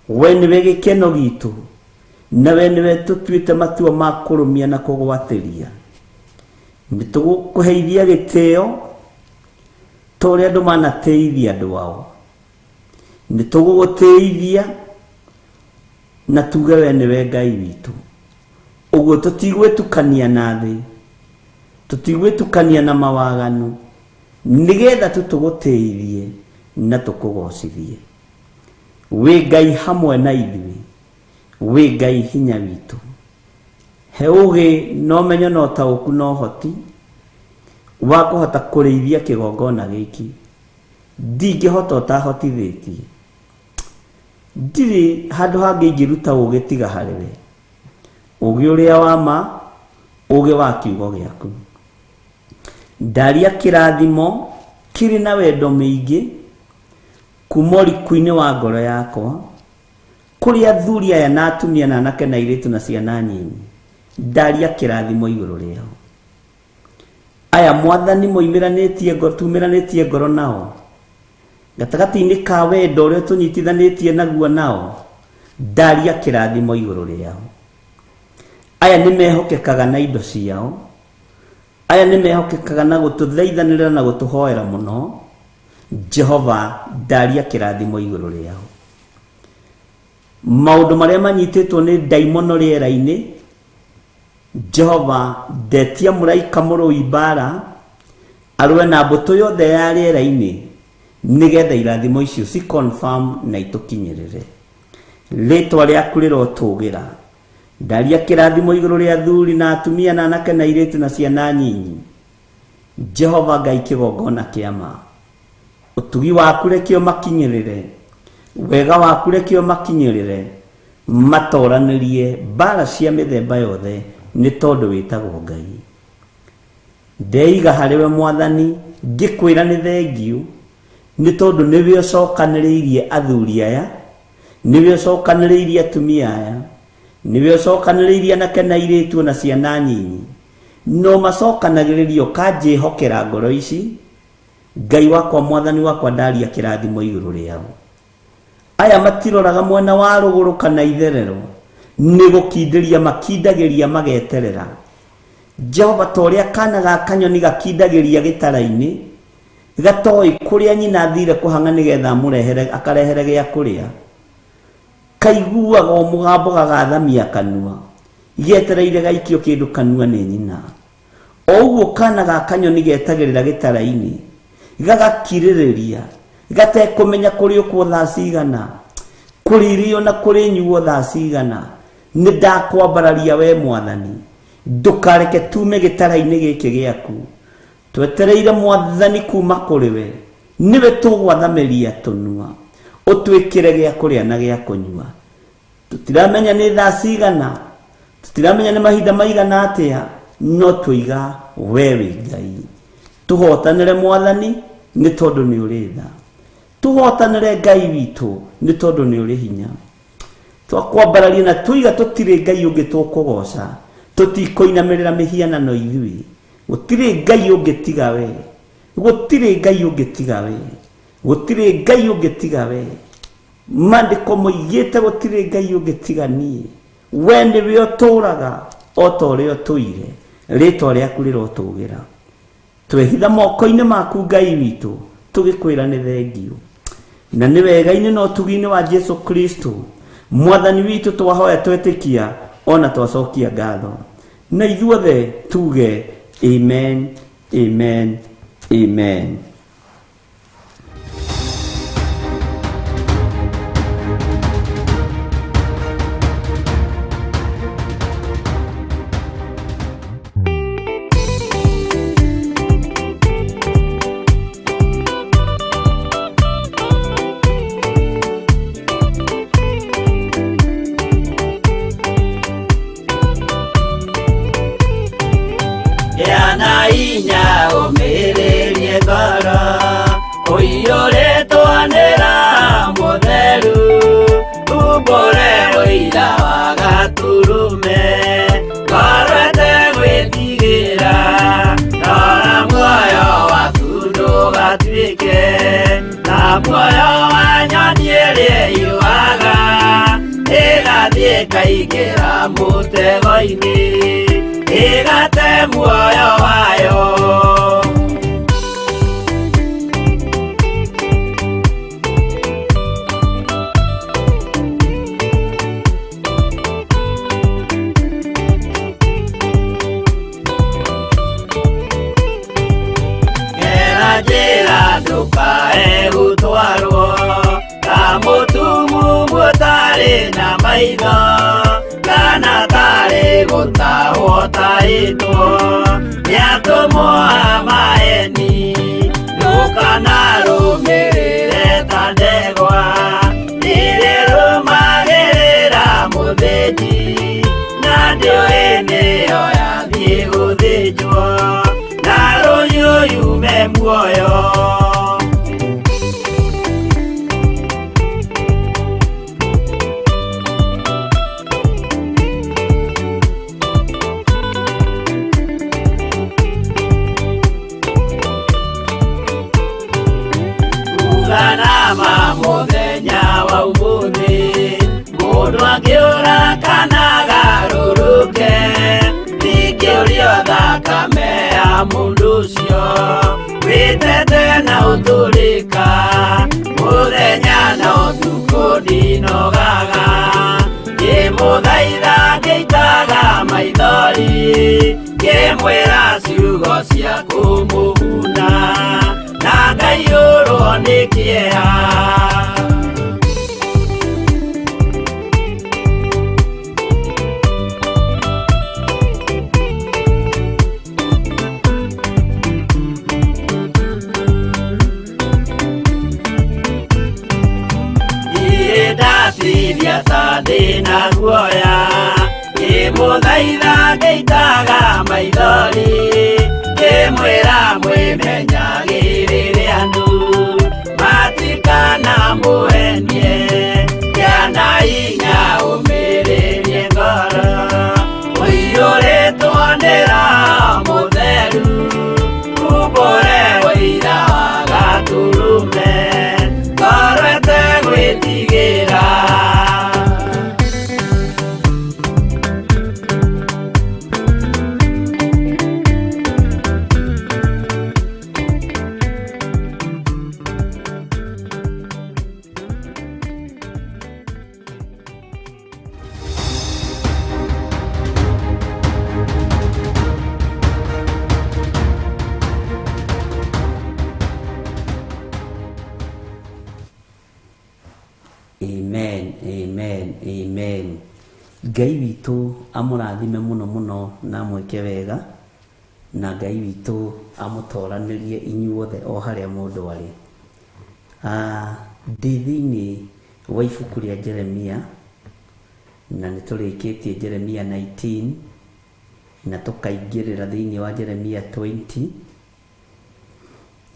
we nĩwe gĩkeno gitũ, na we nĩwe tũtuĩte matua ma kũrũmia na kũgwatĩria. Nĩ tũgũkũheithia gĩtĩo ta ũrĩa andũ manatĩithia andũ ao. Nĩ tũgũgũtĩithia na tuge we nĩwe Ngai witũ. Ũguo tũtigwĩtukania na thĩ, tũtigwĩtukania na mawaganu, nĩgetha tu tũgũtĩithie na tũkũgocithie. Wĩ Ngai hamwe na ithuĩ, wĩ Ngai hinya witũ. He ũgĩ na ũmenyo na ũtaũku na ũhoti wa kũhota kũrĩithia kĩgongona gĩkĩ. Ndingĩhota ũtahotithĩtie. Ndirĩ handũ hangĩ ingĩruta ũgĩ tiga harĩ we, ũgĩ ũrĩa wa ma, ũgĩ wa kiugo gĩaku. Ndaria kĩrathimo kĩrĩ na wendo mĩingĩ kuma ũriku-inĩ wa ngoro yakwa kũrĩ athuri aya na atumia na anake na airĩtu na ciana nyinyi. Ndaria kĩrathimo igũrũ rĩao. Aya Mwathani moimĩranĩtie ngoro, tumĩranĩtie ngoro nao gatagatĩ-inĩ ka wendo ũrĩa tũnyitithanĩtie naguo nao, ndaria kĩrathimo igũrũ rĩao. Aya nĩ mehokekaga na indo ciao, aya nĩ mehokekaga na gũtũthaithanĩrĩra na gũtũhoera mũno. Jehova, ndaria kĩrathimo igũrũ rĩao. Maũndũ marĩa manyitĩtwo nĩ ndaimono rĩera-inĩ, Jehova, ndetia mũraika mũrũi mbara arũe na mbũtũ yothe ya rĩera-inĩ, nĩgetha irathimo icio ci confirm na itũkinyĩrĩre. Rĩtwa rĩaku rĩrotũgĩra. Ndaria kĩrathimo igũrũ rĩa athuri na atumia na anake na airĩtu na ciana nyinyi. Jehova Ngai kĩgongona kĩa ma, ũtugi waku reke ũmakinyĩrĩre, wega waku reke ũmakinyĩrĩre, matoranĩrie mbara cia mĩthemba yothe, nĩ tondũ wĩtagwo Ngai. Ndeiga harĩ we Mwathani, ngĩkwĩra nĩ thengiũ, nĩ tondũ nĩwe ũcokanĩrĩirie athuri aya, nĩwe ũcokanĩrĩirie atumia aya, nĩwe ũcokanĩrĩirie anake na airĩtu na ciana nyinyi. No macokanagĩrĩria ũkanjĩhokera ngoro ici. Ngai wakwa, Mwathani wakwa, ndaria kĩrathimo igũrũ rĩao. Aya matiroraga mwena wa rũgũrũ kana itherero, nĩ gũkindĩria makindagĩria mageterera. Jehova, ta ũrĩa kana ga kanyoni gakindagĩria gĩtara-inĩ, gatoĩ kũrĩa nyina athire kũhang'a nĩgetha amũrehere, akarehere gĩa kũrĩa, kaiguaga o mũgambo gagathamia kanua, getereire gaikio kĩndũ kanua nĩ nyina. O ũguo kana ga kanyoni getagĩrĩra gĩtara-inĩ, gagakirĩrĩria gatekũmenya kũrĩ ũkwo thaa cigana, kũrĩ irio na kũrĩ nyuo thaa cigana. Nĩ ndakwambararia we Mwathani, ndũkareke tume gĩtara-inĩ gĩkĩ gĩaku. Twetereire Mwathani kuma kũrĩ we, nĩwe tũgwathamĩria tũnua, ũtwĩkĩre gĩa kũrĩa na gĩa kũnyua. Tũtiramenya nĩ thaa cigana, tũtiramenya nĩ mahinda maigana atĩa, no tũiga we wĩ Ngai. Tũhotanĩre Mwathani, nĩ tondũ nĩ ũrĩ tha. Tũhotanĩre Ngai witũ, nĩ tondũ nĩ ũrĩ hinya. Twakwambararia na tũiga tũtirĩ Ngai ũngĩ tũkũgoca, tũtikũinamĩrĩra mĩhianano ithuĩ. Gũtirĩ Ngai ũngĩ tiga we, gũtirĩ Ngai ũngĩ tiga we, gũtirĩ Ngai ũngĩ tiga we. Maandĩko moigĩte gũtirĩ Ngai ũngĩ tiga niĩ. We nĩwe ũtũũraga o ta ũrĩa ũtũire, rĩtwa rĩaku rĩrotũgĩra. Twehitha moko-inĩ maku Ngai witũ, tũgĩkwĩra nĩ thengiũ. Na nĩ wega-inĩ na ũtugi-inĩ wa Jesu Kristo mwathani witũ, twahoya twetĩkia ona twacokia ngatho, na ithuothe tuge amen, amen, amen. Yana inya ũmĩrĩrie ngoro ũiyũrĩtwo nĩ Roho Mũtheru, umbũre ũira wa Gatũrũme, ngoro ĩtegwĩtigĩra, rora muoyo waku ndũgatuĩke ta muoyo wa nyoni ĩrĩa ĩũaga, ĩgathiĩ ĩkaingĩra mũtego-inĩ, ĩgate muoyo wayo. Gera njĩra ndũkae gũtwarwo ta mũtumumu ũtarĩ na maitho, kana tarĩ gũtahwo tahĩtwo nĩ atũmwo a maeni. Ndũkanarũmĩrĩre ta ndegwa irĩrũmagĩrĩra mũthĩnji, na ndĩũĩ nĩyo yathiĩ gũthĩnjwo, na rũhiũ yume muoyo. Uganama mũthenya wa ũmũthĩ, mũndũ angĩũra kana agarũrũke, ndingĩũrio thakame ya mũndũ ũcio wĩtete na ũtũrĩka, mũthenya na ũtukũ ndinogaga, ngĩmũthaitha ngĩitaga maithori, ngĩmwĩra ciugo cia kũmũguna, na ngaiyũrwo nĩ kĩeha. Niĩ ndatiria ta ndĩna guoya, ngĩmũthaitha ngĩitaga maithori, ngĩmwĩra mwĩmenyagĩrĩre andũ matikanamũhenie, kĩana hinya ũmĩrĩrie ngoro ũiyũrĩtwo nĩ Roho Mũtheru, umbũre ũira wa Gatũrũme, ngoro ĩtegwĩtigĩra. Amen, amen, amen. Ngai witũ amũrathime mũno mũno na amwĩke wega, na Ngai witũ amũtoranĩrie inyuothe o harĩa mũndũ arĩ. Ndĩ thĩinĩ wa ibuku rĩa Jeremia, na nĩ tũrĩkĩtie Jeremia 19 na tũkaingĩrĩra thĩinĩ wa Jeremia 20,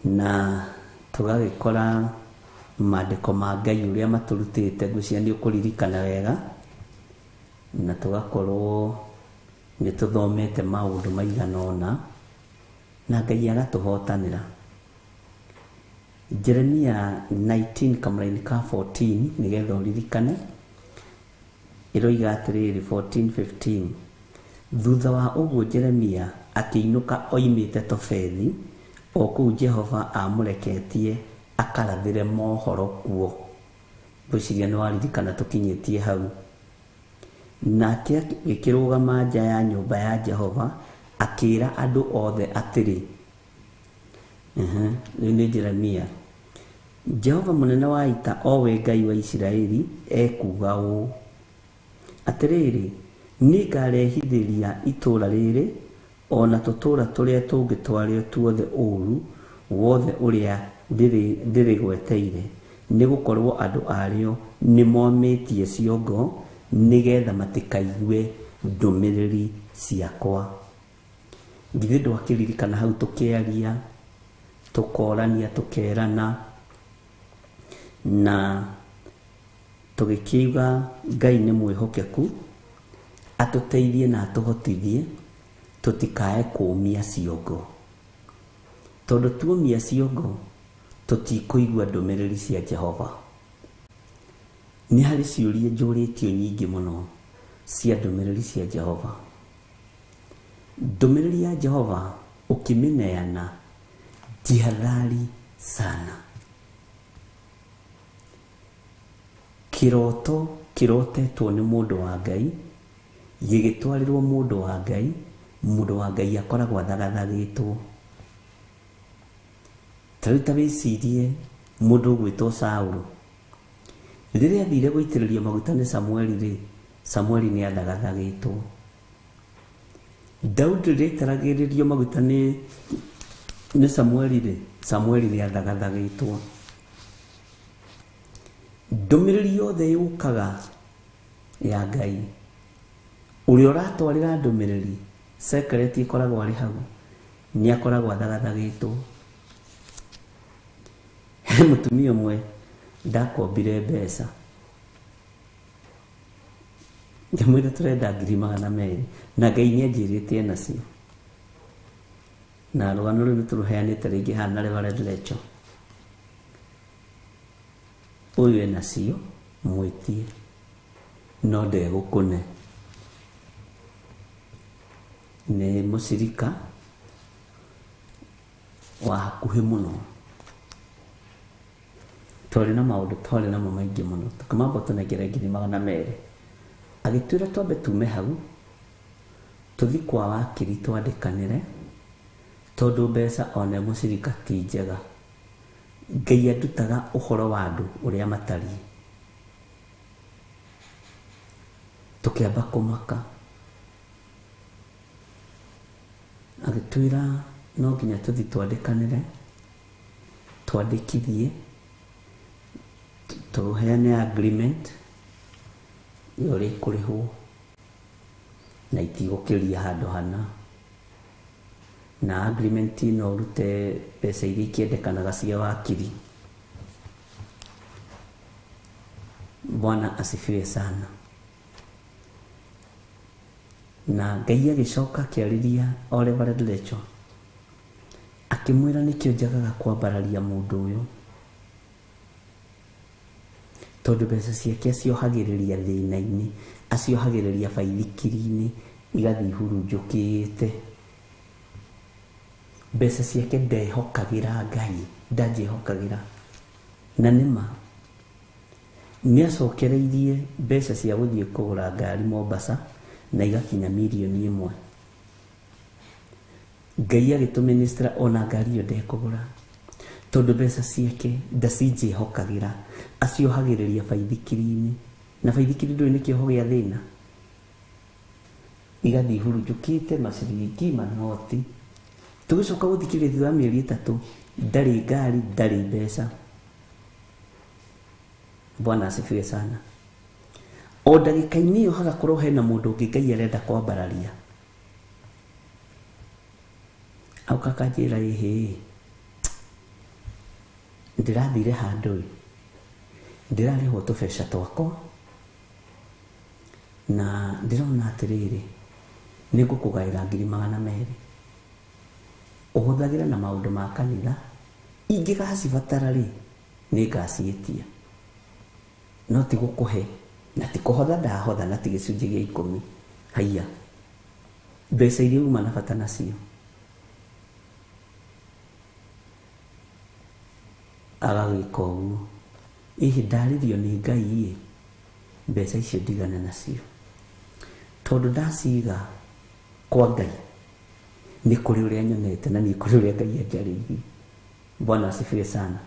na tũgagĩkora maandĩko ma Ngai ũrĩa matũrutĩte, ngwĩciria nĩ ũkũririkana wega, na tũgakorwo nĩ tũthomete maũndũ maigana ũna, na Ngai agatũhotanĩra. Jeremia 19 kamũraini ka 14, nĩgetha ũririkane, ĩroiga atĩrĩrĩ 14 15, thutha wa ũguo Jeremia akĩinũka oimĩte Tofethi, o kũu Jehova amũreketie Akarathĩre mohoro kuo. Ngwĩciria nĩ waririkana tũkinyĩtie hau. Nake agĩkĩrũgama nja ya nyũmba ya Jehova akĩĩra andũ othe atĩrĩ, rĩu nĩ Jeremia, Jehova mũnene wa ita, o we Ngai wa Isiraeli, ekuuga ũũ: Atĩrĩrĩ, nĩngarehithĩria itũũra rĩrĩ o na tũtũũra tũrĩa tũngĩ twarĩo tuothe ũũru wothe ũrĩa ndĩrĩgweteire, nĩgũkorwo andũ arĩo nĩmomĩtie ciongo nĩgetha matikaigue ndũmĩrĩri ciakwa. Githĩ ndwakĩririkana hau tũkĩaria, tũkorania, tũkerana, na tũgĩkiuga Ngai nĩ mwĩhokeku atũteithie na atũhotithie tũtikae kũũmia ciongo, tondũ tuomia ciongo tũtikũigua ndũmĩrĩri cia Jehova. Nĩ harĩ ciũria njũrĩtio nyingĩ mũno cia ndũmĩrĩri cia Jehova. Ndũmĩrĩri ya Jehova ũkĩmĩneana, jihadhari sana. Kĩroto kĩrotetwo nĩ mũndũ wa Ngai gĩgĩtwarĩrwo mũndũ wa Ngai, mũndũ wa Ngai akoragwo athagathagĩtwo. Ta rĩu ta wĩcirie mũndũ ũgwĩtwo Saũlũ, rĩrĩa athire gũitĩrĩrio maguta nĩ Samueli rĩ, Samueli nĩ athagathagĩtwo. Daudi rĩrĩa aitaragĩrĩrio maguta nĩ Samueli rĩ, Samueli nĩ athagathagĩtwo. Ndũmĩrĩri yothe yũkaga ya Ngai, ũrĩa ũratwarĩra ndũmĩrĩri secret ĩkoragwo arĩ hau, nĩ akoragwo athagathagĩtwo. He mũtumia ũmwe ndakombire mbeca, ngĩmwĩra tũrenda 200,000 na Ngai nĩ anjĩrĩte enacio, na rũgano rũu nĩ tũrũheanĩte rĩngĩ haha na Reverend Lecho. Ũyũ enacio mwĩtie no ndegũkũne, nĩ mũcirika wa hakuhĩ mũno. Twarĩ na maũndũ twarĩ namo maingĩ mũno, tũkĩmamba tũnengere 200,000. Agĩtwĩra twambe tume hau tũthi kwa wakiri twandĩkanĩre, tondũ mbeca ona mũcirika ti njega. Ngai andutaga ũhoro wa andũ ũrĩa matariĩ. Tũkĩamba kũmaka, agĩtwĩra no nginya tũthi twandĩkanĩre, twandĩkithie, tũheane agreement ya ũrĩa ĩkũrĩhwo na itigũkĩria handũ hana, na agreement ĩno ũrute mbeca iria ikĩendekanaga cia wakiri. Bwana asifiwe sana. Na Ngai agĩcoka akĩarĩria o Reverend Lecho, akĩmwĩra nĩkĩo njagaga kwambararia mũndũ ũyũ, tondũ mbeca ciake aciohagĩrĩria thĩna-inĩ, aciohagĩrĩria baithikiri-inĩ, igathiĩ ihurunjũkĩte. Mbeca ciake ndehokagĩra Ngai, ndanjĩhokagĩra. Na nĩma nĩ acokereirie mbeca cia gũthiĩ kũgũra ngari Mombasa na igakinya 1,000,000. Ngai agĩtũministra ona ngari ĩyo ndekũgũra, tondũ mbeca ciake ndacinjĩhokagĩra, aciohagĩrĩria baithikiri-inĩ, na baithikiri ndũĩ nĩ kĩoho gĩa thĩna, igathiĩ ihurunjũkĩte maciringi manoti. Tũgĩcoka gũthikĩrĩria thutha wa mĩeri 3, ndarĩ ngari, ndarĩ mbeca. Bwana asifiwe sana. O ndagĩka-inĩ ĩyo hagakorwo hena mũndũ ũngĩ Ngai arenda kwambararia, auka akanjĩra, ĩhĩ, ndĩrathire handũ ĩ, ndĩrarĩhwo tũbeca twakwa na ndĩrona atĩrĩrĩ, nĩngũkũgaĩra 200,000 ũhũthagĩre na maũndũ ma kanitha, ingĩgacibatara rĩ nĩngaciĩtia, no ti gũkũhe na ti kũhotha ndahotha na ti gĩcunjĩ gĩa 10. Haiya, mbeca iria uma na bata nacio. Agagĩka ũguo. Ĩhĩ ndarĩrio nĩ Ngai ĩ, mbeca icio ndigane nacio. Tondũ ndaciga kwa Ngai, nĩ kũrĩ ũrĩa nyonete na nĩ kũrĩ ũrĩa Ngai anjarĩirie. Bwana asifiwe sana.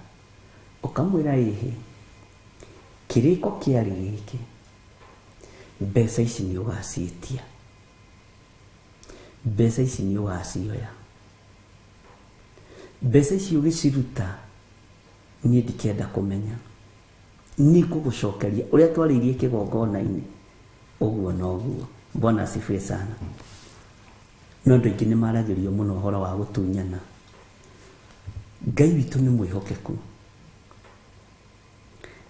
Ũkamwĩra ĩhĩ, kĩrĩko kĩarĩ gĩkĩ, mbeca ici nĩ ũgaciĩtia. Mbeca ici nĩ ũgacioya. Mbeca ici ũgĩciruta, niĩ ndikenda kũmenya. Nĩ ngũgũcokeria ũrĩa twarĩirie kĩgongona-inĩ, ũguo noguo. Bwana asifiwe sana. No andũ aingĩ nĩ maragĩrio mũno ũhoro wa gũtunyana. Ngai witũ nĩ mwĩhokeku.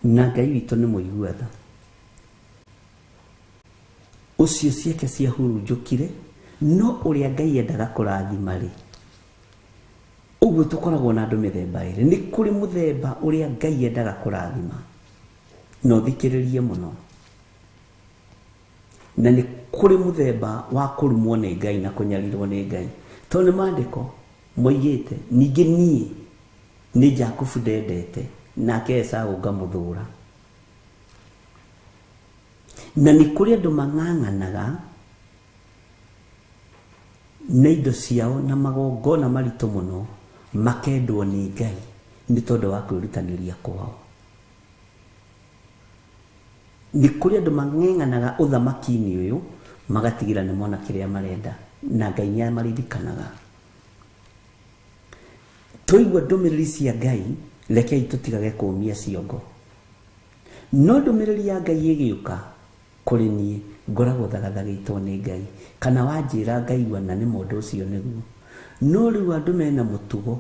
Na Ngai witũ nĩ mũigua tha. Ũcio ciake ciahurunjũkire, no ũrĩa Ngai endaga kũrathima rĩ, ũguo tũkoragwo na andũ mĩthemba ĩrĩ. Nĩ kũrĩ mũthemba ũrĩa Ngai endaga kũrathima, na ũthikĩrĩrie mũno. Na nĩ kũrĩ mũthemba wa kũrumwo nĩ Ngai na kũnyarirwo nĩ Ngai. Tondũ nĩ maandĩko moigĩte, ningĩ niĩ nĩ Jakubu ndendete, nake Esau ngamũthũra. Na nĩ kũrĩ andũ mang'ang'anaga na indo ciao na magongona maritũ mũno, makendwo nĩ Ngai nĩ tondũ wa kwĩrutanĩria kwao. Nĩ kũrĩ andũ mang'eng'anaga ũthamaki-inĩ ũyũ, magatigĩra nĩ mona kĩrĩa marenda, na Ngai nĩ amaririkanaga. Twaigua ndũmĩrĩri cia Ngai, rekei tũtigage kũũmia ciongo. No ndũmĩrĩri ya Ngai ĩgĩũka kũrĩ niĩ, ngoragwo thagathagĩtwo nĩ Ngai, kana wanjĩra ngaigua na nĩ mũndũ ũcio nĩguo. No rĩu andũ mena mũtugo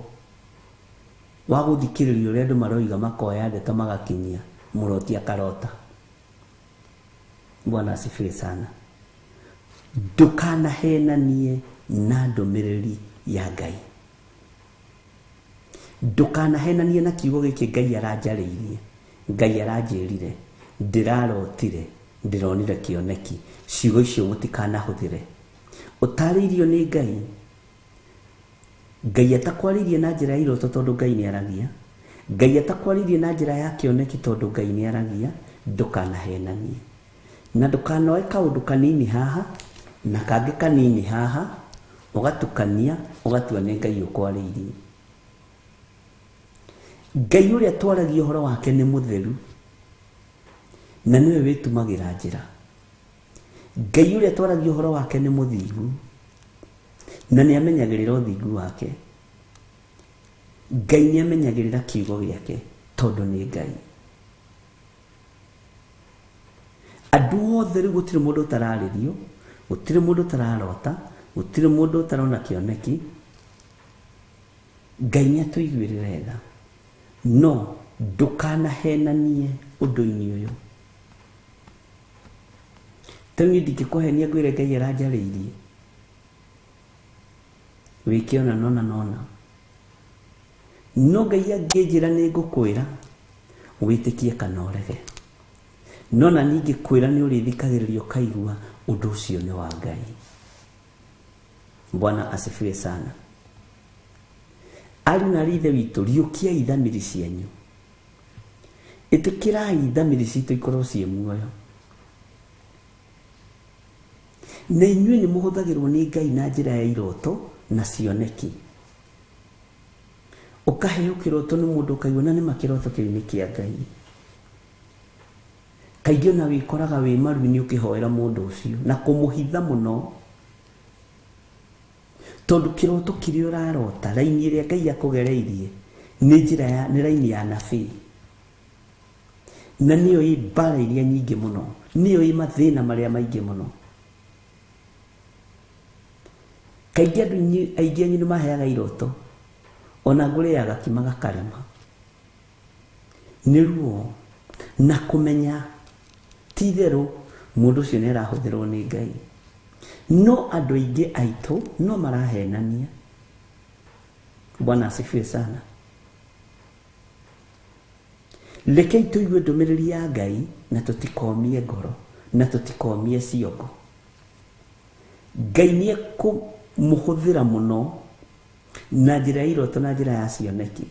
wa gũthikĩrĩria ũrĩa andũ maroiga, makoya ndeto magakinyia, mũroti akarota. Bwana asifiwe sana. Ndũkanahenanie na ndũmĩrĩri ya Ngai. Ndũkanahenanie na kiugo gĩkĩ Ngai aranjarĩirie. Ngai aranjĩrire, ndĩrarotire, ndĩronire kĩoneki. Ciugo icio mũtikanahũthĩre. Ũtarĩirio nĩ Ngai. Ngai atakwarĩirie na njĩra ya iroto tondũ Ngai nĩ aragia. Ngai atakwarĩirie na njĩra ya kĩoneki tondũ Ngai nĩ aragia. Ndũkanahenanie. Na ndũkanoe kaũndũ kanini haha na kangĩ kanini haha, ũgatukania, ũgatua nĩ Ngai ũkwarĩirie. Ngai ũrĩa twaragia ũhoro wake nĩ mũtheru, na nĩwe wĩtumagĩra njĩra. Ngai ũrĩa twaragia ũhoro wake nĩ mũthingu, na nĩ amenyagĩrĩra ũthingu wake. Ngai nĩ amenyagĩrĩra kiugo gĩake tondũ nĩ Ngai. Andũ othe rĩu gũtirĩ mũndũ ũtararĩrio, gũtirĩ mũndũ ũtararota, gũtirĩ mũndũ ũtarona kĩoneki. Ngai nĩ atũiguĩrĩre tha, no ndũkanahenanie ũndũ-inĩ ũyũ. Rĩu niĩ ndingĩkũhenia ngwĩre Ngai aranjarĩirie, wĩke ona nona nona. No Ngai angĩnjĩra nĩ ngũkwĩra, wĩtĩkie kana ũrege. No na niĩ ngĩkwĩra nĩ ũrĩthikagĩrĩria ũkaigua ũndũ ũcio nĩ wa Ngai. Bwana asifiwe sana. Ariũ na aarĩ a Ithe witũ, riũkiai thamiri cianyu. Ĩtĩkĩrai thamiri citũ ikorwo ciĩ muoyo. Na inyuĩ nĩ mũhũthagĩrwo nĩ Ngai na njĩra ya iroto na cioneki. Ũkaheo kĩroto nĩ mũndũ ũkaigua na nĩma kĩroto kĩu nĩ kĩa Ngai. Kaingĩ ona wĩkoraga wĩ maru-inĩ ũkĩhoera mũndũ ũcio na kũmũhitha mũno, tondũ kĩroto kĩrĩa ũrarota, raini ĩrĩa Ngai akũgereirie nĩ njĩra ya, nĩ raini ya nabii, na nĩyo ĩ mbara iria nyingĩ mũno, nĩyo ĩ mathĩna marĩa maingĩ mũno. Kaingĩ andũ aingĩ anyu nĩ maheaga iroto, ona ngũrĩaga gakima gakarema. Nĩ ruo na kũmenya ti itherũ mũndũ ũcio nĩ arahũthĩrwo nĩ Ngai. No andũ aingĩ aitũ no marahenania. Bwana asifiwe sana. Rekei tũigue ndũmĩrĩri ya Ngai na tũtikomie ngoro na tũtikomie ciongo. Ngai nĩ ekũmũhũthĩra mũno na njĩra ya iroto na njĩra ya cioneki.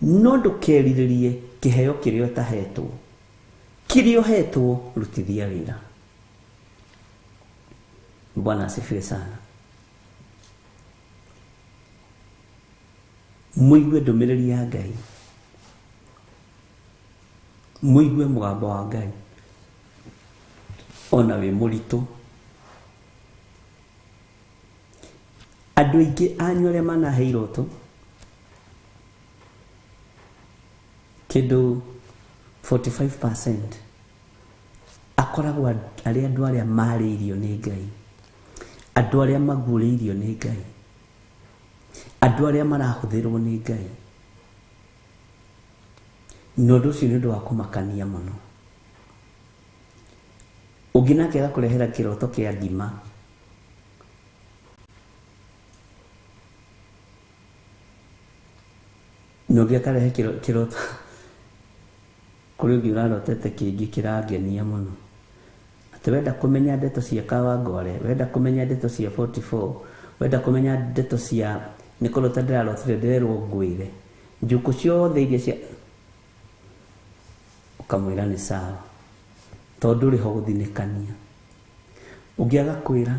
No ndũkerirĩrie kĩheo kĩrĩa ũtahetwo. Kĩrĩa ũhetwo rutithia wĩra. Bwana asifiwe sana. Mũigue ndũmĩrĩri ya Ngai, mũigue mũgambo wa Ngai ona wĩ mũritũ. Andũ aingĩ anyu arĩa manahe iroto kĩndũ 45% akoragwo arĩ andũ arĩa marĩirio nĩ Ngai, andũ arĩa maguũrĩirio nĩ Ngai, andũ arĩa marahũthĩrwo nĩ Ngai. Na ũndũ ũcio nĩ ũndũ wa kũmakania mũno. Ũngĩ nake agakũrehera kĩroto kĩa ngima, na ũngĩ akarehe kĩroto kũrĩ ũngĩ ũrarotete kĩngĩ kĩrangenia mũno, atĩ wenda kũmenya ndeto cia Kawangware, wenda kũmenya ndeto cia 44, wenda kũmenya ndeto cia nĩ kũrota ndĩrarotire ndĩrerwo ngwĩre njukũ ciothe iria cia, ũkamwĩra nĩ sawa tondũ ũrĩ ho gũthinĩkania. Ũngĩ agakwĩra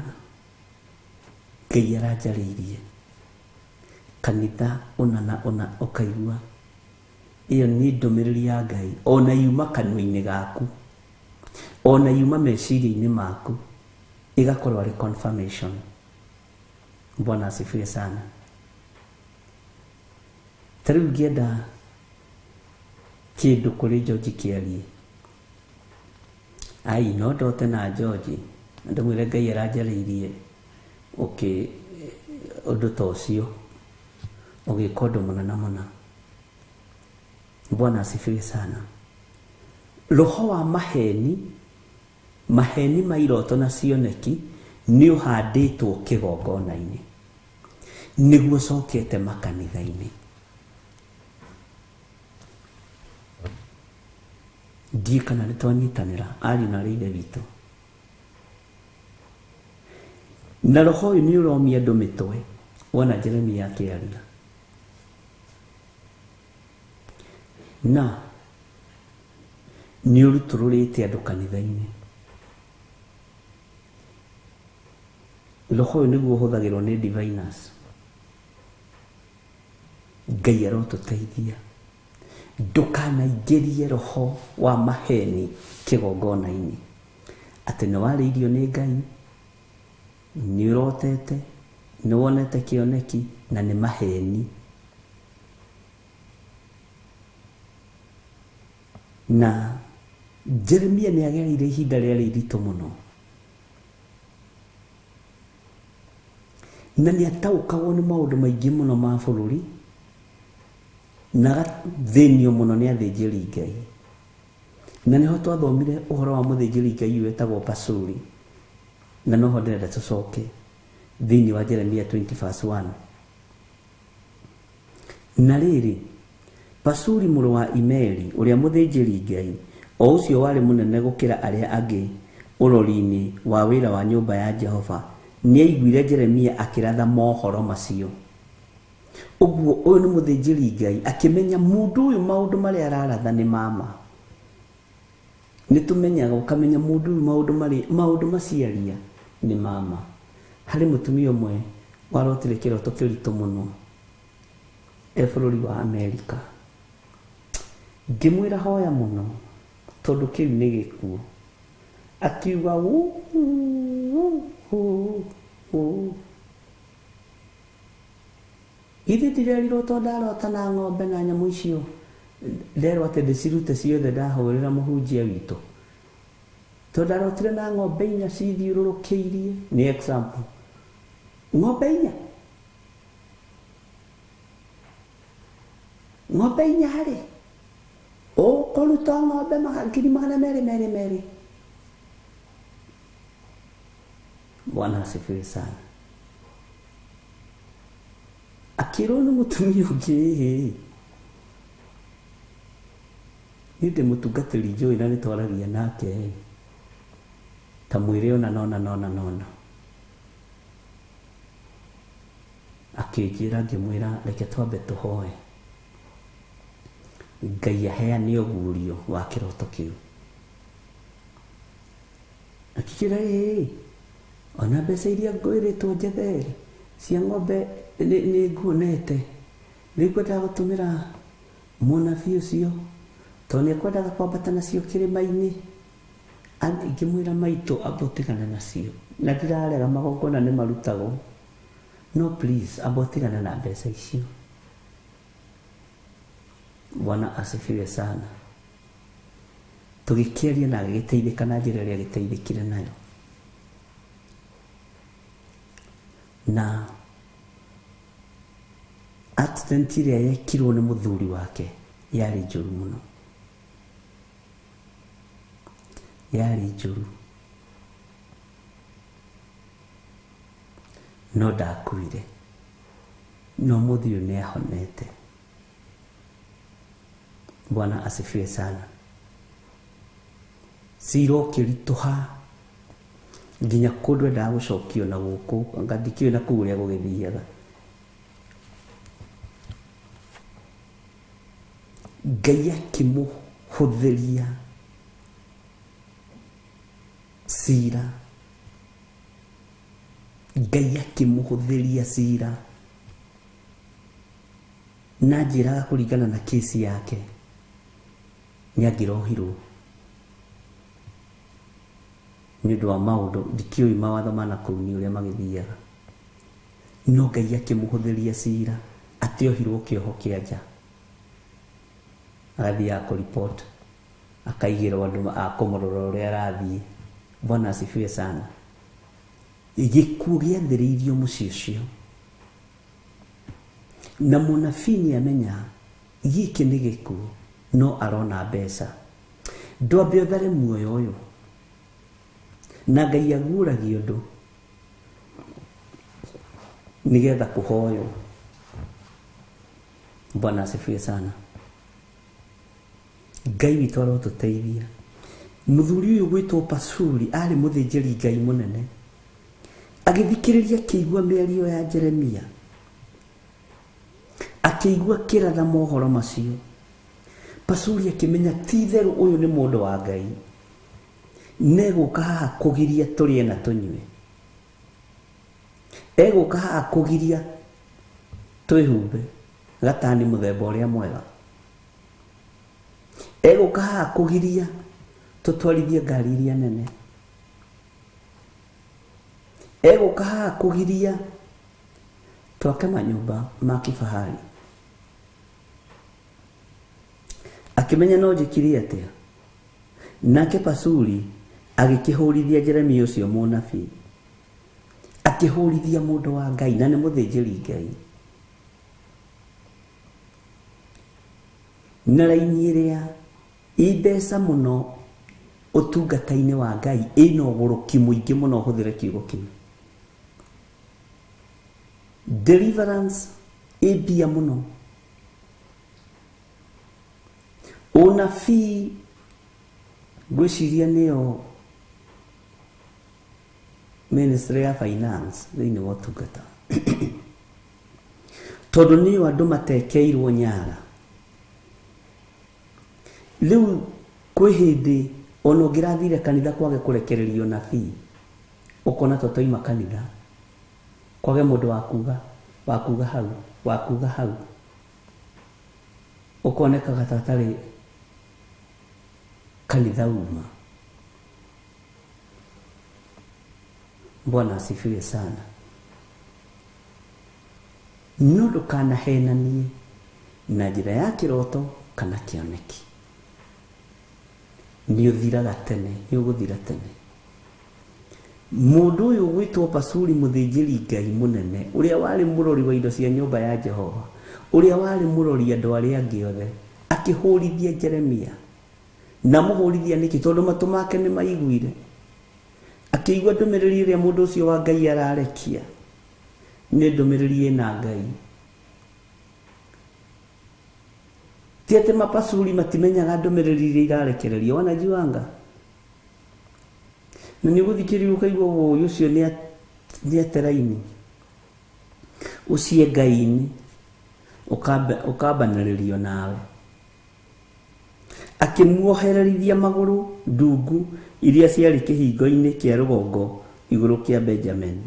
Ngai aranjarĩirie kanitha ũna na ũna, ũkaigua ĩyo nĩ ndũmĩrĩri ya Ngai ona yuma kanua-inĩ gaku, ona yuma meciria-inĩ maku, ĩgakorwo arĩ confirmation. Bwana asifiwe sana. Ta rĩu ngĩenda kĩndũ kũrĩ George kĩarie, ai no ndote na George ndĩmwĩre Ngai aranjarĩirie ũkĩ ũndũ ta ũcio, ũgĩka ũndũ mũna na mũna. Bwana asifiwe sana. Roho wa maheni, maheni ma iroto na cioneki nĩ ũhandĩtwo kĩgongona-inĩ nĩguo ũcokete makanitha-inĩ. Ndiĩ kana nĩ twanyitanĩra ariũ na arĩ ithe witũ. Na roho ũyũ nĩ ũromia andũ mĩtwe wona Jeremia akĩaria. Na nĩ ũrutũrũrĩte andũ kanitha-inĩ. Roho ũyũ nĩguo ũhũthagĩrwo nĩ diviners. Ngai arotũteithia ndũkanaingĩrie roho wa maheni kĩgongona-inĩ, atĩ nĩ warĩirio nĩ Ngai, nĩ ũrotete, nĩ wonete kĩoneki na nĩ maheni. Na Jeremia nĩ agereire ihinda rĩarĩ iritũ mũno, na nĩ ataũkagwo nĩ maũndũ maingĩ mũno ma bũrũri, na agathĩnio mũno nĩ athĩnjĩri Ngai. Na nĩho twathomire ũhoro wa mũthĩnjĩri Ngai wetagwo Pasuri, na noho ndĩrenda tũcoke thĩinĩ wa Jeremia 20 verse 1. Na rĩrĩ, Pasuri mũrũ wa Imeri ũrĩa mũthĩnjĩri Ngai, o ũcio warĩ mũnene gũkĩra arĩa angĩ ũrori-inĩ wa wĩra wa nyũmba ya Jehova, nĩaiguire Jeremia akĩratha mohoro macio. Ũguo ũyũ nĩ mũthĩnjĩri Ngai akĩmenya mũndũ ũyũ maũndũ marĩa araratha nĩ mama. Nĩ tũmenyaga, ũkamenya mũndũ ũyũ maũndũ maciaria nĩ mama. Harĩ mũtumia ũmwe warotire kĩroto kĩritũ mũno e bũrũri wa Amerika. Ngĩmwĩra hoya mũno tondũ kĩu nĩ gĩkuũ. Akiuga uu. Githĩ ndirerirwo tondũ ndarota na ng'ombe na nyamũ icio, nderwo atĩ ndĩcirute ciothe ndahũrĩra mũhunjia witũ. Tondũ ndarotire na ng'ombe inya cithiũrũrũkĩirie, nĩ example. Ng'ombe inya, ng'ombe inya rĩ, ũkũruta ng'ombe 200,200. Bwana asifiwe sana. Akĩrwo nĩ mũtumia ũngĩ, ĩhĩ, niĩ ndĩ mũtungatĩri njũĩ na nĩtwaragia nake, ta mwĩre ona nona nona nona. Akĩnjĩra, ngĩmwĩra reke twambe tũhoe. Ngai aheane ũguũrio wa kĩroto kĩu. Akĩkĩra ĩĩ ona mbeca iria ngwĩrĩtwo njethe cia ng'ombe nĩ nguonete, rĩu ngwendaga gũtũmĩra mũnabii ũcio tondũ nĩ ekwendaga kwambata nacio kĩrĩma-inĩ. Ngĩmwĩra maitũ amba ũtigane nacio, na ndirarega magongona nĩ marutagwo, no please amba ũtigane na mbeca icio. Bwana asifiwe sana. Tũgĩkĩaria na agĩgĩteithĩka na njĩra ĩrĩa agĩteithĩkire nayo. Na accident ĩrĩa yekirwo nĩ mũthuri wake yarĩ njũru mũno, yarĩ njũru, no ndakuire, no mũthuri ũyũ nĩ ahonete. Bwana asifiwe sana. Cira ũkĩritũha nginya kũndũ endaga gũcokio na gũkũ, anga ndikĩũĩ na kũu ũrĩa gũgĩthiaga. Ngai akĩmũhũthĩria cira, Ngai akĩmũhũthĩria cira na njĩraga kũringana na kesi yake nĩ angĩrohirwo nĩ ũndũ wa maũndũ ndikĩũĩ mawatho ma nakũu nĩ ũrĩa magĩthiaga, no Ngai akĩmũhũthĩria cira atĩohirwo kĩoho kĩa nja, agathiaga kũripot, akaigĩrwo andũ a kũmũrora ũrĩa arathiĩ. Bwana asifiwe sana. Gĩkuũ gĩathĩrĩirio mũciĩ ũcio, na mũnabii nĩ amenya gĩkĩ nĩ gĩkuũ, no arona mbeca. Ndwambe ũthare muoyo ũyũ, na Ngai aguũragia ũndũ nĩgetha kũhoywo. Bwana asifiwe sana. Ngai witũ arotũteithia. Mũthuri ũyũ gwĩtwo Pasuri arĩ mũthĩnjĩri Ngai mũnene, agĩthikĩrĩria akĩigua mĩario ya Jeremia, akĩigua kĩratha mohoro macio. Pasuri akĩmenya ti itherũ ũyũ nĩ mũndũ wa Ngai, negũka haha kũgiria tũrĩe na tũnyue, egũka haha kũgiria twĩhumbe gatani mũthemba ũrĩa mwega, egũka haha kũgiria tũtwarithie ngari iria nene, egũka haha kũgiria twake manyũmba ma kifahari. Akĩmenya no njĩkire atĩa. Nake Pasuri agĩkĩhũrithia Jeremia ũcio mũnabii, akĩhũrithia mũndũ wa Ngai na nĩ mũthĩnjĩri Ngai, na raini ĩrĩa ĩ mbeca mũno ũtungata-inĩ wa Ngai ĩna ũgũrũki mũingĩ mũno, ũhũthĩre kiugo kĩu. Deliverance ĩ mbia mũno, ũnabii ngwĩciria nĩyo Ministry ya Finance thĩinĩ wa ũtungata, tondũ nĩyo andũ matekeirwo nyara. Rĩu kwĩ hĩndĩ ona ũngĩrathire kanitha kwage kũrekererio nabii, ũkona to twaima kanitha kwage mũndũ wa kuga hau, wa kuga hau, ũkonekaga ta atarĩ kanitha uma. Bwana asifiwe sana. No ndũkanahenanie na njĩra ya kĩroto kana kĩoneki, nĩ ũthiraga tene, nĩ ũgũthira tene. Mũndũ ũyũ gwĩtwo Pasuri mũthĩnjĩri Ngai mũnene, ũrĩa warĩ mũrori wa indo cia nyũmba ya Jehova, ũrĩa warĩ mũrori andũ arĩa angĩ othe, akĩhũrithia Jeremia. Na mũhũrithia nĩkĩ? Tondũ matũ make nĩ maiguire, akĩigua ndũmĩrĩri ĩrĩa mũndũ ũcio wa Ngai ararekia nĩ ndũmĩrĩri ĩna Ngai. Ti atĩ mapasuri matimenyaga ndũmĩrĩri iria irarekererio, wanajuanga. Na nĩ ũgũthikĩrĩria ũkaigua ũyũ ũcio nĩ ateraini, ũcie Ngai-inĩ, ũkambanĩrĩrio nawe. Akĩmuohererithia magũrũ ndungu iria ciarĩ kĩhingo-inĩ kĩa rũgongo igũrũ kĩa Benjamin.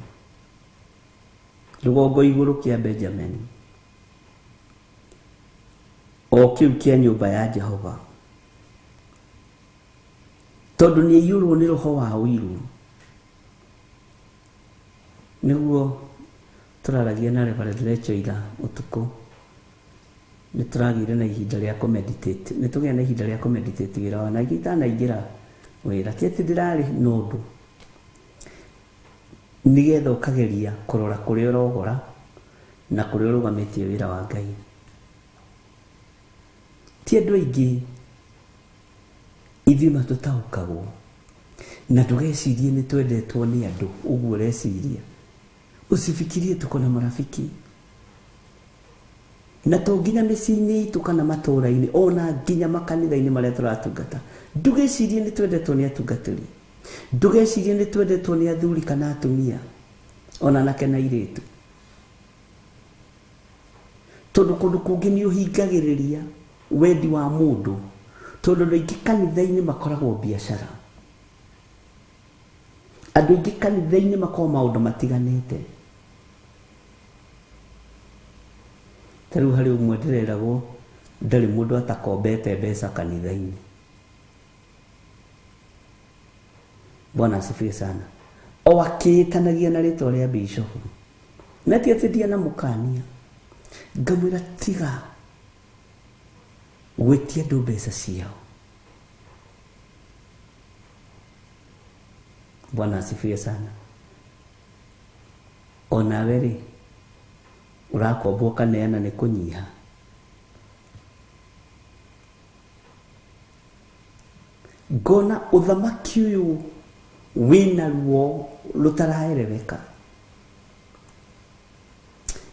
Rũgongo igũrũ kĩa Benjamin. O kĩu kĩa nyũmba ya Jehova. Tondũ nĩaiyũrwo nĩ roho wa ũiru. Nĩguo tũraragia na Reverend Rachel ira ũtukũ. Nĩ tũragĩire na ihinda rĩa kũmeditate. Nĩ tũgĩa na ihinda rĩa kũmeditate wĩra wa na itanaingĩra wĩra. Ti atĩ ndĩrarĩ na ũndũ. Nĩgetha ũkageria kũrora kũrĩa ũrogora na kũrĩa ũrũgamĩtie wĩra wa Ngai. Ti andũ aingĩ ithuĩ matũtaũkagwo na ndũgecirie nĩ twendetwo nĩ andũ ũguo ũreciria. Usifikirie tuko na marafiki. Na to nginya mĩciĩ-inĩ itũ kana matũũra-inĩ ona nginya makanitha-inĩ marĩa tũratungata. Ndũgecirie nĩ twendetwo nĩ atungatĩri. Ndũgecirie nĩ twendetwo nĩ athuri kana atumia ona anake na airĩtu. Tondũ kũndũ kũngĩ nĩ ũhingagĩrĩria wendi wa mũndũ. Tondũ andũ aingĩ kanitha-inĩ makoragwo biacara. Andũ aingĩ kanitha-inĩ makoragwo maũndũ matiganĩte. Ta rĩu harĩ ũmwe ndĩreragwo ndarĩ mũndũ atakombete mbeca kanitha-inĩ. Bwana asifiwe sana. O akĩĩtanagia na rĩtwa rĩa bishop. Na ti atĩ ndianamũkania. Ngamwĩra tiga gwĩtia andũ mbeca ciao. Bwana asifiwe sana. Onawe rĩ ũrakombwo ũkaneana nĩ kũnyiha. Ngona ũthamaki ũyũ wĩna ruo rũtaraereweka.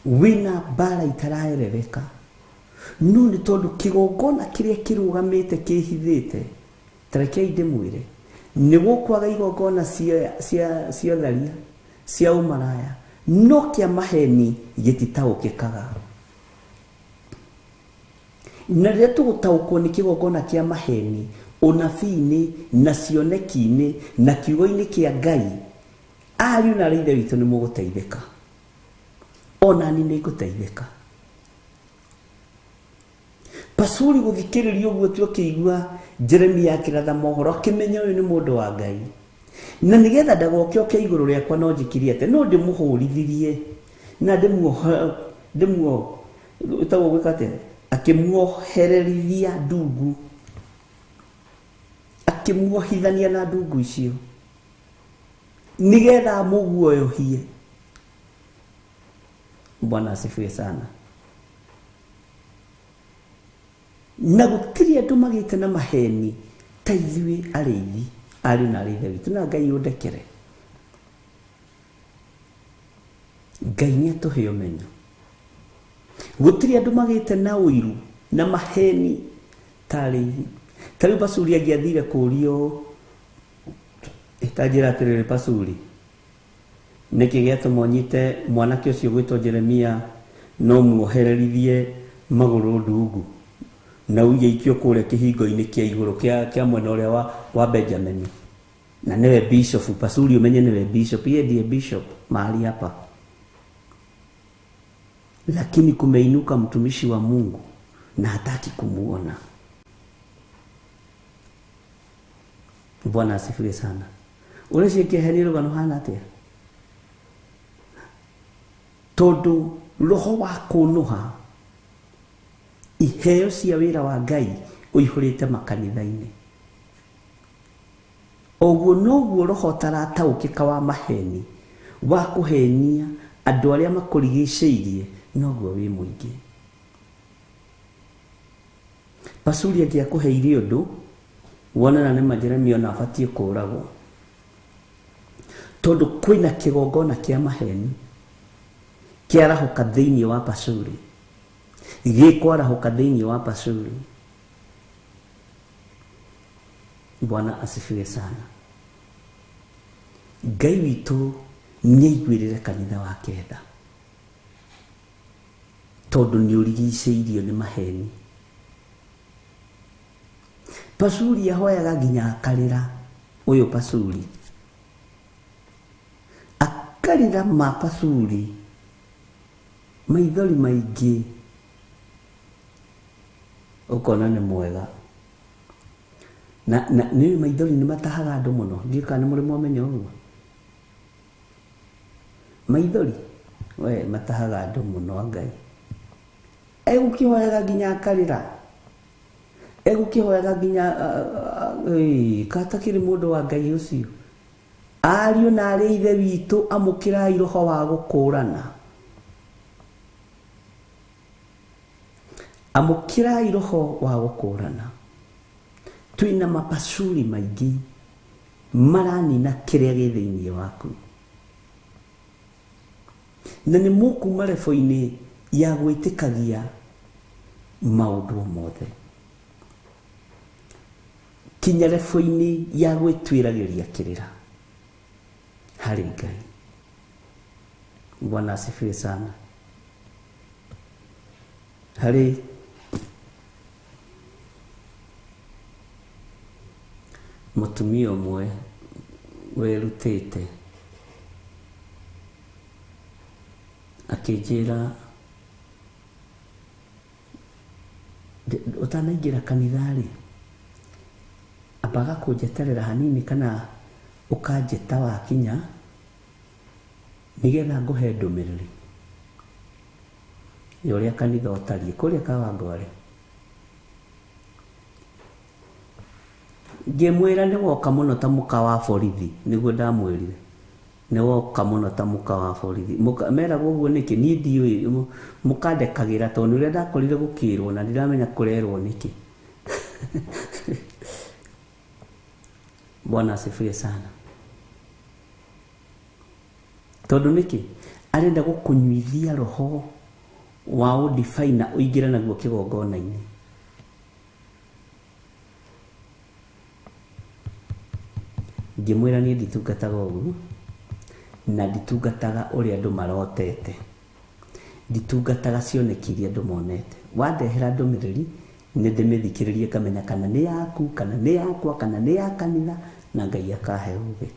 Wĩna mbara itaraereweka. No nĩ tondũ kĩgongona kĩrĩa kĩrũgamĩte kĩhithĩte, ta rekei ndĩmwĩre, nĩ gũkwaga igongona cia ũtharia, cia ũmaraya, no kĩa maheni gĩtitaũkĩkaga. Na rĩrĩa tũgũtaũkwo nĩ kĩgongona kĩa maheni ũnabii-inĩ na cioneki-inĩ na kiugo-inĩ kĩa Ngai, ariũ na aarĩ a Ithe witũ nĩ mũgũteithĩka. Ona niĩ nĩ ngũteithĩka. Pasuri gũthikĩrĩria ũguo tu akĩigua Jeremia akĩratha mohoro akĩmenya ũyũ nĩ mũndũ wa Ngai. Na nĩgetha ndagoke oke igũrũ rĩakwa no njĩkire atĩ no ndĩmũhũrithirie na ndĩmuo ĩtagwo gwĩka atĩa, akĩmuohererithia ndungu, akĩmuohithania na ndungu icio nĩgetha amũguoyohie. Bwana asifiwe sana. Na gũtirĩ andũ magĩte na maheni ta ithuĩ arĩithi ariũ na aarĩ a Ithe witũ, na Ngai ũndekere. Ngai nĩ atũhe ũmenyo. Gũtirĩ andũ magĩte na ũiru na maheni ta arĩithi. Ta rĩu Pasuri angĩathire kũũrio, ta njĩra atĩrĩrĩ, Pasuri, nĩkĩ gĩatũma ũnyite mwanake ũcio gwĩtwo Jeremia no muohererithie magũrũ ndungu na uige ikio kũrĩa kĩhingo-inĩ kĩa igũrũ kĩa mwena ũrĩa wa Benjamin, na nĩwe bishop. Pasuri ũmenye nĩwe bishop, yeye ndiye bishop mahali hapa. Lakini kumeinuka mtumishi wa Mungu na hataki kumuona. Bwana asifiwe sana. Ũreciria heni rũgano hana atĩa? Tondũ roho wa kũnũha iheo cia wĩra wa Ngai ũihũrĩte makanitha-inĩ. Ũguo noguo roho ũtarataũkĩka wa maheni wa kũhenia andũ arĩa makũrigicĩirie noguo wĩ mũingĩ. Pasuri angĩakũheire ũndũ wonana nĩ ma Jeremia ona abatiĩ kũũragwo, tondũ kwĩna kĩgongona kĩa maheni kĩarahũka thĩinĩ wa Pasuri, gĩkwarahũka thĩinĩ wa Pasuri. Bwana asifiwe sana. Ngai witũ nĩaiguĩrĩre kanitha wake tha, tondũ nĩũrigicĩirio nĩ maheni. Pasuri ahoyaga nginya akarĩra. Ũyũ Pasuri akarĩra ma Pasuri maithori maingĩ, ũkona nĩ mwega. Na nĩ maithori nĩ matahaga andũ mũno, ndiũĩ kana nĩ mũrĩ mwamenya ũguo. Maithori we matahaga andũ mũno Ngai. Egũkĩhoyaga nginya akarĩra, egũkĩhoyaga nginya katakĩrĩ mũndũ wa Ngai ũcio. Ariũ na arĩ ithe witũ, amũkĩrai roho wa gũkũrana, amũkĩrai roho wa gũkũrana. Twĩna mapacuri maingĩ maranina kĩrĩa gĩ thĩinĩ waku, na nĩ mũkuma rebo-inĩ ya gwĩtĩkagia maũndũ mothe, kinya rebo-inĩ ya gwĩtuĩragĩria kĩrĩra harĩ Ngai. Bwana asifiwe sana. Harĩ mũtumia ũmwe werutĩte akĩnjĩra, ũtanaingĩra kanitha-rĩ, ambaga kũnjeterera hanini kana ũkanjĩta wakinya nĩgetha ngũhe ndũmĩrĩri ya ũrĩa kanitha ũtariĩ kũrĩa Kawangware. Ngĩmwĩra nĩ woka mũno ta mũka wa borithi, nĩguo ndamwĩrire nĩ woka mũno ta mũka wa borithi. Meragwo ũguo nĩkĩ? Niĩ ndiũĩ, mũkandekagĩra tondũ nĩ ũrĩa ndakorire gũkĩrwo na ndiramenya kũrerwo nĩkĩ. Bwana asifiwe sana. Tondũ nĩkĩ? Arenda gũkũnyuithia roho wa ũndibai na ũingĩre naguo kĩgongona-inĩ. Ngĩmwĩra niĩ nditungataga ũguo, na nditungataga ũrĩa andũ marotete, nditungataga cioneki iria andũ monete. Wandehera ndũmĩrĩri nĩ ndĩmĩthikĩrĩrie ngamenya kana nĩ yaku, kana nĩ yakwa, kana nĩ ya kanitha, na Ngai akahe ũũgĩ.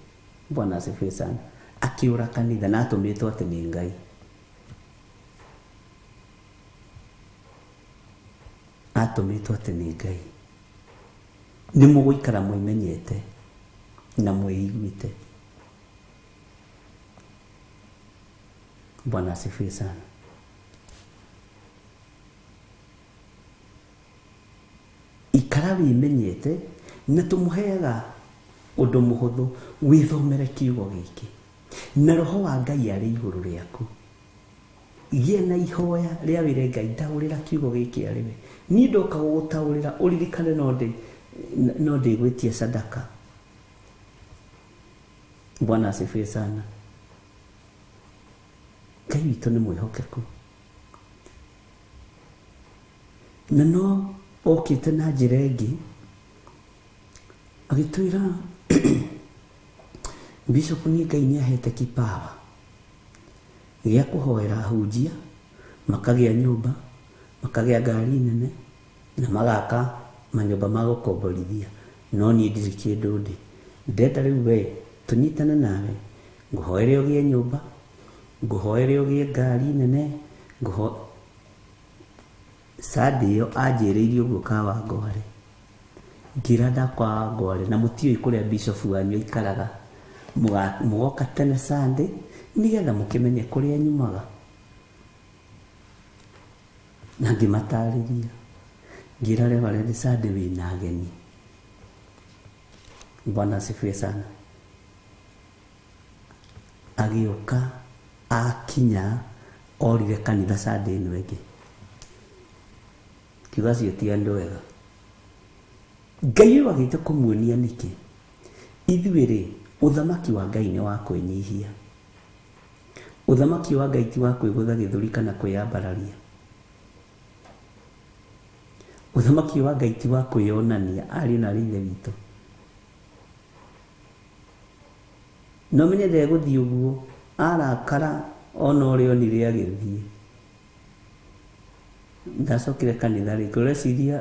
Bwana asifiwe sana. Akĩũra kanitha na atũmĩtwo atĩ nĩ Ngai. Atũmĩtwo atĩ nĩ Ngai. Nĩ mũgũikara mwĩmenyete na mwĩiguĩte. Bwana asifiwe sana. Ikara wĩmenyete, na tũmũheaga ũndũ mũhũthũ, wĩthomere kiugo gĩkĩ na roho wa Ngai arĩ igũrũ rĩaku. Gĩa na ihoya rĩa wĩre Ngai, ndaũrĩra kiugo gĩkĩ arĩ we. Niĩ ndoka gũgũtaũrĩra, ũririkane no ndĩgwĩtia sadaka. Bwana asifiwe sana. Ngai witũ nĩ mwĩhokeku, na no okĩte na njĩra ĩngĩ agĩtwĩra Bishop niĩ Ngai nĩ ahete kipawa gĩa kũhoera ahunjia makagĩa nyũmba, makagĩa ngari nene, na magaka manyũmba ma gũkomborithia, no niĩ ndirĩ kĩndũ ndĩ. Ndenda rĩu we tũnyitane nawe, ngũhoere ũgĩe nyũmba, ngũhoere ũgĩe ngari nene, Sunday ĩyo anjĩrĩirie ũguo Kawangware. Ngĩra ndakawangware na mũtiũĩ kũrĩa bishop wanyu aikaraga, mũgoka tene Sunday nĩgetha mũkĩmenye kũrĩa nyumaga. Na ngĩmatarĩria, ngĩra Reverend Sunday wĩna ageni. Bwana asifiwe sana. Agĩũka akinya orire kanitha Sunday ĩno ĩngĩ. Kiuga acio ti andũ ega. Ngai ũyũ agĩte kũmuonia nĩkĩ? Ithuĩ rĩ, ũthamaki wa Ngai nĩ wa kwĩnyihia. Ũthamaki wa Ngai ti wa kwĩgũtha gĩthũri kana kwĩyambararia. Ũthamaki wa Ngai ti wa kwĩyonania ariũ na arĩ ithe witũ. No menye ndegũthiĩ ũguo, arakara ona ũrĩa onire agĩthiĩ. Ndacokire kanitha rĩngĩ, ũreciria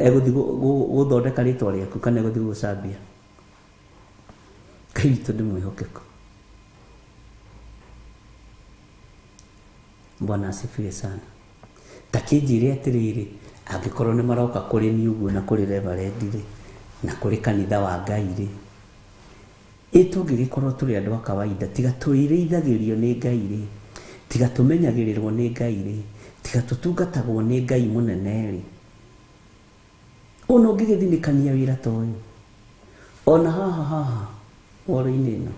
Egũthiĩ gũthondeka rĩtwa rĩaku kana egũthiĩ gũgũcambia? Ngai witũ nĩ mwĩhokeku. Bwana asifiwe sana. Ta kĩnjĩre atĩrĩrĩ, angĩkorwo nĩ maroka kũrĩ niĩ ũguo na kũrĩ reverend rĩ, na kũrĩ kanitha wa Ngai rĩ, ĩ tũngĩgĩkorwo tũrĩ andũ a kawaida, tiga twĩrĩithagĩrio nĩ Ngai rĩ, tiga tũmenyagĩrĩrwo nĩ Ngai rĩ, tiga tũtungatagwo nĩ Ngai mũnene rĩ, ona ũngĩgĩthinĩkania wĩra ta ũyũ ona haha haha woro-inĩ ĩno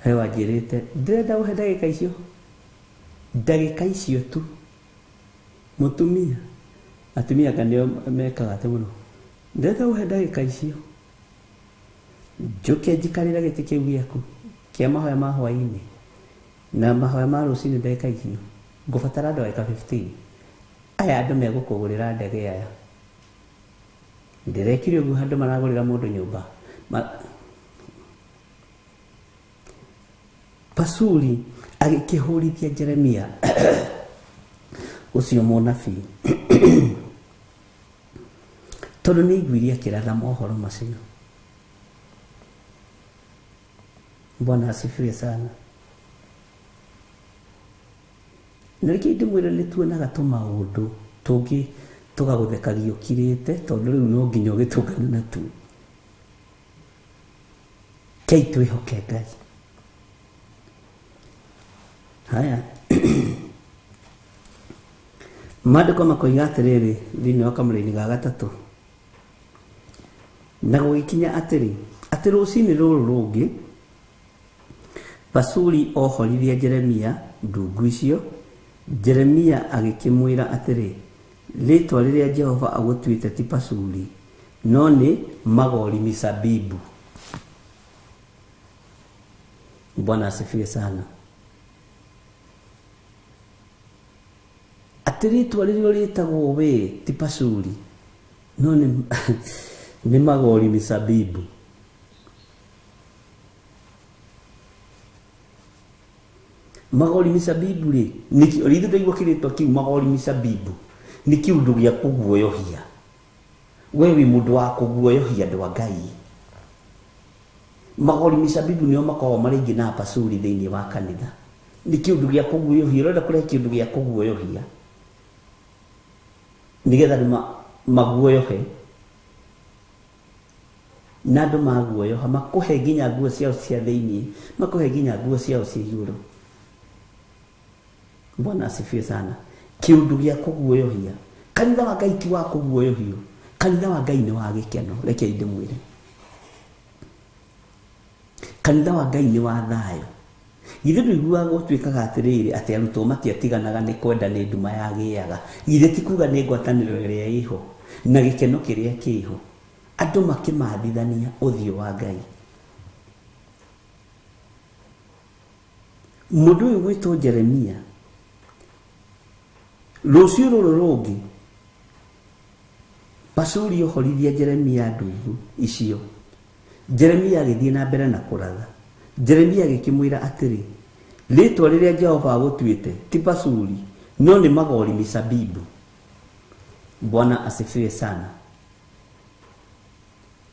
he wanjĩrĩte ndĩrenda ũhe ndagĩka icio, ndagĩka icio tu. Mũtumia, atumia anga nĩo mekaga atĩ mũno, ndĩrenda ũhe ndagĩka icio njũke njikarĩre gĩtĩ kĩu gĩaku kĩa mahoya ma hwaĩ-inĩ na mahoya ma rũcinĩ ndagĩka icio, ngũbatara ndagĩka 15. Aya andũ megũkũgũrĩra ndege aya. Ndĩrekire ũguo andũ maragũrĩra mũndũ nyũmba. Pasuri agĩkĩhũrithia Jeremia ũcio mũnabii tondũ nĩ aiguire akĩratha mohoro macio. Bwana asifiwe sana. Na rĩngĩ ndĩmwĩre nĩ tuonaga tũmaũndũ tũngĩ tũgagũthekagia ũkirĩte tondũ rĩu no nginya ũgĩtũngane natuo. Kei twĩhoke Ngai. Haya. Maandĩko makoiga atĩrĩrĩ thĩinĩ wa kamũra-inĩ ga gatatũ, na gũgĩkinya atĩrĩ, atĩ rũcinĩ rũrũ rũngĩ Pasuri ohorithia Jeremia ndungu icio. Jeremia agĩkĩmwĩra atĩrĩ, rĩtwa rĩrĩa Jehova agũtuĩte ti Pasuri no nĩ Magori Misabibu. Bwana asifiwe sana. Atĩ rĩtwa rĩrĩa rĩtagwo we ti Pasuri no nĩ Magori Misabibu. Magori Misabibu rĩ, nĩkĩ rĩrĩa ndaigua kĩrĩtwa kĩu Magori Misabibu nĩ kĩũndũ gĩa kũguoyohia. We wĩ mũndũ wa kũguoyohia andũ a Ngai. Magori Misabibu nĩo makoragwo marĩ aingĩ na Pasuri thĩinĩ wa kanitha. Nĩ kĩũndũ gĩa kũguoyohia, ũrenda kũrehe kĩũndũ gĩa kũguoyohia nĩgetha maguoyohe, na andũ maguoyoha makũhe nginya nguo ciao cia thĩinĩ, makũhe nginya nguo ciao cia igũrũ. Bwana asifiwe sana. Kĩũndũ gĩa kũguoyohia. Kanitha wa Ngai ti wa kũguoyohio. Kanitha wa Ngai nĩ wa gĩkeno, reke ndĩmwĩre. Kanitha wa Ngai nĩ wa thayũ. Githĩ ndũiguaga gũtuĩkaga atĩrĩrĩ atĩ arutwo matiatiganaga nĩ kwenda nĩ nduma yagĩaga. Githĩ ti kuga nĩ ngwatanĩro ĩrĩa ĩho na gĩkeno kĩrĩa kĩho, andũ makĩmathithania ũthiũ wa Ngai. Mũndũ ũyũ gwĩtwo Jeremia rũciũ rũrũ rũngĩ Pasuri ohorithia Jeremia ndungu icio. Jeremia agĩthiĩ na mbere na kũratha. Jeremia agĩkĩmwĩra atĩrĩ, rĩtwa rĩrĩa Jehova agũtuĩte ti Pasuri no nĩ Magori Misabibu. Bwana asifiwe sana.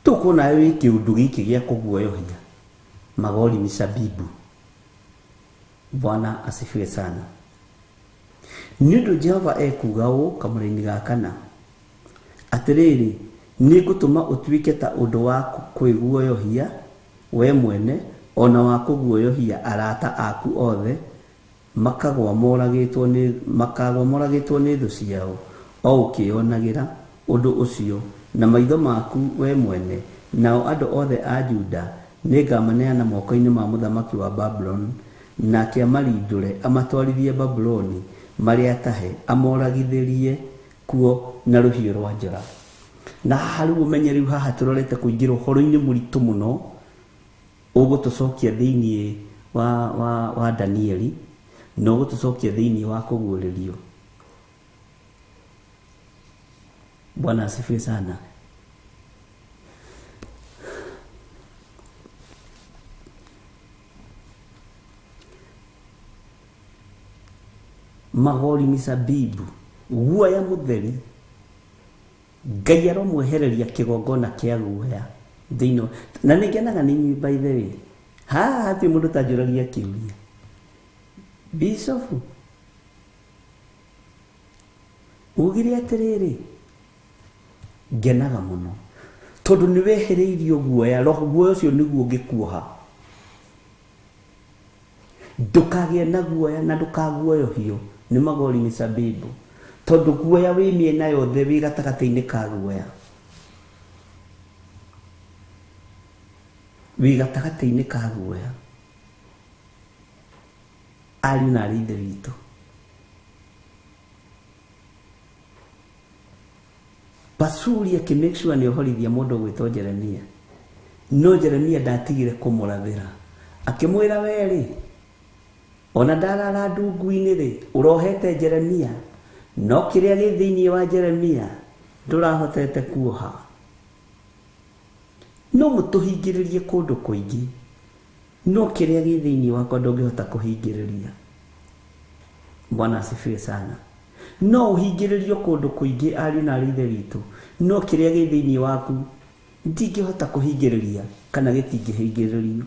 Tũkuona wĩ kĩũndũ gĩkĩ gĩa kũguoyohia Magori Misabibu. Bwana asifiwe sana. Nĩ ũndũ Jehova ekuuga ũũ kamũra-inĩ ga kana, atĩrĩrĩ, nĩngũtũma ũtuĩke ta ũndũ wa kwĩguoyohia we mwene ona wa kũguoyohia arata aku othe, makagwa moragĩtwo nĩ thũ ciao, o ũkĩonagĩra ũndũ ũcio na maitho maku we mwene. Nao andũ othe a Juda nĩngamaneana moko-inĩ ma mũthamaki wa Babuloni, nake amarindũre amatwarithie Babuloni marĩ atahe, amoragithĩrie kuo na rũhiũ rwa njora. Na haha rĩu ũmenye rĩu haha tũrorete kũingĩra ũhoro-inĩ mũritũ mũno ũgũtũcokia thĩinĩ wa Danieli na ũgũtũcokia thĩinĩ wa kũguũrĩrio. Bwana asifiwe sana. Magori Misabibu Guoya mũtheri Ngai aromwehereria kĩgongona kĩa guoya thĩinĩ. Na nĩngenaga nĩ inyuĩ by the way. Haha hatirĩ mũndũ ũtanjũragia kĩũria. Bishop ugire atĩrĩrĩ, ngenaga mũno tondũ nĩ wehereirio guoya. Roho guoya ũcio nĩguo ũngĩkuoha. Ndũkagĩe na guoya na ndũkaguoyohio nĩ magori mĩcabibu, tondũ guoya wĩ mĩena yothe, wĩ gatagatĩ-inĩ ka guoya, wĩ gatagatĩ-inĩ ka guoya. Ariũ na arĩ ithe witũ, Pasuri akĩ make sure nĩ ohorithia mũndũ ũgwĩtwo Jeremia, no Jeremia ndatigire kũmũrathĩra, akĩmwĩra werĩ ona ndarara ndungu-inĩ rĩ, ũrohete Jeremia, no kĩrĩa gĩ thĩinĩ wa Jeremia ndũrahotete kuoha. No mũtũhingĩrĩrie kũndũ kũingĩ, no kĩrĩa gĩ thĩinĩ wakwa ndũngĩhota kũhingĩrĩria. Bwana asifiwe sana. No ũhingĩrĩrio kũndũ kũingĩ ariũ na arĩ ithe witũ, no kĩrĩa gĩ thĩinĩ waku ndingĩhota kũhingĩrĩria kana gĩtingĩhingĩrĩrio.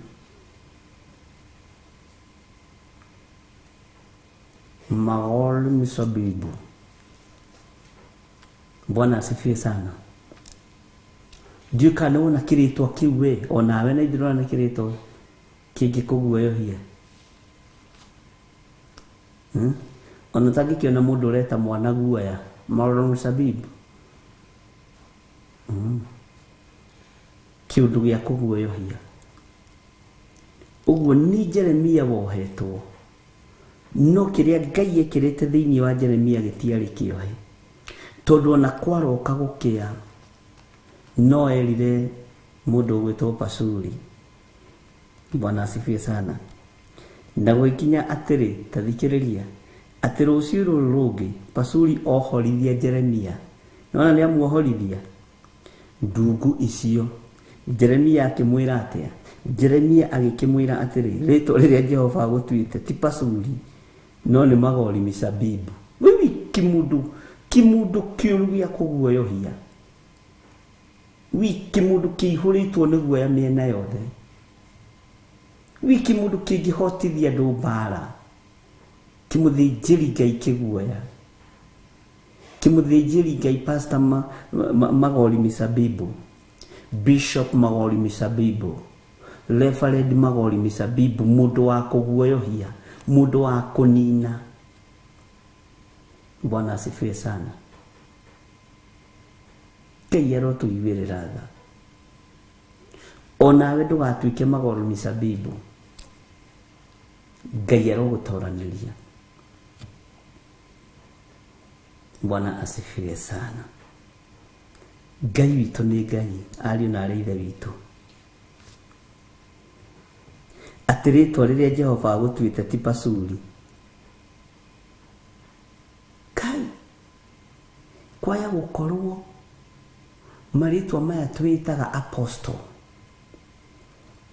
Magol misabibu. Bwana asifiwe sana. Ndiũĩ kana nĩwona kĩrĩtwa kĩu we onawe na ithuĩ ndĩrona nĩ kĩrĩtwa kĩngĩkũguoyohia. Ona ũtangĩkĩona mũndũ ũreta mwana guoya, Magol misabibu. Kĩũndũ gĩa kũguoyohia. Ũguo nĩ Jeremia wohetwo, no kĩrĩa Ngai ekĩrĩte thĩinĩ wa Jeremia gĩtiarĩ kĩohe, tondũ ona kwaroka gũkĩa no erire mũndũ ũgwĩtwo Pasuri. Bwana asifiwe sana. Na gũgĩkinya atĩrĩ, ta thikĩrĩria, atĩ rũciũ rũrũ rũngĩ Pasuri ohorithia Jeremia. Nĩwona nĩ amuohorithia ndungu icio. Jeremia akĩmwĩra atĩa? Jeremia agĩkĩmwĩra atĩrĩ, rĩtwa rĩrĩa Jehova agũtuĩte ti Pasuri, no nĩ magori misabibu. Wewe kĩmũndũ kĩmũndũ kĩũru gĩa kũguoyohia, wi kĩmũndũ kĩihũrĩtwo nĩ guoya mĩena yothe, wi kĩmũndũ kĩngĩhotithia andũ mbara, kĩmũthĩnjĩri Ngai kĩguoya, kĩmũthĩnjĩri Ngai Pastor Magori Misabibu, Bishop Magori Misabibu, Reverend Magori Misabibu, mũndũ wa kũguoyohia, mũndũ wa kũnina. Bwana asifiwe sana. Ngai arotũiguĩrĩra tha. Onawe ndũgatuĩke Magori Misabibu. Ngai arogũtoranĩria. Bwana asifiwe sana. Ngai witũ nĩ Ngai, ariũ na arĩ ithe witũ. Atĩ rĩtwa rĩrĩa Jehova agũtuĩte ti Pasuri. Kai kwaya gũkorwo marĩtwa maya twĩtaga apostle,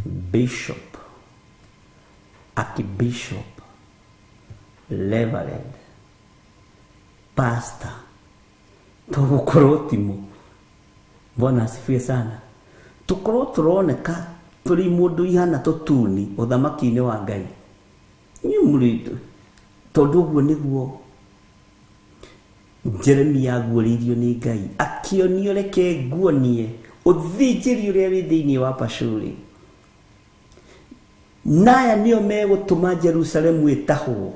bishop, archbishop, reverend, pastor, tũgũkorwo timo. Bwana asifiwe sana. Tũkorwo tũroneka tũrĩ mũndũ ihana tũtuni ũthamaki-inĩ wa Ngai. Inyuĩ mũrĩ tondũ ũguo nĩguo Jeremia aguũrĩirio nĩ Ngai, akĩonio reke nguonie ũthĩnjĩri ũrĩa wĩ thĩinĩ wa Pashuri. Naya nĩo megũtũma Jerusalemu ĩtahwo,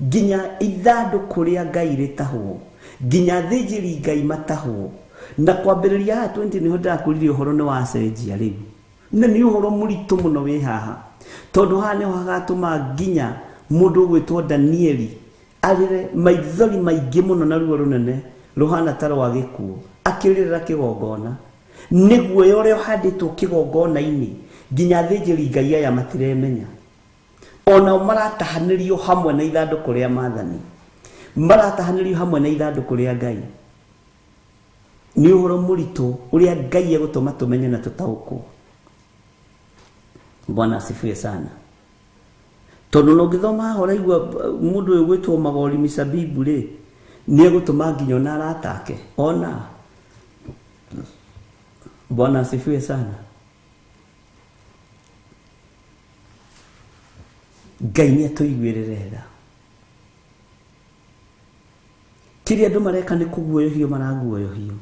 nginya ithandũkũ rĩa Ngai rĩtahwo, nginya athĩnjĩri Ngai matahwo. Na kwambĩrĩria haha 20 nĩho ndakũririe ũhoro nĩ wacenjia rĩu, na nĩ ũhoro mũritũ mũno wĩ haha, tondũ haha nĩho hagatũma nginya mũndũ ũgwĩtwo Danieli arĩre maithori maingĩ mũno na ruo rũnene rũhana ta rwa gĩkuũ, akĩrĩrĩra kĩgongona nĩ guoya ũrĩa ũhandĩtwo kĩgongona-inĩ, nginya athĩnjĩri Ngai aya matiremenya. Onao maratahanĩrio hamwe na ithandũkũ rĩa maathani, maratahanĩrio hamwe na ithandũkũ rĩa Ngai. Nĩ ũhoro mũritũ ũrĩa Ngai egũtũma tũmenye na tũtaũkwo. Bwana asifiwe sana. Tondũ no ũngĩthoma haha ũraigua mũndũ ũyũ gwĩtwo Magori Misabibu rĩ, Nĩ egũtũma nginya ona arata ake ona. Bwana asifiwe sana. Ngai nĩ atũiguĩrĩre tha. Kĩrĩa andũ mareka nĩ kũguoyohio maraguoyohio.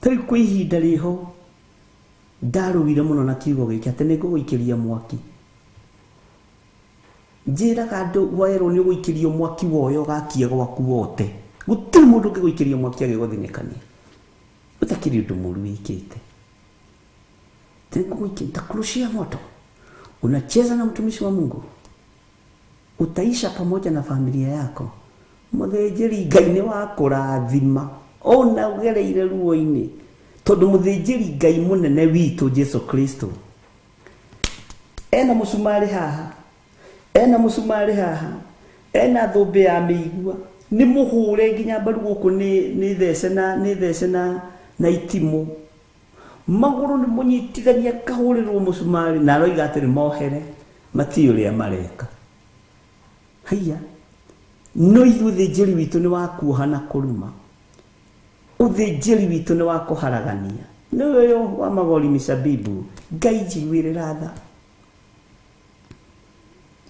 Ta rĩu kwĩ ihinda rĩho ndarũire mũno na kiugo gĩkĩ atĩ nĩ ngũgũikĩria mwaki. Njĩraga andũ werwo nĩ ũgũikĩrio mwaki woyo ũgakia gwaku wote. Gũtirĩ mũndũ ũngĩgũikĩria mwaki agĩgũthinĩkania. Ũtakĩrĩ ũndũ mũũru wĩkĩte. Nitakurushia moto. Unacheza na mtumishi wa Mungu, utaisha pamoja na familia yako. Mũthĩnjĩri Ngai nĩ wa kũrathima ona ũgereire ruo-inĩ, tondũ mũthĩnjĩri Ngai mũnene witũ Jesu Kristo ena mũcumarĩ haha, ena mũcumarĩ haha, ena thũmbĩ ya mĩigua, nĩ mũhũre nginya mbaru gũkũ nĩ thece na nĩ thece na itimũ. Magũrũ nĩ mũnyitithania kahũrĩrwo mũcumarĩ na aroiga atĩrĩ mohere matiũĩ ũrĩa mareka. Haiya, no ithuĩ ũthĩnjĩri witũ nĩ wa kuoha na kũruma, ũthĩnjĩri witũ nĩ wa kũharagania, nĩwe ũyũ wa magori misabibu. Ngai njiguĩrĩra tha.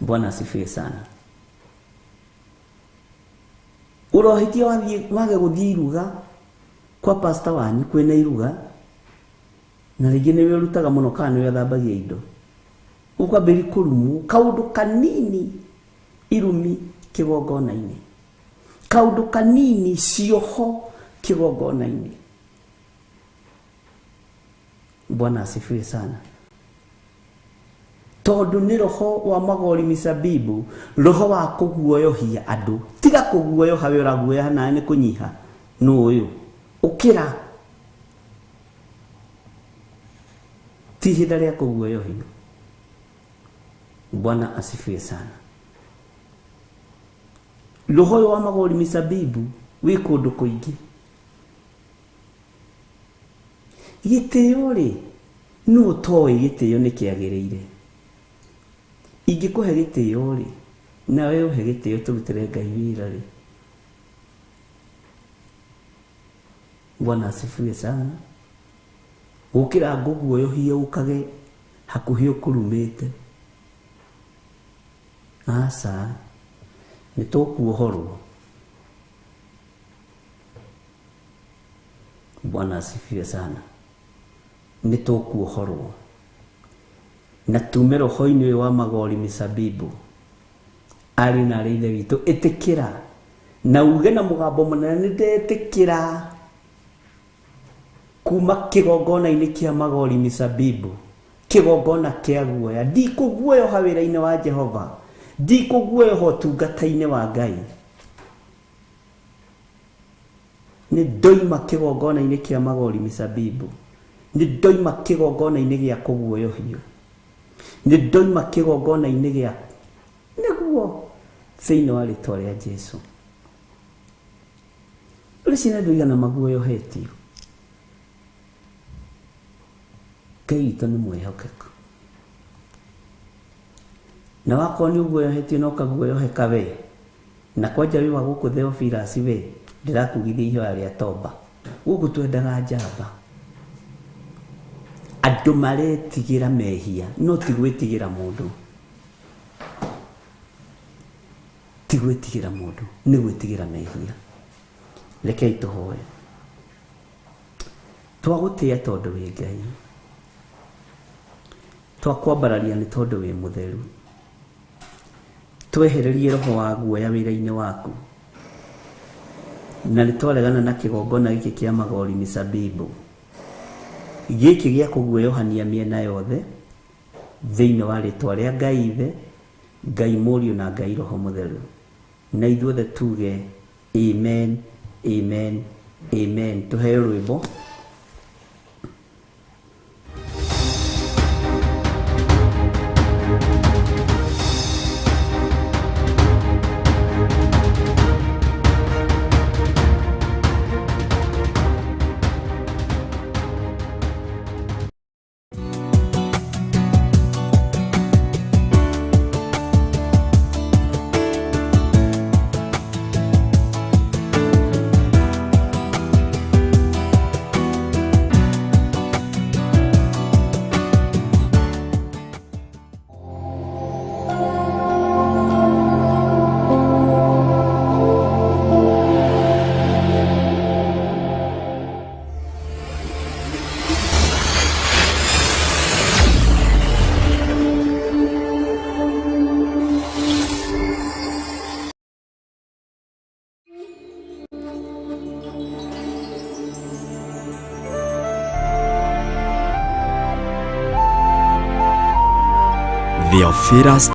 Bwana asifiwe sana. Ũrohĩtia wathiĩ wage gũthiĩ iruga kwa pastor wanyu kwĩna iruga, na rĩngĩ nĩwe ũrutaga mũno kana nĩwe ũthambagia indo, ũkwambĩrĩria kũrumwo kaũndũ kanini, irumi kĩgongona-inĩ, kaũndũ kanini cioho kĩgongona-inĩ. Bwana asifiwe sana. Tondũ nĩ roho wa magori misabibu, roho wa kũguoyohia andũ. Tiga kũguoyoha we ũraguoyoha nawe nĩ kũnyiha. Nũ ũyũ? Ũkĩra. Ti ihinda rĩa kũguoyohio. Bwana asifiwe sana. Roho ũyũ wa magori misabibu wĩ kũndũ kũingĩ. Gĩtĩo rĩ, nũ ũtoĩ gĩtĩo nĩ kĩagĩrĩire? Ingĩkũhe gĩtĩo rĩ, nawe ũhe gĩtĩo tũrutĩre Ngai wĩra rĩ. Bwana asifiwe sana. Gũkĩra ngũguoyohie ũkage hakuhĩ ũkũrumĩte. Aca, nĩ tũkuohorwo. Bwana asifiwe sana. Nĩ tũkuohorwo na tume roho-inĩ ũyũ wa magori misabibu. Ariũ na arĩ ithe witũ, ĩtĩkĩra na uge na mũgambo mũnene, nĩ ndetĩkĩra kuma kĩgongona-inĩ kĩa magori misabibu, kĩgongona kĩa guoya. Ndikũguoyoha wĩra-inĩ wa Jehova, ndikũguoyoha ũtungata-inĩ wa Ngai. Nĩ ndoima kĩgongona-inĩ kĩa magori misabibu, nĩ ndoima kĩgongona-inĩ gĩa kũguoyohio, nĩ ndoima kĩgongona-inĩ gĩa nĩguo thĩinĩ wa rĩtwa rĩa Jesu. Ũrĩ ciana andũ aigana maguoyohetio? Ngai witũ nĩ mwĩhokeku. Na wakorwo nĩ ũguoyohetio na ũkaguoyoheka we, na kwanja wĩ wa gũkũ Theophilus we, ndĩrakugithia ihoya rĩa tomba. Gũkũ twendaga njamba. Andũ maretigĩra mehia, no ti gwĩtigĩra mũndũ. Ti gwĩtigĩra mũndũ, nĩ gwĩtigĩra mehia. Rekei tũhoe. Twagũtĩĩa tondũ wĩ Ngai, twakwambararia nĩ tondũ wĩ mũtheru. Twehererie roho wa guoya wĩra-inĩ waku, na nĩ twaregana na kĩgongona gĩkĩ kĩa magori misabibu, gĩkĩ gĩa kũguoyohania mĩena yothe, thĩinĩ wa rĩtwa rĩa Ngai Ithe, Ngai Mũriũ na Ngai Roho Mũtheru. Na ithuothe tuge amen, amen, amen. Tũheo rwĩmbo. Theophilus.